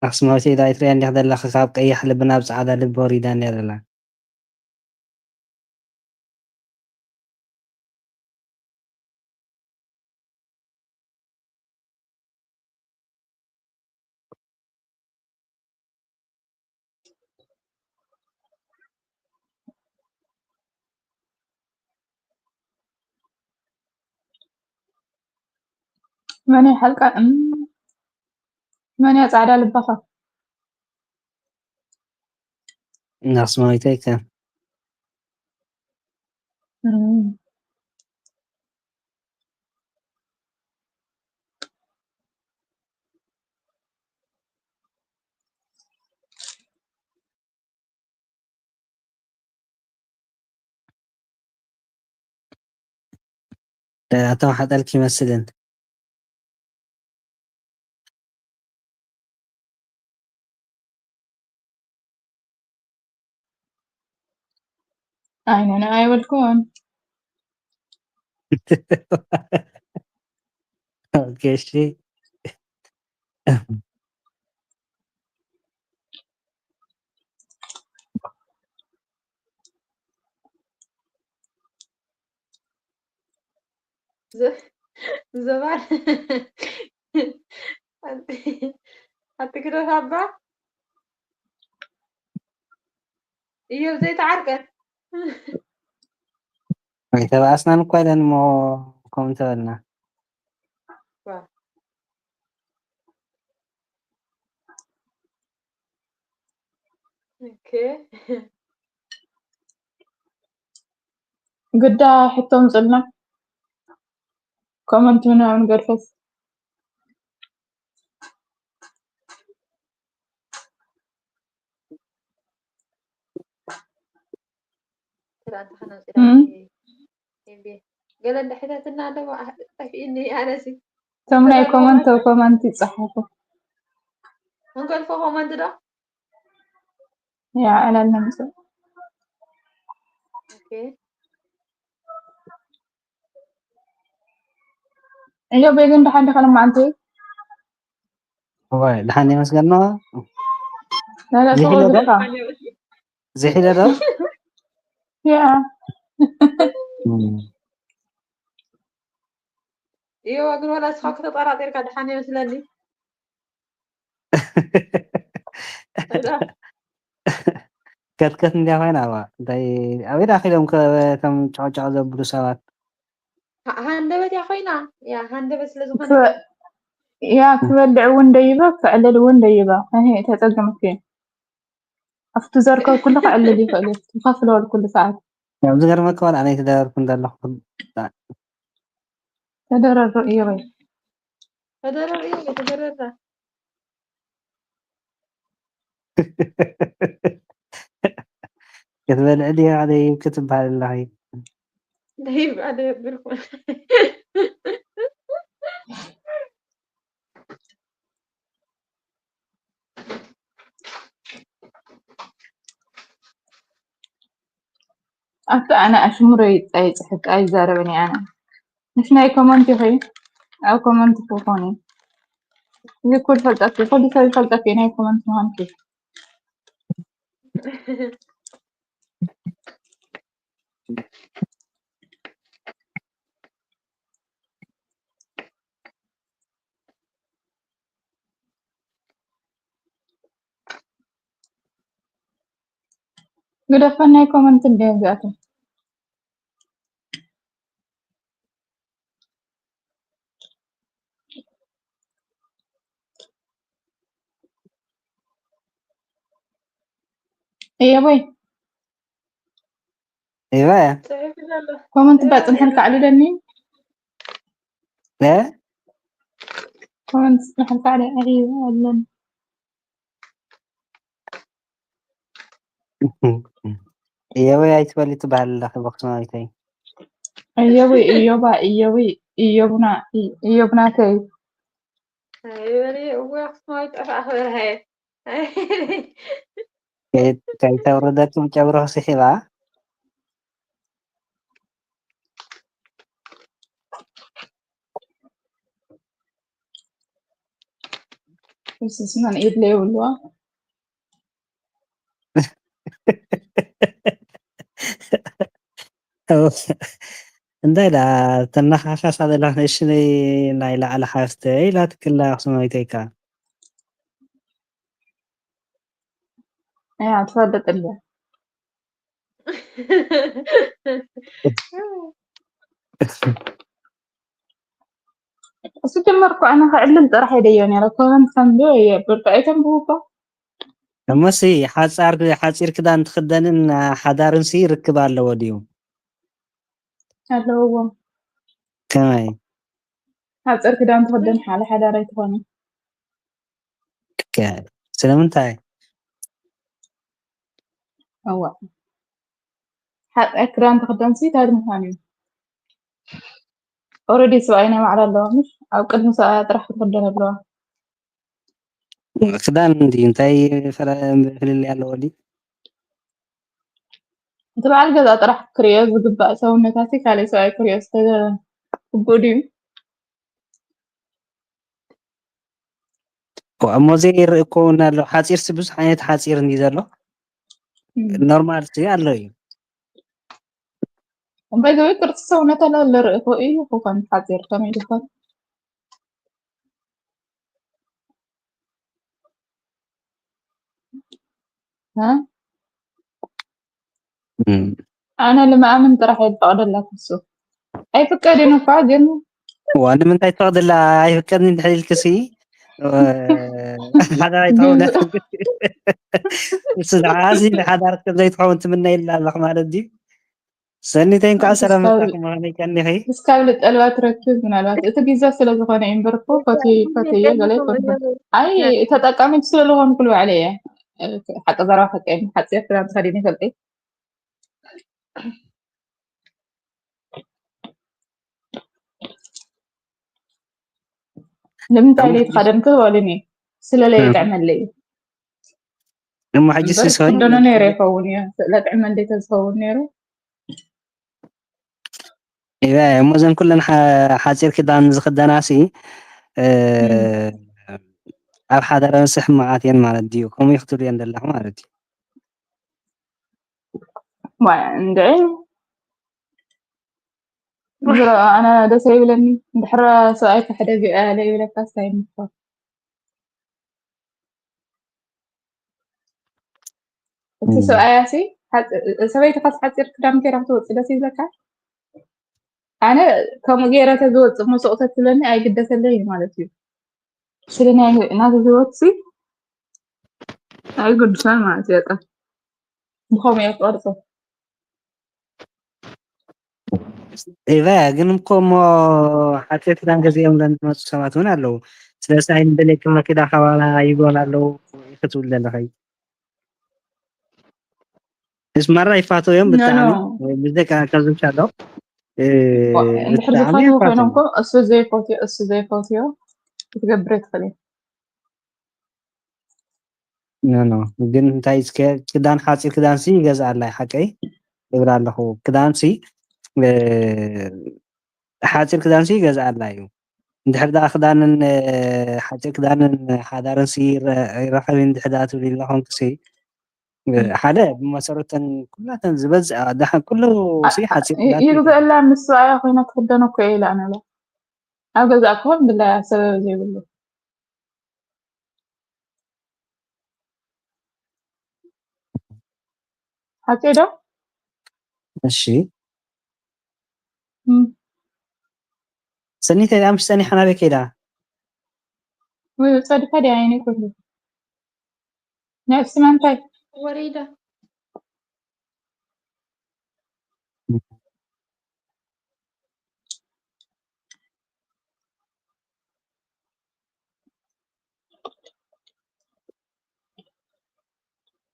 ኣክሱማዊት ኢላ ኣይትሪኣ እንዲኻ ዘለኻ ካብ ቀያሕ ልቢ ናብ ፃዕዳ ልቢ ወሪዳ እንዲያ ዘላ መን ሓልቃ መን ፃዕዳ ልባኻ ኣክሱማዊት ኣይከ ተዋሓጠልኪ ይመስልን። ኣይነነ ኣይበልኩን። ኦኬ፣ እሺ። ዘባል ኣቲ ግደፍ ኣባ እዮብ ዘይተዓርቀ ኣይተባኣስናን እኳ ኢለን እሞ ከምኡ እንተበልና። ኦኬ ግዳ ሕቶ ምጽልና ኮመንት ምናምን ገድፈስ ትላንት እም። ገለ እንዳሕተትና ኣለዎ ጠፊእኒ ኣነሲ እቶም ናይ ኮመንት ኮመንት ይጽሓፉ እንገልፎ ኮመንት ዶ ያ ኣላልነምስ ኦኬ እዮ ቤግን ደሓን ዲኻ ለማዓንቲ ወይ ደሓን ይመስገን ነው። ናላ ዝሕለ ዶ? ተቆዝካ ዝሕለ ዶ? ያ እዮ ግን ወላ እስኻ ከተጠራጢርካ ደሓን ይመስለኒ ከትከት እንዲያ ኮይና ዋ እንታይ ኣበይ ዳኺሎም ከም ጨቅጨቅ ዘብሉ ሰባት ሃንደበት እያ ኮይና ያ ሃንደበት ስለ ዝኾነ ያ ክበልዕ እውን ደይበ ክዕልል እውን ደይበ እሄ ተጸግምኪ ኣብቲ ዘርከብ ኩሉ ክዕልል ይኽእል እዩ ትኸፍለወል ኩሉ ሰዓት ያው ዝገርመካ ዋላ ኣነ ተደረርኩ እንደለኹ ተደረሩ እዮ ወይ ተደረር እዩ ተደረራ ክትበልዕ ድያ ኣደይ ክትበሃል ኣለኺ ደይብ ኣደ ብርኩ ኣቲ ኣነ ኣሽሙረ ይጻይጽሕካ ኣይዛረብን እየ ኣነ ምስ ናይ ኮመንት ይኸይ ኣብ ኮመንት ክኾን እዩ እዚ ኩል ፈልጠት ኩሉ ሰብ ይፈልጠት እዩ ናይ ኮመንት ምዃንኪ ግደፈናይ ኮመንት እንደ ዚኣቶም እየቦይ እባ ኮመንት ባፅንሐልካ ኣዕልለኒ እ ኮመንት ፅንሐልካ ኣዕልለኒ እየቦይ ኣይትበሊ ትበሃል ኣለኺ በክስማዊተይ እየቦይ እዮባ እየቦይ እዮብና እዮብናተይ ይበል እወ ኣክስማዊት ጠፋእ ክበርሃየ ከይተውርደኩም ጨጉሪ ክስሒባ ስስመን ኢድ ለይብልዋ እንታይ ዳ ተናኻኻሳ ዘለኻ ንእሽነይ ናይ ላዕሊ ሓፍተ ኢላ ትክላ ኣክሱማዊተይካ እያ ትፈልጥ እንደ እሱ ጀመርኩ ኣነ ክዕልል ጥራሕ ኢለዮ ነረ ኮመንት ከንብብ እየ ብርቱ ኣይተንብቡ እኮ እሞሲ ሓፃር ሓፂር ክዳን ትኽደንን ሓዳርን ሲ ርክብ ኣለዎ ድዩ ኣለውዎም ከመይ ሓፂር ክዳን ትኽደን ሓለ ሓዳር ኣይትኾነ ስለምንታይ እዋ ሓፂር ክዳን ትኽደን ሲ ታድ ምዃን እዩ ኦረዲ ሰብኣይ ናይ ባዕላ ኣለዋ፣ ምሽ ኣብ ቅድሚ ሰብኣያ ጥራሕ ክትኽደን ኣለዋ። ክዳን እንዲ እንታይ ፍረ- ፍልልይ ኣለዎ ድዩ? እቲ በዓል ገዛ ጥራሕ ክርእዮ ዝግባእ ሰውነታሲ ካልእ ሰብኣይ ክርእዮ ዝተግቡእ ድዩ? እሞ ዘይርኢ እኮ እውን ኣሎ። ሓፂርሲ ብዙሕ ዓይነት ሓፂር እንዲ ዘሎ ኖርማል ሲ ኣሎ እዩ። ባይዘወይ ቅርፂ ሰውነት ኣሎ ዝርኢ እኮ እዩ ክኾን ሓፂር ከመይ ድኾን? እ? እም። ኣነ ልምኣምን ጥራሕ እየ ዝፈቕደላ ክሱ ኣይፍቀድን እኳ ግን ዋ ንምንታይ ትፈቕድላ? ኣይፍቀድን እንድሕር ኢልክሲ ሓዳር ኣይትኸውን። ንሱ ዝዓዚ ንሓዳር ከም ዘይትኸውን ትምነይላ ኣለኽ ማለት ድዩ? ሰኒተይ እንኳዕ ሰላም መጣኪ ምዃነይ ቀኒኺ። እስካብ ልጠልባ ትረክብ ምናልባት እቲ ግዜ ስለ ዝኾነ እዩ እምበር እኮ ፈትየ ፈትየ ገለ ኣይኮንኩን። ኣይ ተጠቃሚት ስለ ዝኾንኩ ልባዕለ እየ። ሓቂ ዘረባ ፈቀኒ ሓፂር ክዳን ተኸዲነ ይፈልጠይ። ንምንታይ ለይ ተኸደንክ በሉኒ። ስለ ለይ ጥዕመለይ እዩ። እሞ ሕጂ እምበር ስሰይ ክደኖ ነይረ ይኸውን እዩ። ስለ ጥዕመለይ ተዝኸውን ነይሩ እያ እሞ እዘን ኩለን ሓ- ሓፂር ክዳን ዝኽደናሲ እ፣ ኣብ ሓዳረንሲ ሕማቓት እየን ማለት ድዩ? ከምኡ እዩ ክትብልየን ዘለኹ ማለት እዩ። ዋይ እንድዒ ዝረ ኣነ ደስ ይብለኒ። እንድሕረ ሰብኣይ ክሕደግ እያ ለይብለካ ስታይ ምኳ እቲ ሰብኣያ ሲ ሓፂ- ሰበይትኻስ ሓፂር ክዳን ገይራ ክትወፅእ ደስ ይብለካ? ኣነ ከምኡ ገይረ ተዝወፅእ መሱቕ ተትብለኒ ኣይግደሰለይ እዩ ማለት እዩ። ስለ ናይ ናቱ ህይወት ሲ ኣይግድሶን ማለት እዩ። በቃ ብኸምኡ እየ ክቐርፆ። ኢቨ ግን እኮ እሞ ሓፂር ክዳን ገዚኦም ለን ዝመፁ ሰባት እውን ኣለዉ። ስለዚ ኣይንደለየክን መኪዳ ካባና ይበሉ ኣለዉ ክትብል ዘለኸይ። ምስ ማራ ይፋተው እዮም ኖ፣ ኖ። ብጣዕሚ ምስ ደቂ ኣንስትዮ ዝምሻ ኣለዉ። እ፣ እንድሕር ብጣዕሚ ዝፈትዎ ኮይኖም ይፋተው። እኮ እሱ ዘይፈትዮ እሱ ዘይፈትዮ ክትገብር ትኽእል እየ። ኖ፣ ኖ። ግን እንታይ እስከ ክዳን ሓፂር ክዳን ሲ ይገዝኣላ እዩ ሓቀይ ይብል ኣለኹ። ክዳን ሲ እ፣ ሓፂር ክዳን ሲ ይገዝኣላ እዩ። እንድሕር ደኣ ክዳንን እ፣ ሓፂር ክዳንን ሓዳርን ሲ ይረ- ይረኸብ እንድሕር ደኣ ትብል ኣለኹም ሲ እ፣ ሓደ ብመሰረተን ኩላተን ዝበዝኣ ደሓን ኩሉ ሲ ሓፂር ክዳን ሲ ይገዝኣ። ይግዘአላ ምስ ሰብኣያ ኮይና ትኽደኖ እኮ እየ ኢላ ኣነ ለ ኣብ ገዛ ክኾን ብላ ሰበብ ዘይብሉ ሓቂ ዶ? እሺ እም። ሰኒተ ኣምሽ ጸኒሓ ናበይ ከይዳ? ወይ ጸድፋ ድያ ዓይነ ኩሉ ናይ ስማንታይ ወሪዳ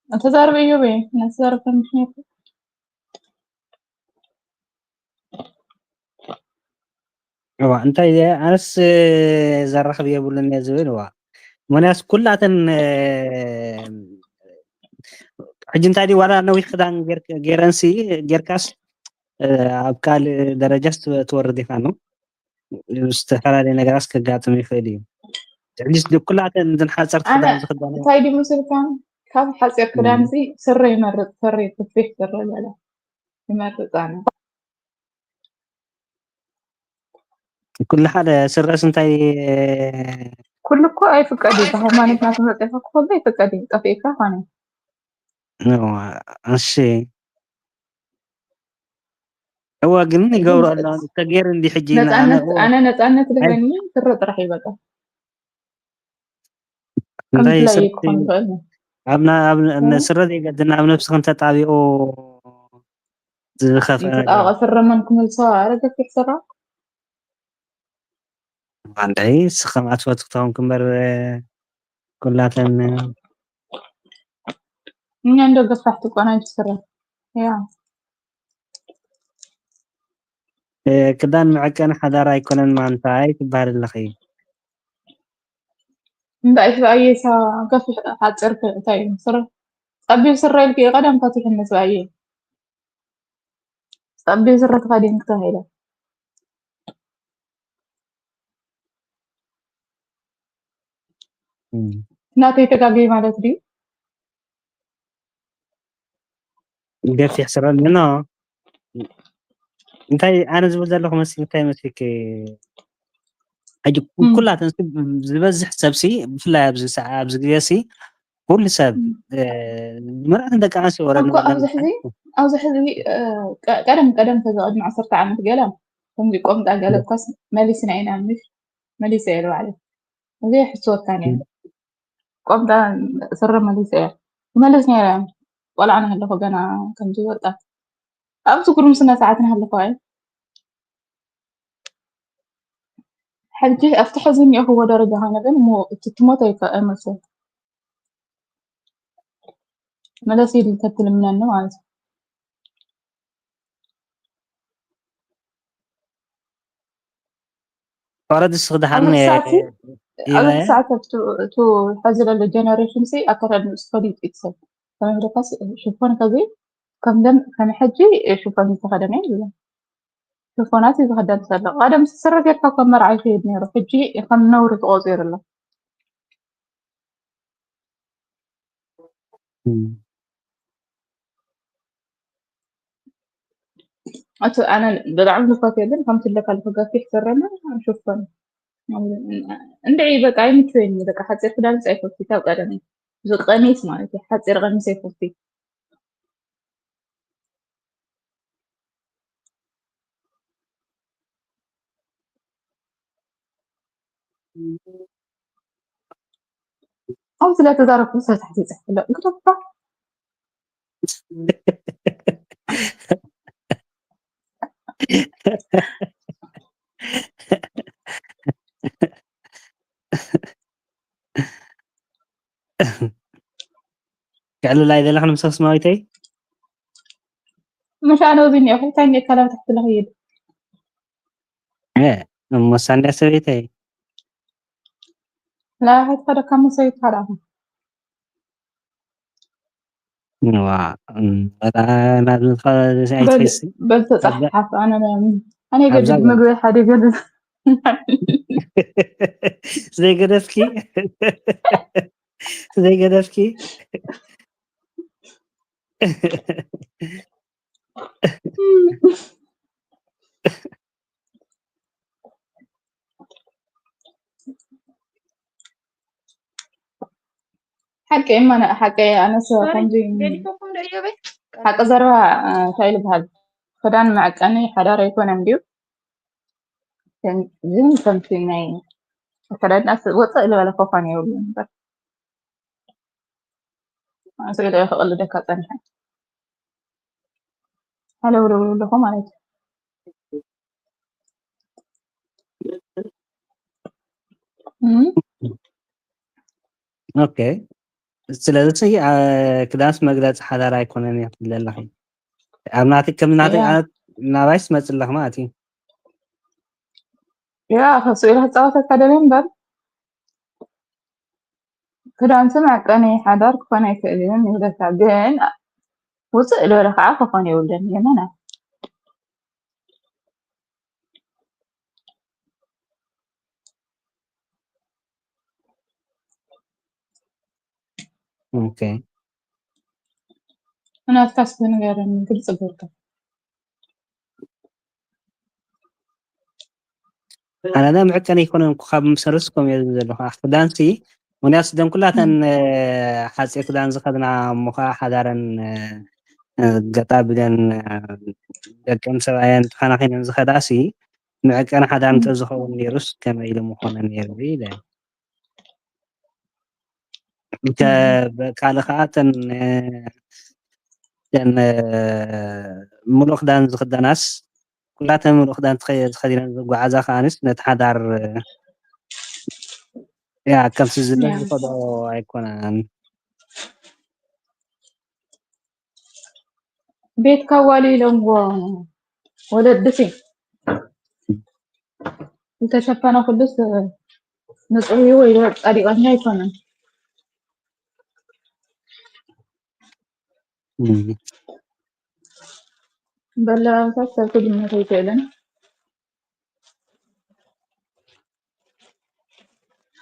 ተዛርበ እዮበ ነተዛረብካ ምክንያቱ እዋ እንታይ እየ ኣነስ ዘራኽብ የብሉን እየ ዝብል እዋ ምክንያቱ ኩላተን እ፣ ሕጂ እንታይ ድዩ ዋላ ነዊሕ ክዳን ጌር- ጌረንሲ ጌርካስ እ፣ ኣብ ካልእ ደረጃስ ትወ- ትወርድ ኢኻ ነው ዝተፈላለየ ነገራት ከጋጥም ይኽእል እዩ። ሕጂስ ድ- ኩላተን እዘን ሓፀርቲ ኣነ ክዳን ዝኽደና እንታይ ድዩ ምስልካ ካብ ሓፂር ክዳን ሲ ስረ ይመርፅ ስረ ክፍሕ ስረ ገለ ይመርፅ ኣነ ኩሉ ሓደ ስረስ እንታይ ኩሉ እኮ ኣይፍቀድ እዩ ብሃይማኖትና ተመፂኻ ክኸሉ ኣይፍቀድ እዩ ጠፊእካ ኮነ እዋ፣ እሺ እዋ ግን ይገብሩ ኣሎ ተገይሩ እንዲ ሕጂ ንኣነ ነፃነት እዋ ኣነ ነፃነት ልበኒ ስረ ጥራሕ እዩ በቃ እንታይ ከምፍላይ ስረ ክኾን ይኽእል እዩ ኣብ ና- ኣብ ን- ስረ ዘይገድና ኣብ ነብስኽን ተጣቢቑ ዝኸፍአ ነገር ተጣበቐ ስረ መን ክመልሶ ኣረ ገፊሕ ስረ ኣንዳይ ስኸም ኣትፈት ክተውን ክምበር ኩላተን እኛ እንደ ገፋሕቲ ቆናጅ ስረ ያ እ፣ ክዳን መዐቀኒ ሓዳር ኣይኮነን ማንታይ ትበሃል ኣለኺ። እንታይ ስብኣየ ሳ ገፊሕ ሓፂር እንታይ እዩ ስረ ፀቢብ ስረ ኢልክዮ ቀደም ፈቲሕኒ ስብኣየ ፀቢብ ስረ ተኸዲንክ ተባሂለ እም። ናተይ ተጋግየ ማለት ድዩ? ገፊሕ ስረ ኖ እንታይ ኣነ ዝብል ዘለኹ መሲ እንታይ መሲክ ሕጂ ኩ- እም። ኩላተን ሲ- ዝበዝሕ ሰብ ሲ ብፍላይ ኣብዚ ሰዓ ኣብዚ ግዜ ሲ ኩሉ ሰብ እም። እ፣ መርዓትን ደቂ ኣንስትዮ ወረድ እኮ ኣብዚ ሕዚ ኣብዚ ሕዚ እ፣ ቀ- ቀደም ቀደም ከዚ ቅድሚ ዓሰርተ ዓመት ገለ ከምዚ ቆምጣ ገለ እኳስ መሊስና ኢና ምሽ መሊሰ እየ ባዕለ እዚ ሕስወካ ነየ ቆምጣ ስረ መሊሰ እየ ክመልስ ነይረ ቆልዓ ናሃለኹ ገና ከምዚ ወጣት ኣብዚ ጉርምስና ሰዓት ናሃለኹ እየ ሕጂ ኣብቲ ሕዚ እኒኦ ክዎ ደረጃ ኾነ ግን እሞ እቲ ትሞት ኣይከ- ኣይመልሶ መለስ ኢሉ ተትልምነኒ ማለት እዩ ኦረዲ ስኽድሓን ኣብዚ ሰዓት ኣብዚ ሰዓት ኣብቲ እቲ ሐዚ ዘሎ ጀነሬሽን ሲ ኣከዳድንኡ ዝፈሊጥ እዩ ሰብ ከመይ ኢልካስ ሽፎን ከዚ ከም ደም ከም ሕጂ ሽፎን ዝተኸደነ የለን ሽፎናት እዩ ዝኸደን ዘሎ ቀደም ስረ ጌርካ እኮ መርዓ ይኸይድ ነይሩ ሕጂ ከም ነውሪ ተቆፂሩ ኣሎ እቲ ኣነ ብጣዕሚ ዝፈትዮ ግን ከምቲ ለካ ልፈጋፊሕ ስረና ሽፎን እንድዒ በቃ ኣይምችወኒ በቃ ሓፂር ክዳንስ ኣይፈቱ ካብ ቀደም እዚ ቀሚስ ማለት እዩ ሓፂር ቀሚስ ኣይፈቱ ኣብዚ ላይ ተዛረብኩ ሰታሕቲ ይፅሕፍለ እንክተባ ክዕልል ኣይደለኽን ምስ ኣስማዊተይ ምሽ ኣነ ወዚ እኒኦ እንታይ እኒኦ ካላብ ታሕቲ ለኽይድ እ፣ እሞሳ እንድያ ሰበይተይ ላሕት ከደካ መሰይት ካላኹ ዋ እም፣ በጣም ናብ ዝኸ- ኣይትፈሲ በል ተፃሓፍ ኣነ ኣነ ገድድ መግቢ ሓደ ገድድ ዘይገደፍኪ ዘይገደፍኪ ሓቂ እማ ሓቂ ኣነስ ከምዚ ሓቂ ዘረባ እንታይ ዝበሃል ክዳን መዕቀኒ ሓዳር ኣይኮነን ድዩ ግን ከምቲ ናይ ኣከዳድና ወፅእ ዝበለ ክኾን የብሉ እምበር ስኢለ ክቕልደካ ፀኒሐ ሃለውለውሉ ኣለኹ ማለት እዩ ኦኬ ስለዚ ክዳንስ መግለፂ ሓዳር ኣይኮነን እያ ትብል ኣለኺ ኣብ ናቲ ከም ናቲ ናባይ ትመፅእ ኣለኽ ማለት እዩ ያ ከስኡ ኢለ ክፃወተካ ደልየ እምበር ክዳንሲ መዕቀኒ ሓዳር ክኾን ኣይክእልን ይብለካ ግን ውፅእ ዝበለ ከዓ ክኾን የብሉን የመና ኦኬ ናትካስ ንገረኒ ግልፂ ጌርካ ኣነ ዳ መዕቀኒ ኣይኮነን እኮ ካብ መሰረቱ ከም እየ ዝብል ዘለኹ ኣኽዳንሲ ምክንያቱ ደን ኩላተን ሓፂር ክዳን ዝኸድና እሞ ከዓ ሓዳረን ገጣ ብለን ደቀን ሰብኣየን ተኸናኺነን ዝኸዳ ሲ መዕቀኒ ሓዳር እንተዝኸውን ነይሩስ ከመይ ኢሉ ምኾነ ነይሩ ኢለ ካልእ ከዓ እተን እተን ምሉእ ክዳን ዝኽደናስ ኩላተን ምሉእ ክዳን ዝኸዲነን ዝጓዓዛ ከዓንስ ነቲ ሓዳር ያ ከምቲ ዝለ ዝኸዶ ኣይኮነን ቤት ካዋሊ ኢሎምዎ ወለድሲ ዝተሸፈነ ኩሉስ ንጹህ እዩ ወይ ጸዲቐኛ ኣይኮነን። እም። በለባብሳት ሰብ ክግምት ኣይክእልን።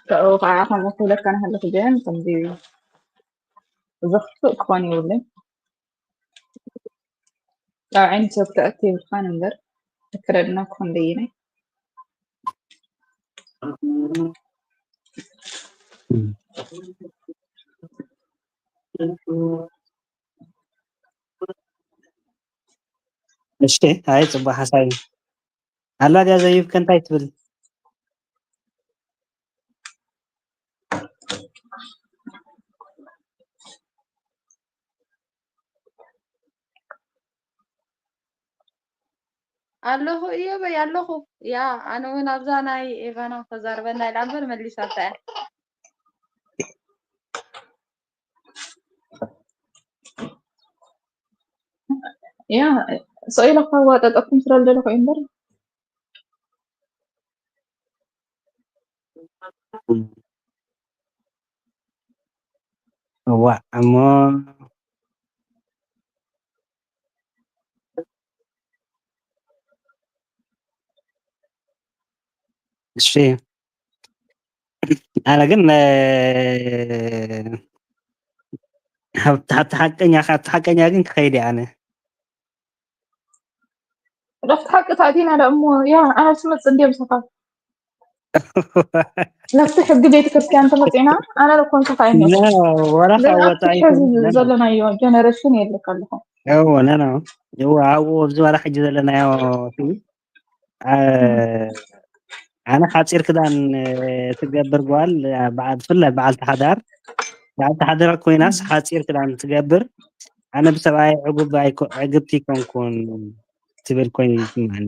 ካብኡ ከዓ ከምኡ ክብለካ ንሃለኹ ግን ከምዚ ዘኽፍእ ክኾን የብሉን። ኣብ ዓይኒ ሰብ ክኣቱ የብልካን እምበር ኣከዳድና ክኾን ደይናይ። እሺ፣ ኣይ ጽቡቅ ሓሳብ እዩ። ኣላ ድያ ዘይብከ እንታይ ትብል? ኣለኹ እየ በይ ኣለኹ። ያ ኣነ እውን ኣብዛ ናይ ኤቫና ተዛርበና ኢላ እምበር መሊሳታ እያ። ያ ሰው ኢለ ካብ ዋጠጠኩም ስለ ዝደለኹ እዩ እምበር እዋእ እሞ እሺ ኣነ ግን እ፣ ሃብቲ ሃብቲ ሓቀኛ ካብቲ ሓቀኛ ግን ክኸይድ እየ ኣነ ኣብቲ ሓቂ ተኣቲና ዶ እሞ ያ ኣነ ስመፅ እንዲየ ምሳኻ ናብቲ ሕጊ ቤተ ክርስቲያን ተመፂና ኣነ ዶ ኮንኩ ካይነ ኖ፣ ወላ ግን ካብ ኣብቲ ወፃኢ ሕዚ ኖ፣ ኖ። ዘለናዮ ጀነሬሽን የለካ ኣለኹ እዎ ኖ፣ ኖ። እዎ ኣብኡ ኣብዚ ዋላ ሕጂ ዘለናዮ ሲ፣ እ፣ ኣነ ሓፂር ክዳን እ፣ ትገብር ጓል እ፣ በዓ- ብፍላይ በዓልቲ ሓዳር በዓልቲ ሓዳር ኮይናስ ሓፂር ክዳን ትገብር ኣነ ብሰብኣይ ዕጉብ ኣይኮ- ዕግብቲ ኣይኮንኩን ትብል ኮይኑ ይስማኒ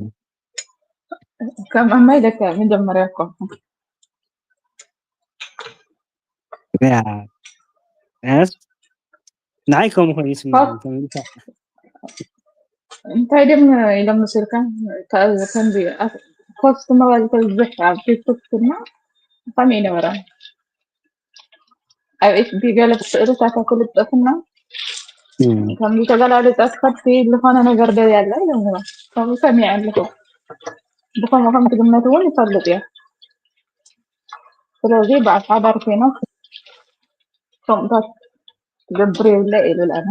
ከም ኣማይ ደካ መጀመርያ እኮ ያ እስ ንዓይ ከምኡ ኮይኑ ይስማኒ ተመልሳ እንታይ ድም ኢሎም መሲልካ ከምዚ ኮስት መባል ከብዝሕ ኣብ ቲክቶክ እና ከመይ ነበረ ኣብ ኤፍ ቢ ገለ ስእልታት ክልጠፍና እም፣ ከምዚ ተገላልጠት ከብቲ ዝኾነ ነገር ደው ያለ ኢሎም ከምኡ ሰሚዐ ኣለኹ ብኸምኡ ከም ትግመት እውን ይፈልጥ እየ ስለዚ ብኣብ ሓዳር ኮይኖም ከምኡታት ትገብር የብለ ኢሉ ለኣነ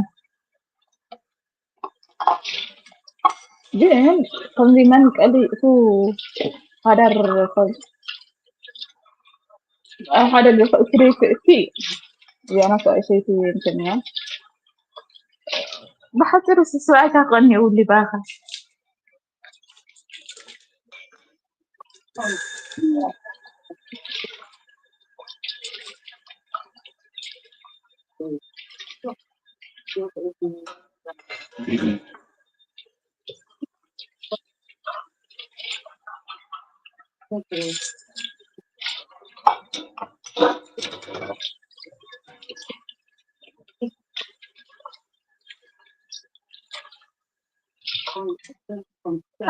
ግን ከምዚ መንቀሊ እቱ ሓዳር ሰብ ኣብ ሓደ ገዛ እትደይ ክእቲ እዚኣ ናታ እሰይቲ እንትን እያ ብሓፂሩ ስስባይካ ክቐኒ የብሉ ይባኻ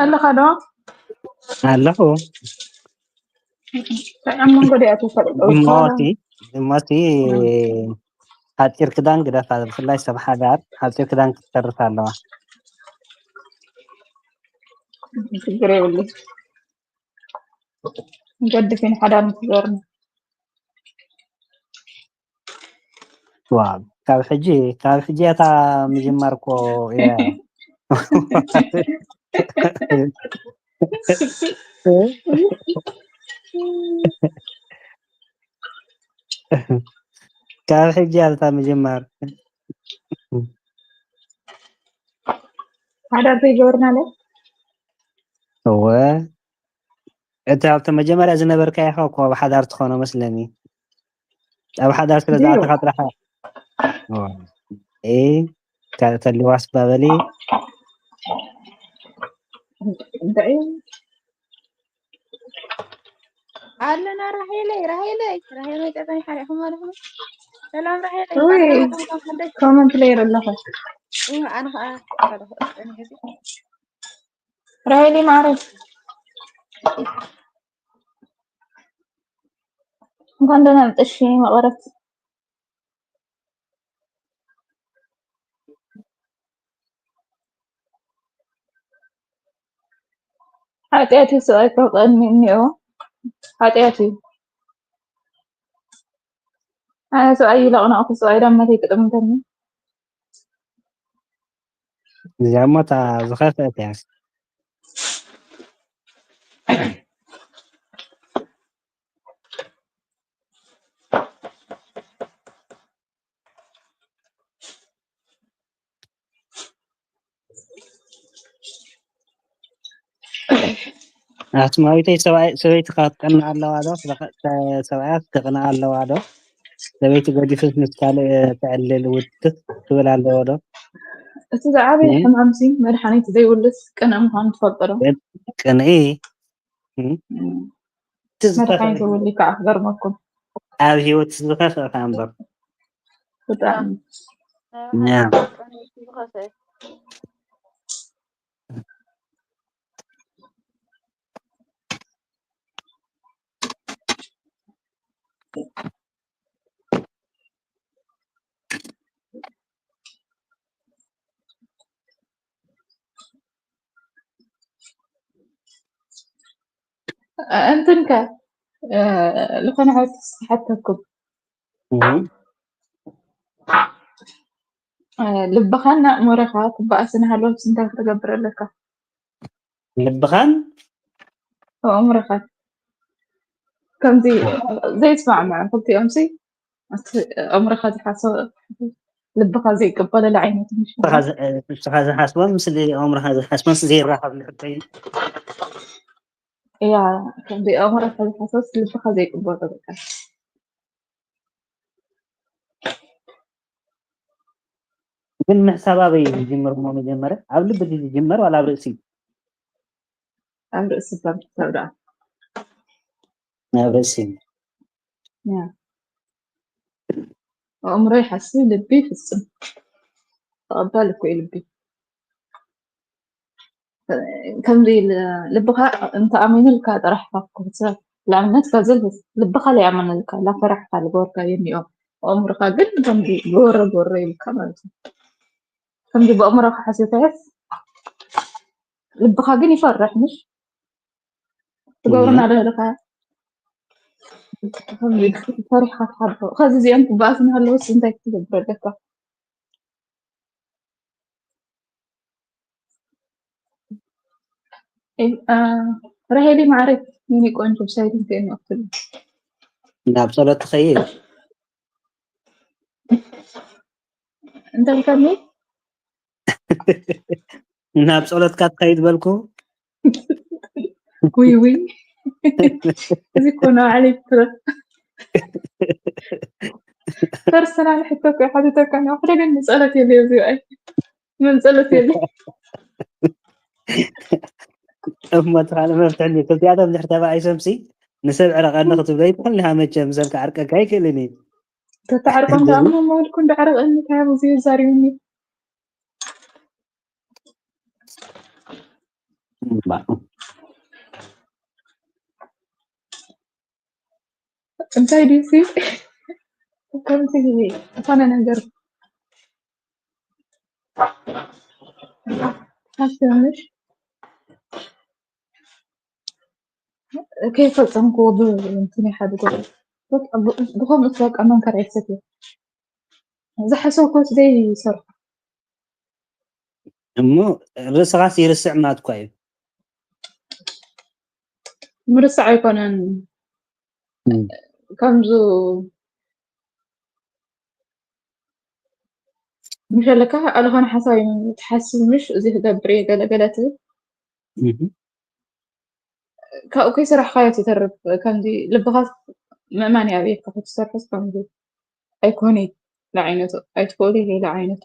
ኣለኻ ዶ ኣለኹ ኣብ መንጎ ዲኣ ተፈልጦ እሞቲ እሞቲ ሓፂር ክዳን ግደፋ ብፍላይ ሰብ ሓዳር ሓፂር ክዳን ክትሰርት ኣለዋ ችግር የብሉ ገድፍን ሓዳር ንክዘርኒ ዋው ካብ ሕጂ ካብ ሕጂ እታ ምጅማር እኮ እያ ካብ ሕጂ እያ እታ ምጅማር ሓዳር ዘይገበርናለ እወ እቲ ኣብቲ መጀመርያ ዝነበርካዮ ኢኻ እኮ ኣብ ሓዳር ትኾኖ መስለኒ ኣብ ሓዳር ስለ ዝኣተኻ ጥራሕ ተሊዋስ ባበሊ እንታይ ኣለና ራሄለይ ራሄለይ ራሄለይ ቀጠኒ ሓሪኹም ኣለኹም ሰላም ራሄለይ ኮመንት ለይር ኣለኹ ኣነ ከዓ ራሄሊ ማዕረግ እንኳን ደህና መጣሽ መቐረት። ሓጢኣት እዩ ሰብኣይ ካብ ቀድሚ እኒኦ። ሓጢኣት እዩ። ኣነ ሰብኣይ ይለቕናቑ፣ ሰብኣይ ዳመተይ ክጥምተኒ። እዚኣ እሞ እታ ዝኸፍአት እያ። ኣስማዊተይ ሰብኣይ ሰበይትኻ ትቀንእ ኣለዋ ዶ? ሰብኣያ ትቀንእ ኣለዋ ዶ? ሰበይቲ ገዲፍስ ምስ ካልእ ተዕልል ውትፍ ትብል ኣለዎ ዶ? እቲ ዝዓበየ ሕማምሲ መድሓኒት ዘይብሉስ ቅንኢ ምዃኑ ትፈልጡ ዶ? ቅንኢ መድሓኒት ዘይብሉ ከዓ ክገርመኩም ኣብ ህይወት ዝኸፍእ ከዓ እምበር ብጣዕሚ እንትን ከ ዝኾነ ሓወት ክሓተኩም ልብኻን ኣእምሮኻ ክበኣስ እናሃለወስ እንታይ ክትገብር ኣለካ? ልብኻን ኣእምሮኻን ከምዚ ዘይስማዕምዕ ክልቲኦምሲ ኣእምሮኻ ዝሓሰ ልብኻ ዘይቀበለሉ ዓይነት ምሽ ንስኻ ዝሓስቦን ምስ ኣእምሮኻ ዝሓስቦን ዘይራኸብ ንሕተይ እያ ከምዚ ኣእምሮኻ ዝሓሰስ ልብኻ ዘይቀበሎ በቃ ግን ምሕሳብ ኣበይ እዩ ዝጅምር እሞ መጀመርያ ኣብ ልቢ ድዩ ዝጅመር ዋላ ኣብ ርእሲ ኣብ ርእሲ እባ ምሕሳብ ደኣ ኣብ ርእሲ ያ ኣእምሮ ይሓስብ ልቢ ይፍጽም ተቐባል እኮ እዩ ልቢ ከምዚ ኢል- ልብኻ እንተኣሚኑልካ ጥራሕ ካብ ክህሰብ ንኣብነት ከዚ ልብኻ ዘይኣመነልካ ላፈራሕካ ዝገበርካዮ እኒኦ ኣእምሮኻ ግን ከምዚ ጎረ ጎረ ይብልካ ማለት እዩ ከምዚ ብኣእምሮኻ ሓሲብካዮስ ልብኻ ግን ይፈርሕ ምሽ ትገብርና ዶ ኢልካ ከምዚ ፈሪሕካ ትሓድሮ ከዚ እዚኦም ክበኣሱ እናሃለውስ እንታይ ክትገብር ኣለካ ራሄሊ ማዕረይ የኔ ቆንጆ ብሳይድ እንትን ወቅትሉ ናብ ጸሎት ትኸይድ እንታይ ከሚ ናብ ጸሎትካ ትኸይድ በልኩ ውይ ውይ እዚ እኮ ንባዕለይ ትረ ፐርሰናል ሕቶ እኮ ሓቲተካ ንባዕለይ ግን ንጸሎት የለ እዚ ኣይ ምን ጸሎት የለ እሞ ተኻለ መፍትሒ እንዲ ክልቲኣቶም ድሕር ተባኢሶምሲ ንሰብ ዕረቐኒ ክትብሎ ይትኽእል ንሃ መቸም ሰብ ክዓርቀካ ኣይክእልን እዩ ተተዓርቆም ደኣ እሞ መወልኩ እንዳዕረቐኒ ካብ እዚ ዛሪብኒ እንታይ ድዩ ከምዚ ዝኾነ ነገር ሓሰምሽ ከይፈጸምክዎ ብእንትን ይሓድጎ ብኸምኡ በቃ መንከር ኣይትሰትዮ ዝሓሰብኮስ ዘይሰርሖ እሞ ርእስኻስ ይርስዕ ማትኳ እዩ ምርሳዕ ኣይኮነን ከምዙ ምሸለካ ኣለኾነ ሓሳብ ትሓስብ ምሽ እዚ ክገብር እየ ገለገለት ካብኡ ከይሰራሕካዮ ትተርፍ ከምዚ ልብኻ ምእማን ይኣብየካ ክትሰርሕስ ከምዚ ኣይኮነ ለዓይነቱ ኣይትኽእሉ ይሄ ለዓይነቱ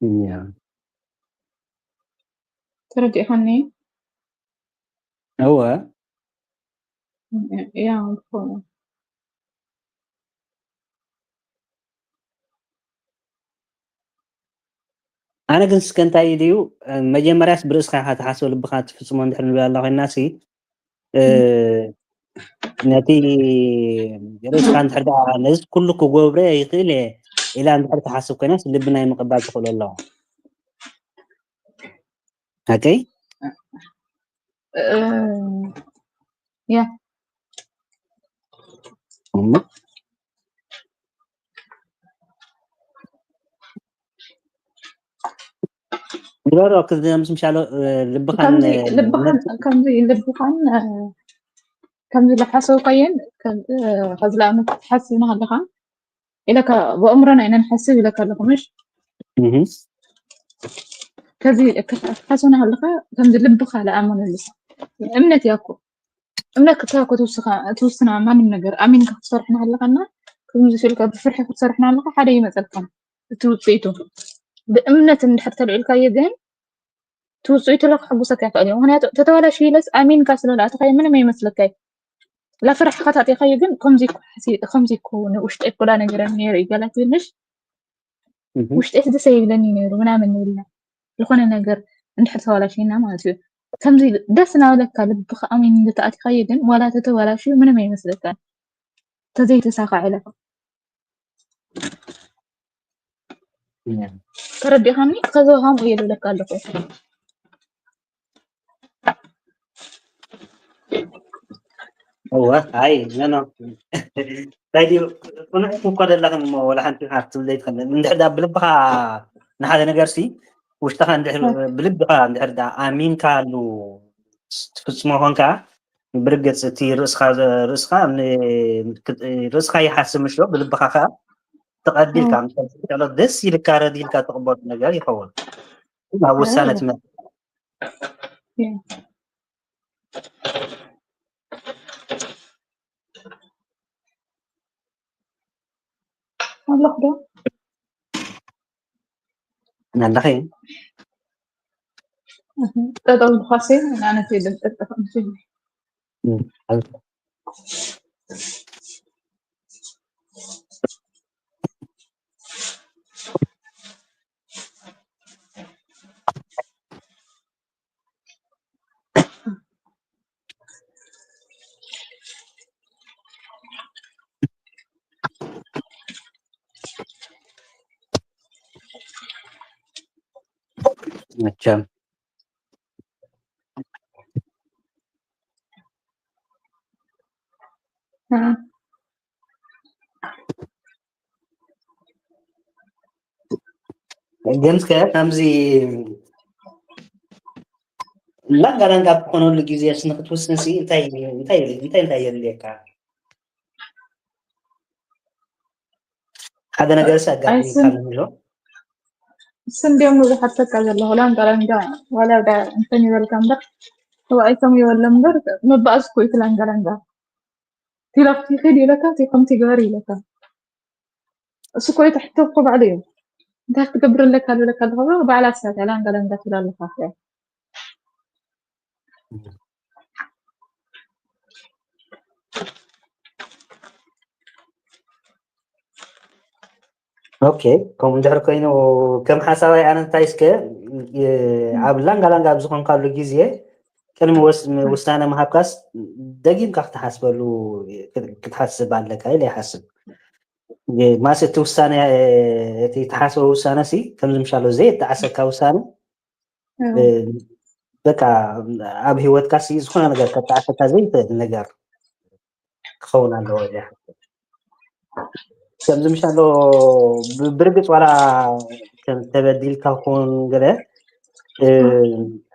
እያ ተረዲእኻኒ እወ እያ ዝኾነ ኣነ ግን እስከ እንታይ ድዩ፣ መጀመርያስ ብርእስኻ ኢኻ ትሓስቦ፣ ልብኻ ትፍጽሞ እንድሕር ንብል ኣላ ኮይና ሲ፣ ነቲ ርእስኻ እንድሕር ደኣ ነዚ ኩሉ ክገብሮ ይኽእል እየ ኢላ እንድሕር ትሓስብ ኮይናስ፣ ልቢ ናይ ምቕባል ተኽእሎ ኣለዋ። ኣከይ? ያ እሞ ንገሮ ክዚ ምስ ምሻሎ ልብኻን ከምዚ ልብኻን ከምዚ ልብኻን ከምዚ ለሓሰብካየን ከዚ ለኣመት ትሓስብና ኣለኻ ኢለካ ብኣእምሮና ኢና ንሓስብ ኢለካ ኣለኹ ምሽ ከዚ ክትሓስብና ከለካ ከምዚ ልብኻ ለኣመነሉ እምነት ያኮ እምነት ክትውስኻ ትውስና ማንም ነገር ኣሚንካ ክትሰርሕ እናሃለኻና ከምዚ ስልካ ብፍርሒ ክትሰርሕ እናሃለኻ ሓደ ይመፀልካ እቲ ውፅኢቱ ብእምነት እንድሕር ተልዒልካዮ ግን እቲ ውፅኢቱ ላ ክሕጉሰካ ይኽእል እዩ ምክንያቱ ተተባላሽ ኢለስ ኣሚንካ ስለለኣተኻዮ ምንም ኣይመስለካ እዩ ላፍራሕካ ታጢኻዮ ግን ከምዚ እኮ ንውሽጠይ እኮ ላ ነገር ነይሩ እዩ ገላ ትብልሽ ውሽጠይስ ደስ ኣይብለኒ ነይሩ ምናምን ንብልና ዝኾነ ነገር እንድሕር ተባላሽና ማለት እዩ ከምዚ ደስ እናበለካ ልብካ ኣሚን እንተኣቲኻዮ ግን ዋላ ተተባላሽዩ ምንም ኣይመስለካን ተዘይተሳካዕለ ተረዲኻኒ ከዚ ከምኡ እየ ዝብለካ ኣለኹ እወ ኣይ ኖ ኖ እንታይ ድዩ ቅኑዕ እኮ ዘለኽን እሞ ወላ ሓንቲ ክትብል ዘይትኽእል እንድሕር ዳ ብልብኻ ንሓደ ነገር ሲ ውሽጥኻ እንድሕር ብልብኻ እንድሕር ዳ ኣሚንካ ኣሉ ትፍፅሞ ኮንካ ብርግፅ እቲ ርእስኻ ርእስኻ ርእስኻ ይሓስብ ምሽ ብልብኻ ከዓ ተቐቢልካ ምስ ደስ ኢልካ ረድ ኢልካ ትቕበሉ ነገር ይኸውን ናብ ውሳነ ትመ ኣለኹ ዶ ኣለኺ ጠጠው ኢልኳሲ ኣነ ድምፂ ጠፋእምሽ መቸም ግን እስከ ከምዚ ላንጋ ላንጋ ብትኾነሉ ግዜ ንክትውስን ሲ እንታይ እንታይ እንታይ እንታይ የድልየካ? ሓደ ነገር ሲ ኣጋጥምካ ኣሎ ስንዲዮም ዝሓተካ ዘለኹ ላንጋ ላንጋ ዋላ ዳ እንተን ይበልካ እምበር ተባኢቶም ይበለ እምበር መባእስ እኮ እዩ ላንጋ ላንጋ ቲላፍቲ ኺድ ይለካ ከምቲ ግበር ይለካ እሱ እኮ እቲ ሕቶ እኮ ባዕሉ እዩ እንታይ ክትገብር ኣለካ ዝብለካ ኣለካ ባዕላ ሳት ያለ አንጋላ እንዳ ትብል ኣለካ ኦኬ ከምኡ እንድሕር ኮይኑ ከም ሓሳባይ ኣነ እንታይ እስከ ኣብ ላንጋ ላንጋ ኣብ ዝኾንካሉ ግዜ ቅድሚ ውሳነ ምሃብካስ ደጊምካ ክትሓስበሉ ክትሓስብ ኣለካ ኢለ ይሓስብ ማስ እቲ ውሳነ እቲ ተሓስበ ውሳነ ሲ ከምዚ ምሻሎ ዘይተዓሰካ ውሳነ በቃ ኣብ ህይወትካ ሲ ዝኾነ ነገር ከተዓሰካ ዘይትእል ነገር ክኸውን ኣለዎ ከምዚ ምሻሎ ብርግፅ ዋላ ተበዲልካ ክኸውን ገለ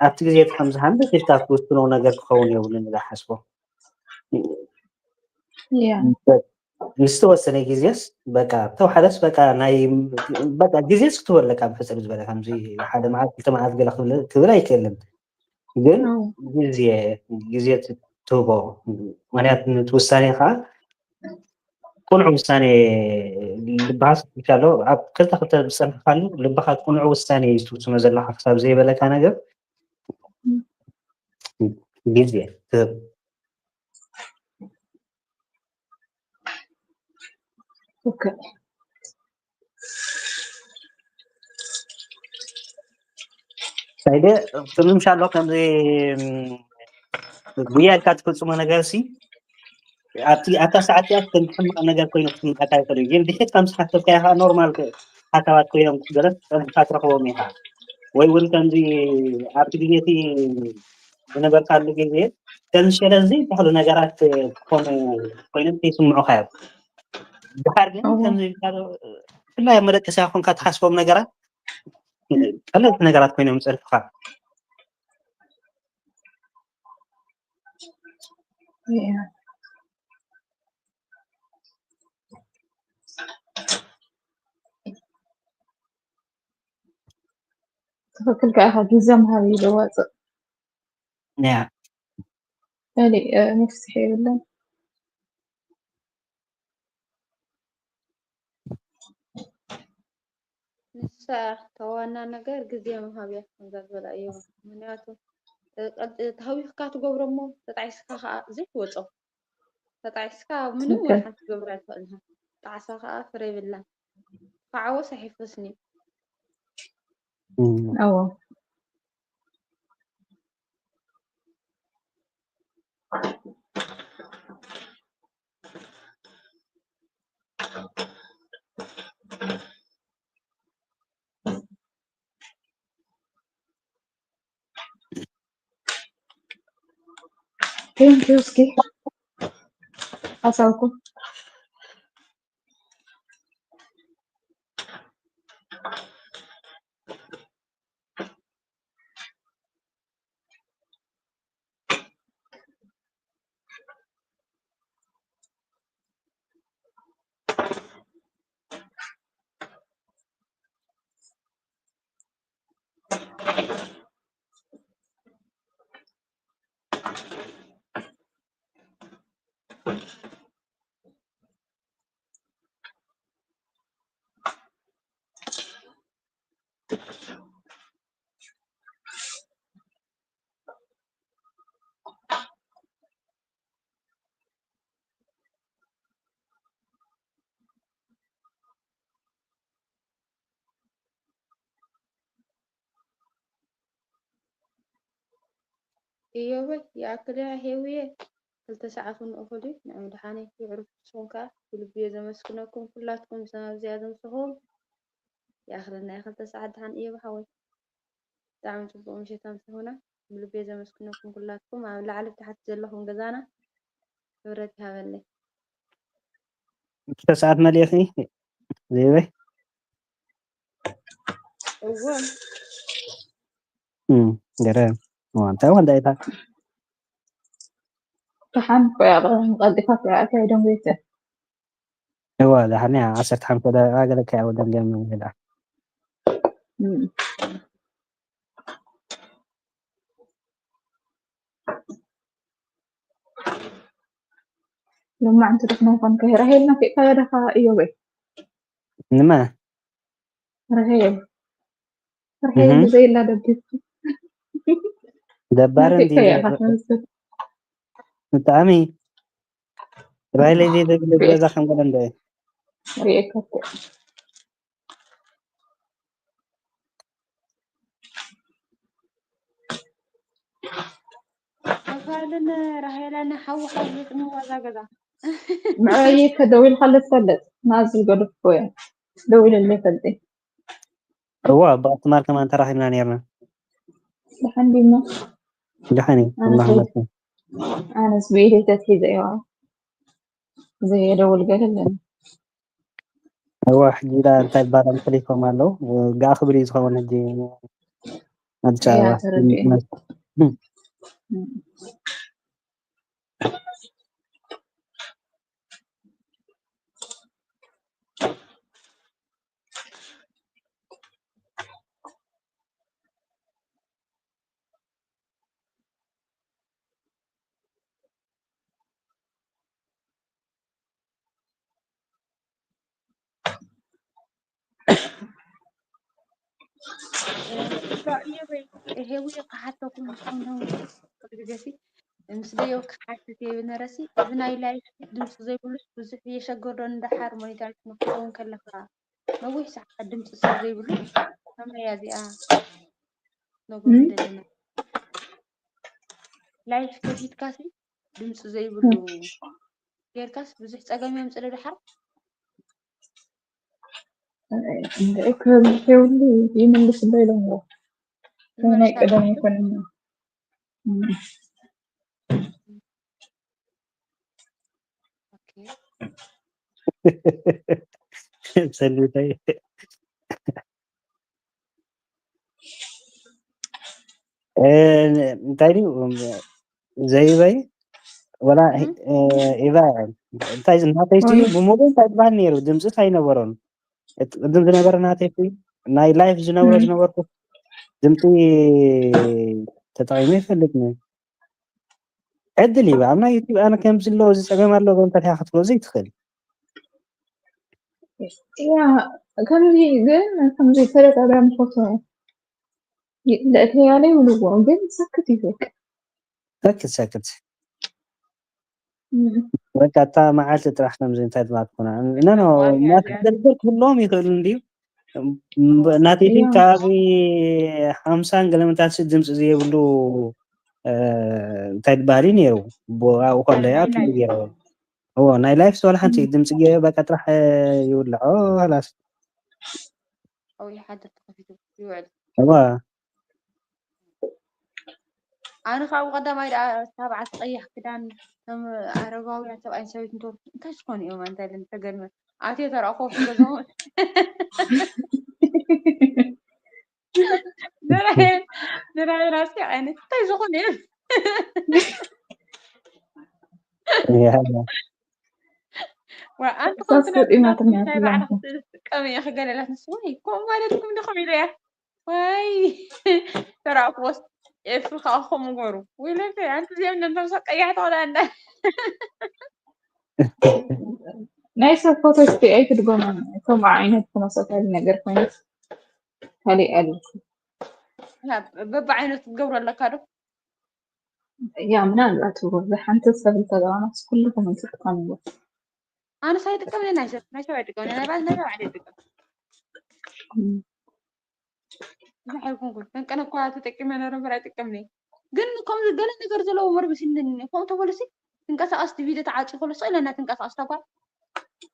ኣብቲ ግዜ ከምዚ ሃንደ ፊልካ ትውስኖ ነገር ክኸውን የብሉን ኢለ ሓስቦ ምስ ተወሰነ ግዜስ በቃ ተውሓደስ በቃ ናይ በቃ ግዜስ ክትበለካ ብሕፅር ዝበለ ከምዚ ሓደ መዓልቲ ክልተ መዓልቲ ገለ ክብል ኣይክእልን ግን ግዜ ግዜ ትህቦ ምክንያት እቲ ውሳኔ ከዓ ቁኑዕ ውሳኔ ልብሃስ ኣሎ ኣብ ክልተ ክልተ ዝፀንሕካሉ ልብካ ቁኑዕ ውሳኔ እዩ ትውስኖ ዘለካ ክሳብ ዘይበለካ ነገር ግዜ ትህብ Okay. ሳይደ ትምምሻ ኣሎ ከምዚ ጉያ ኢልካ ትፍፅሞ ነገር ሲ ኣብቲ ኣብታ ሰዓት እያ ከም ሕማቕ ነገር ኮይኑ ክትምልከታ ይኽእል እዩ። ግን ድሕሪት ከም ዝሓሰብካዮ ከዓ ኖርማል ሓሳባት ኮይኖም ክትገለፅ ፀብካ ትረኽቦም ኢኻ። ወይ እውን ከምዚ ኣብቲ ግዜ እቲ ዝነበርካሉ ግዜ ከምዚ ሸለዚ ዝበሃሉ ነገራት ክኾኑ ኮይኖም ከይስምዑኻ እዮም። ድሓር ግን ከምዚ ኢልካ ብፍላይ ኣብ መደቀስያ ኮንካ ትሓስቦም ነገራት ቀለልቲ ነገራት ኮይኖም ይፀርፉኻ። ትኽክል ከኣ ግዜ ምሃብ እዩ ዘዋፅእ። ያ ካሊእ መፍትሒ የብለን። ንሳ ተዋና ነገር ግዜ ምሃብ እያ ከምዛ ዝበላ እዮም። ምክንያቱ ተሃዊኽካ ትገብሮ እሞ ተጣዒስካ ከዓ ዘይትወፆ ተጣዒስካ ምንም ሓንቲ ትገብር ኣይትኽእልሃ። ጣዕሳ ከዓ ፍረ የብላን። ክዓወስ ኣይሕፈስን እዩ። እዎ Thank you እስኪ ሓሳብኩም እዮበይ ይኣክል እያ ሄውየ ክልተ ሰዓት እውን እኹል እዩ። ንዕኡ ድሓነይ የዕርፉ። ንስኹም ከኣ ብልቢ እየ ዘመስግነኩም ኩላትኩም እዞም ኣብዚኣ ዘምስኹም። ይኣኽለና እያ ክልተ ሰዓት ድሓን እዮብ ሓወይ። ብጣዕሚ ጽቡቕ ምሸት ኣምስኹና። ብልቢ እየ ዘመስግነኩም ኩላትኩም ኣብ ላዕሊ ብታሕቲ ዘለኹም ገዛና ክብረት ይሃበለይ። ክልተ ሰዓት መሊእኺ ዘይበይ እወ እም፣ ገረ ዋንታ ዋንታ ይታ ደሓን ኮይያ ቀልጢፋ ኮይያ ኣካይዶም ቤተ እዋ ደሓን እያ። ዓሰርተ ሓሙሽተ ደቂቃ ገለ ከያ ወደም ገም ይላ እም። ሎማዕንቲ ደሕና ይኾንካ። ራሄል ናፊቕካያ ዲኻ እዮበይ? ንመ ራሄል ራሄል እህ። ብዘይላ ደጊፍ ደባር እንዲ ናፊቕካያ ኢኻ ትመስል። ብጣዕሚ ራሄል እዚ ደግ ገዛ ከም ገለ እንደ ሪኤካ እኮ። ኣፋልን ራሄላን ሓዊ ሓዊ ዝጥምዋ እዛ ገዛ። ምዕራይ ከ ደዊልካለ ትፈልጥ? ናዚ ዝገደፍኩ እየ። ደዊለለይ ፈልጢ። እዋ ብኣትማር ከማን ተራኺብና ነርና። ደሓን ዲሞ? ደሓን እዩ። ኣነ ኣላህ ከይድ- ይመስገን። ኣነስ ብኢደይ ተትሒዘ እየ። ዘየደውል ገለ ኣለኒ። እዋ ሕጂ ዳ እንታይ ይባላል ተሊፎም ኣለዉ። ጋኣ ክብል እዩ ዝኸውን ሕጂ ኣዲስ እያ ኣበባ። ተረዲኤ። ሄዊ ክሓተኩም ክሓተኩም ግዜሲ ምስ ደዮ ክሓትት እየ ብነረሲ እዚ ናይ ላይፍ ድምፂ ዘይብሉስ ብዙሕ እየሸገር ዶ እንዳሓር ሞኒታይዝ ንክኸውን ከለካ ነዊሕ ሰዓት ድምፂ ሰብ ዘይብሉ ከመይ እያ እዚኣ ነግሩ ደለና። ላይፍ ከፊትካሲ ድምፂ ዘይብሉ ጌርካስ ብዙሕ ፀገም የምፅእ ዶ ደሓር? እንደ ክብሉ ይመልስ ዶ ኢሎም። ናይ ቀደም ይኮንና። ኦኬ። ሰሊተይ እንታይ ድዩ ዘይበይ ወላ ኢቫ እንታይ ናተይ ብሙሉ እንታይ ትባሃል ነይሩ? ድምፂ ኣይነበሮን። ቅድም ዝነበረ ናተይ ናይ ላይፍ ዝነብሮ ዝነበርኩ ድምፂ ተጠቂመ ይፈልጥ ዕድል ይባ ኣብ ናይ ዩቲብ ኣነ ከምዚ ኣሎ እዚ ፀገም ኣሎ እንተድያ ክትብሎ ዘይትኽእል። ከምዚ ግን ከምዚ ተደጋጋሚ ፎቶ ለእተያለ ይብልዎ ግን ሰክት ይፈቅ ሰክት ሰክት በቃ እታ መዓልቲ ጥራሕ ከምዚ እንታይ ድማ ትኾና ናተደርገር ክህልዎም ይኽእሉ እንድዩ። ናተይ ከባቢ ሓምሳን ገለመታት ድምፂ ዘይብሉ እንታይ ትባሃሊ ነይሩ ኣብኡ ከለያ ገይረ እዎ ናይ ላይፍ ዝተባለ ሓንቲ ድምፂ ገይረ በቃ ጥራሕ ይውልዖ ላስ ይሓድር ተኸፊቱ ይውዕል እዋ ኣነ ካብኡ ቀዳማይ ደኣ እታ በዓልቲ ቀይሕ ክዳን ከም ዓረባውያን ሰብኣይን ሰበይትን ትወርዱ እንታይ ዝኾኑ እዮም ኣንታ ኢለን ተገርመ ኣትየ ተረኣኹ ውሽጢ ገዝኦም ንራይ ራሲ ዓይነት እንታይ ዝኾኑ እዮም ኣንቲ ኮንትናትናይ ባዕላ ክትጥቀም እየ ክገለላት ንስ ወይ ከምኡ ማለትኩም ዶ ከሚሉ እያ ወይ ተራእኩዎስ ኤፍ ከዓ ከምኡ ገሩ ወይለከ ኣንቲ እዚኦም ነንተምሳ ቀያሕ ተቆዳ እንዳ ናይ ሰብ ፎቶ እስቲ ኣይትድገሙ ከምኡ ዓይነት ተመሳሳሊ ነገር ኮይኑ ካሊእ ኣለኩም በቢ ዓይነት ክትገብሩ ኣለካ ዶ ያ ምናልባት ብሓንቲ ሰብ እንተገባናስ ኩልኩም ኣይትጥቀምዎ ኣነስ ኣይጥቀምን ናይ ሰብ ናይ ሰብ ኣይጥቀምን ናይ ባል ናይ ባዕለ ይጥቀም ብዙሕ ኣይኮንኩን ከንቀነ እኳ ተጠቂመ ነረ እምበር ኣይጥቀምን ግን ከምዚ ገለ ነገር ዘለዎ መርብስ ይንኒ ከምኡ ተበሉሲ ትንቀሳቀስ ቲ ቪድዮ ተዓፂ ከሎ ስቕ ኢለና ትንቀሳቀስ ተጓል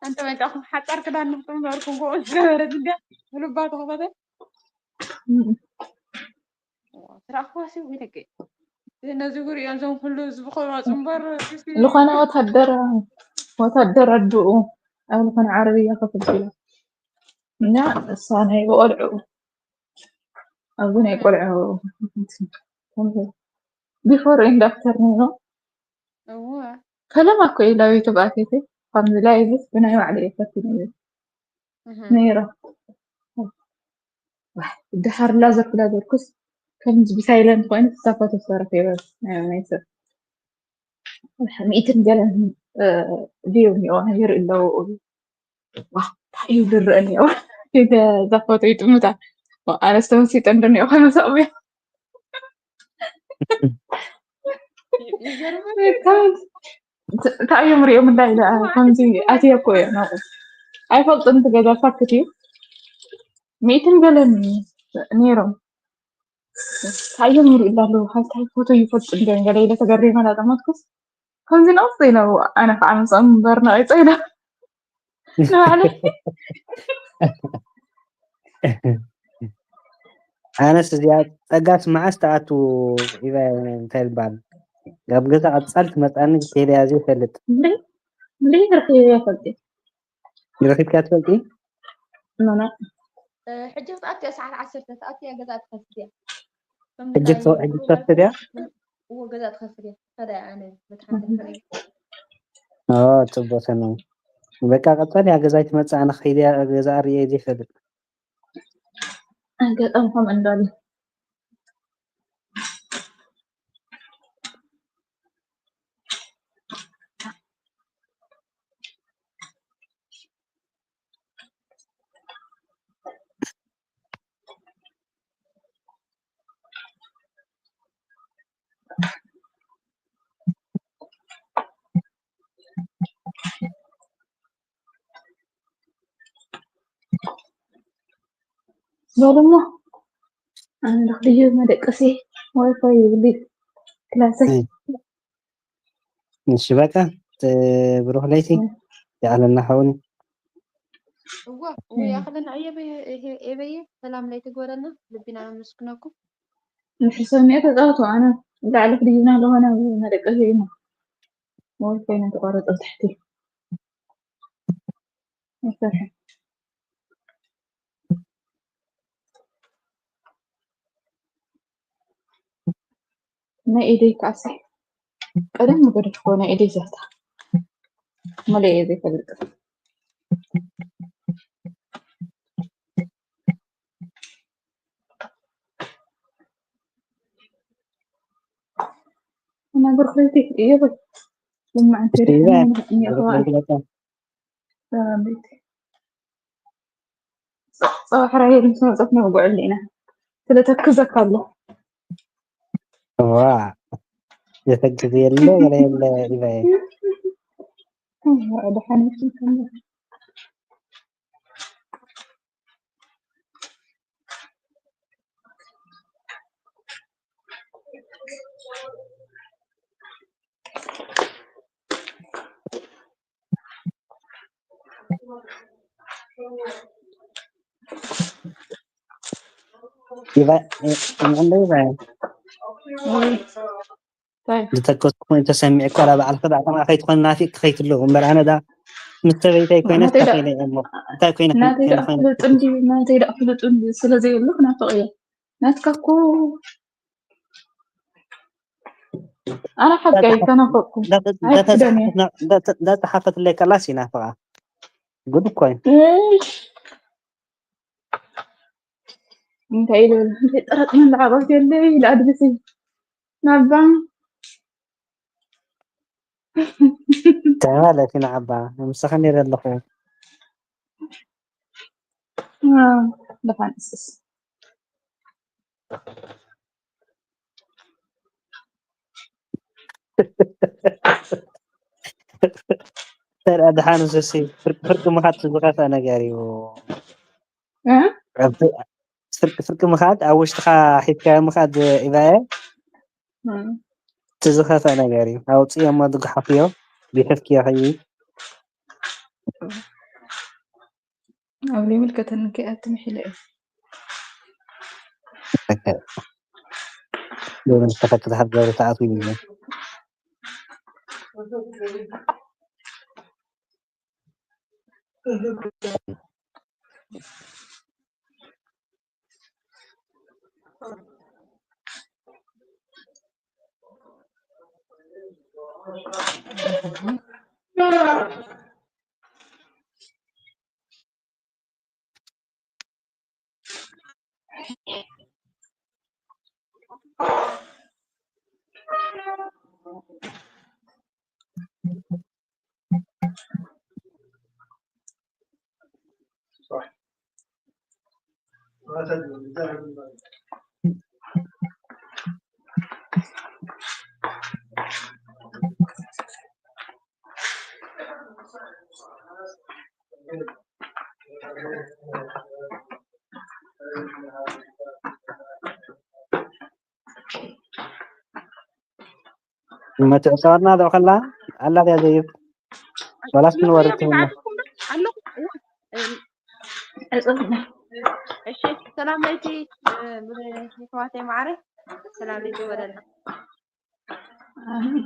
ኣንተ መጣኹም ሓፃር ክዳን ንክትምበርኩም ከምኡ ዝገበረት እንድያ ብልባ ተኸፈተ ስራእክዋ ሲ ወይለገ ነዚ ጉሪኦም ዞም ኩሉ ህዝቢ ክመፁ እምበር ዝኾነ ወታደር ወታደር ኣድኡ ኣብ ዝኾነ ዓረብያ ከፍልጥሎ እና እሳ ናይ ብቆልዕኡ ኣብዚ ናይ ቆልዑ before and after ነይሮ እወ ፈለማ እኮ እዩ ላቤቱ ብኣቴቴ ከምዚ ላይቭስ ብናይ ባዕለ እየ ፈቲነ ነይረ ድሓር ላዘርኩ ላዘርኩስ ከምዚ ብሳይለንት ኮይኑ ክሳፋቶ ዝተረፈ ይበል ናይ ሰብ ሚእትን ገለን ድዩ እኒኦ ይርኢ ኣለዎ እንታይ እዩ ዝረአ እኒኦ ገዛ ፎቶ ይጥምታ ኣነስ ተመሲጠ እንዶ እኒኦ ከመሰቕቡ እንታይ እዮም ሪኦም እንዳ ኢለ ከምዚ ኣትየ እኮ እየ ናቁ ኣይፈልጥን እቲ ገዛ ሳክት እዩ ሚእትን ገለን ነይሮም እንታይ እዮም ይርኢ እንዳለዉ ሃይታይ ፎቶ ይፈልጡ እንደ ገለ ኢለ ተገሪመ ናጠመትኩስ ከምዚ ነቕፅ ኢለ ኣነ ከዓ ምፅኦም እምበር ነቒፀ ኢለ ንባዕለይ ኣነስ እዚኣ ፀጋስ መዓስ ተኣቱ ኢለ እንታይ ይባል ኣብ ገዛ ቀፃል ትመፃኒ ቴልያ ዘይፈልጥ እንደ ረኪበ ይፈልጥ ረኪብካ ትፈልጢ ኖኖ ሕጂ ክትኣትያ ሰዓት ዓሰርተ ትኣትያ ገዛ ትኸፍት እያ ሕጂ ትኸፍት እያ እዎ ገዛ ትኸፍት እያ ታዲያ ኣነ በቲ ሓንቲ ጽቡቅ ሰነ በቃ ቀጻል እያ ገዛ ትመጽእ ኣነ ከይደ ገዛ ርእየ ዘይፈልጥ ገጠም ከም እንዳሉ በልሞ ኣነ ዶ ክድይብ መደቀሲ ዋይፋይ ይብሊ ክላሰይ። እይ። እሺ በቃ፣ እ፣ ብሩኽ ለይቲ። እይ። ይኣለና ሓውኒ። እዋ፣ እዋ፣ እይ። ይኣኽለና። እየ በየ-፣ እየ፣ እየ በየ፣ ሰላም ለይቲ ግበረልና። ልቢና ነመስግነኩም። ንሕሰብ እኒኦ ተጻወቱ። ኣነ ላዕሊ ክድይብና ኣለኾነ መደቀሲ እዩ። ዋይፋይ ነተቋረጠ ታሕቲ። ኣይሰርሕን። ናይ ኢደይ ከዓሲ ቀደም ገደፍኩዎ ናይ ኢደይ ዛታ። መለ እየ ዘይፈልጥ። እና ብርክለይቲ እየ በል። ልማዕንቲ እሺ፣ ርሕና ይበል። ንኽእኒ ብሩክ ይኸዋል። ለይቲ በቃ። ሰላም ቤት። ጸ-፣ ጸባሕ ራሄል ምስ መጸት ነውግዐሉ ኢና። ስለ ተክዘካ ኣሎ። ዋ፣ የተክዝ የለ፣ ገለ የለ፣ ኢለ። እዋ፣ ደሓን ነሽ? ይባ-፣ እ-፣ እንዕንደ ይባ-፣ ወይ፣ እንታይ? ዝተከዝኩ ኮይኑ ተሰሚዑ እኮ፣ ላ ባዕልኺ ደኣ ከምኣ ከይትኾኒ ናፊቅኪ ከይትልው እምበር፣ ኣነ ደኣ ምስ ሰበይተይ ኮይነ ናተይ ደኣ፣ ተኺለ እየ እሞ፣ እንታይ ኮይነ ናተይ ኮይነ ደኣ ኮይነ ፍሉጥ እንድዩ፣ ናተይ ደኣ ፍሉጥ እንድዩ፣ ስለ ዘየሉ ክናፍቕ እየ። ናትካ እኮ ኣነ ሓቂ ኣይተናፈቅኩ። እንዳተ-፣ ኣይክደን እየ። እንዳተጻሓፈትና-፣ እንዳተ-፣ እንዳተጻሓፈትለይ ከላስ ይናፍቓ። ጉድ እኮ እዩ። እሽ። እንታይ ኢሉ? እንታይ ጥረጥ ምን ለዓባት የለ ኢሉ ኣድብሲ። ናባ። እንታይ ማለት እዩ ንዓባ? ምሳኻ ነይረ ኣለኹ። አ፣ ደሓን እስስ። ተራ ደሓን ሰሲ ፍርቂ፣ ፍርቂ ምኻድ ዝኸፍአ ነገር እዩ። እ? ኣብ ፍርቂ፣ ፍርቂ ምኻድ ኣብ ውሽጥኻ ሒዝካዮ ምኻድ ኢባየ እ። እቲ ዝኸፍአ ነገር እዩ። ኣውፅእዮ እሞ ዝጉሓፍዮ፣ ጒሕፍክዮ ኸይድ። ኣብ ዘይምልከተኒ ከይኣቱ ምሒለ እየ። ሎሚ ዝተፈቅደ ካብ ገብሪ ተኣትዩ እዩ። መትዕሳርና ዶ ከላ ኣላ ድያ ዘይብ? ዋላስ ክንወርድ ትብልና? ኣለኹ። እዋ፣ እም፣ እጽፍና። እሺ፣ ሰላም ለይቲ፣ እ፣ ብረ-፣ የሕዋተይ ማዕረ፣ ሰላም ለይቲ ይበለና። ኣሜን።